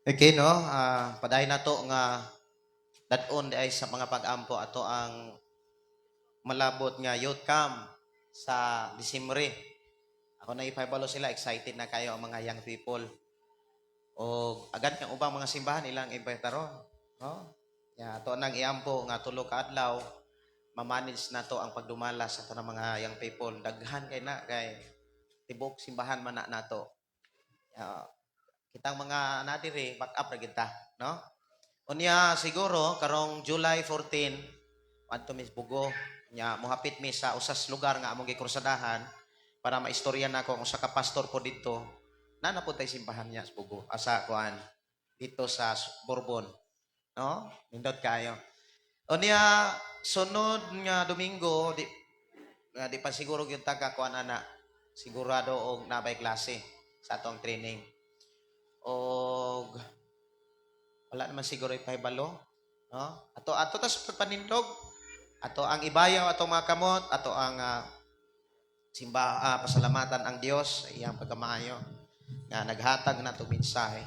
Okay, no? Padayon na to nga dad-on di ay sa mga pag-ampo ato ang malabot nga youth camp sa Disembre. Ako na ipahibalo sila, excited na kayo ang mga young people. O agad kang ubang mga simbahan ilang imbitaron, no? Ya, ato nang iampo nga 3 ka adlaw ma-manage na to ang pagdumala sa tanang mga young people. Daghan kay na kay tibok simbahan man na nato. Ya, kitang mga nadiri back up ra gid ta, no? Unya siguro karong July 14 adto mis Bugo nya mohapit mi sa usas lugar nga among gikrursadahan para maistorya nako ang usa ka pastor po didto na na po tay simbahan niya sa Bugo asa kuan dito sa Bourbon, no? Nindot kayo. Unya sunod nga Domingo di nga di pa siguro gyud ta ka kuan ana, sigurado og nabay klase sa atong training og wala naman siguro ipahibalo, no? Ato ato tas panindog ato ang ibayaw atong mga kamot ato ang Simba, pasalamatan ang Dios sa iyang pagkamaayo nga naghatag nato mensahe.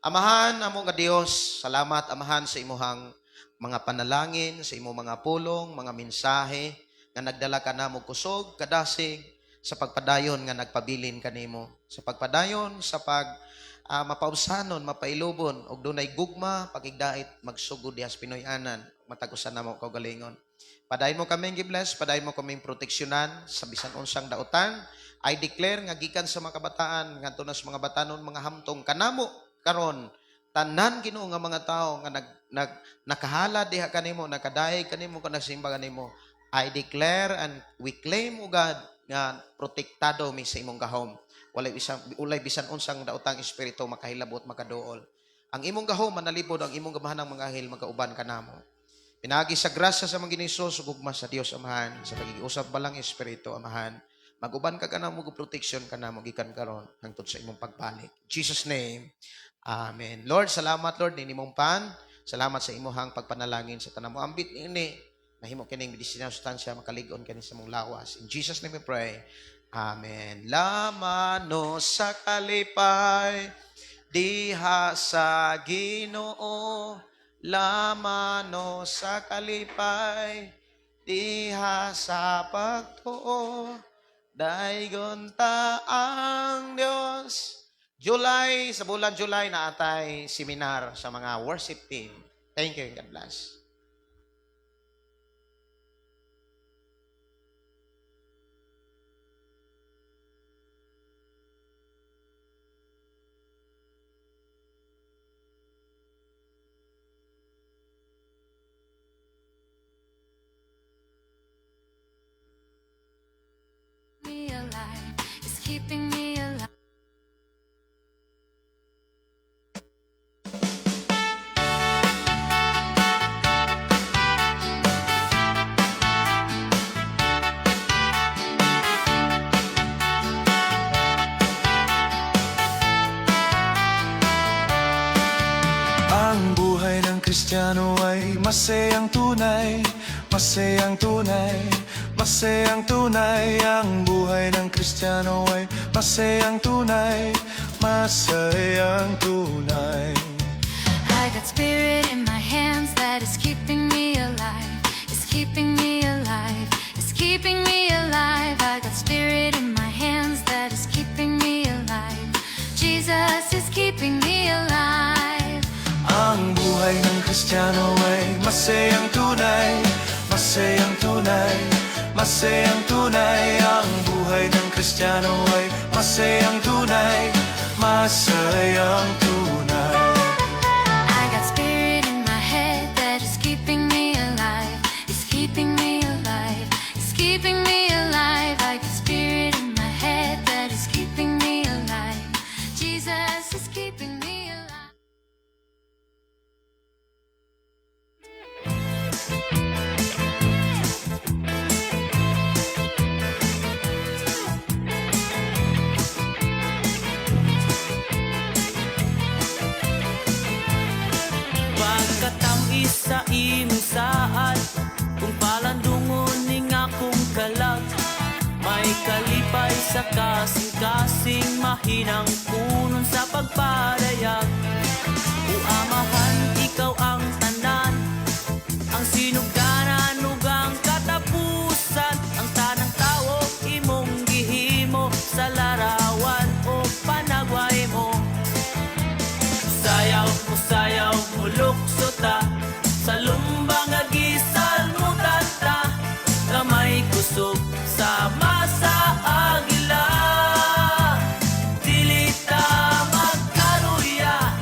Amahan amo nga Dios, salamat, Amahan, sa imuhang mga panalangin, sa imong mga pulong, mga mensahe nga nagdala ka namo kusog, kadasig sa pagpadayon nga nagpabilin kanimo, sa pagpadayon sa pag mapaubsanon, mapailubon og dunay gugma, pakigdait magsugod diha sa Pinoy-anan, matag usa namo kaugalingon. Padayon mo kaming gi-bless, padayon mo kaming proteksyonan sa bisan unsang dautan. I declare nga gikan sa mga kabataan ngadto na sa mga batanon, mga hamtong kanamo karon, tanan, Ginoo, nga mga tao nga nag, nag nakahala diha kanimo, nakadayeg kanimo, kung nagsimba kanimo. I declare and we claim, O God, nga protektado mi sa imong gahom. Walay isang ulay bisan unsang daotang espiritu makahilabot, makaduol. Ang imong gahom manalibod, ang imong gamahanang mga anghel magauban kanamo. Pinaagi sa grasya sa mga Ginoo, gugma sa Dios Amahan, sa pagkikiusap balang Espiritu, Amahan, maguban ka kanamo, protection kanamo gikan karon hangtod sa imong pagbalik. In Jesus name. Amen. Lord, salamat, Lord, nimong pan. Salamat sa imuhang pagpanalangin sa tanan mo. Ambit ini nahimo kining medisina sustansya makalig-on kani sa mong lawas. In Jesus name we pray. Amen. Lamano sa kalipay diha sa Ginoo, lamano sa kalipay diha sa pagtuo, daygon ta ang Dios. July, sa bulan July na atay seminar sa mga worship team. Thank you and God bless. Me alive, is keeping me alive. Ang buhay ng Kristiyano ay masayang tunay, masayang tunay, masayang tunay. Ang buhay ng Kristiyano ay masayang tunay, masayang tunay. I got spirit in my hands that is keeping me alive. Is keeping me alive. Is keeping me alive. I got spirit in my hands that is keeping me alive. Jesus is keeping me alive. Ang buhay ng Kristiyano ay masayang tunay, masayang tunay, masayang tunay. Ang buhay ng Kristiyano ay masayang tunay, masayang tunay. I got spirit in my head that is keeping me alive. Is keeping me alive. Is keeping me alive. I got spirit in my head that is keeping me alive. Jesus is keeping me alive. Pagkatamis sa imong saad, kung palandungon ning akong kalag, may kalipay sa kasing-kasing, mahinang punon sa pagpadayag. O Amahan, ikaw ang tanan, ang sinugdanan ug ang katapusan. Ang tanang tawo imong gihimo sa larawan o panagway mo. Sayaw mo, sayaw mo, lukso ta sa lumba nga gisalmutan ta, nga may kusog sama sa agila. Dili ta magkaruya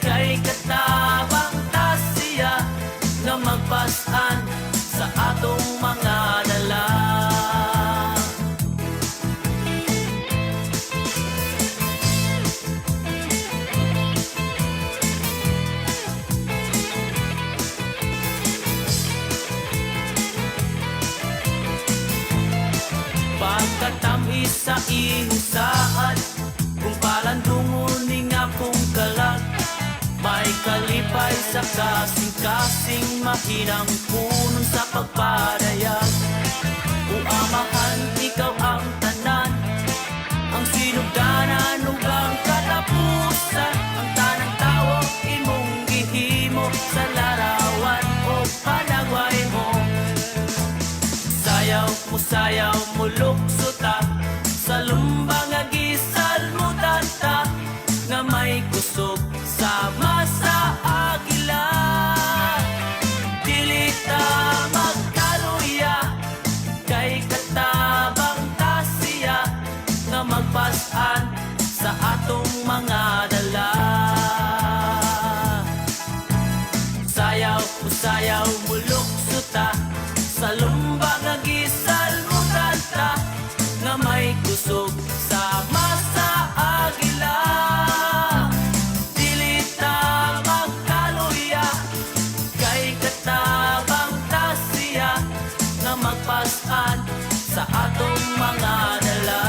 kay katabang ta siya nga magpasan sa atong mga dala. Pagkatamis sa imong saad, kung palandungon ning akong kalag, may kalipay sa kasing-kasing, mahinang punon sa pagpadayag. O Amahan, ikaw ang sa larawan o panagway mo. Sayaw mo, sayaw mo, lukso ta sa lumba nga gisalmutan ta, nga may kusog sama sa agila. Dili ta magkaluya kay katabang ta siya nga magpas-an sa atong mga dala. Sayaw mo, sayaw mo, lukso ta sa lumba nga gisalmutan ta, nga may kusog sama sa agila. Dili ta magkaluya kay katabang ta siya nga magpas-an sa atong mga dala.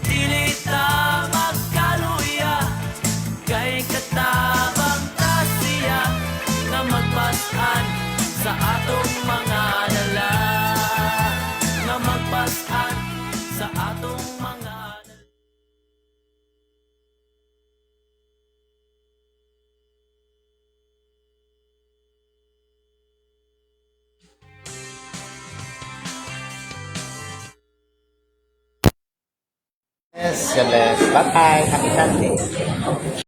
Dili ta magkaluya kay katabang ta siya nga magpas-an sa atong mga dala, nga magpas-an sa atong mga dala. Yes, God bless. Bye-bye. Happy Sunday.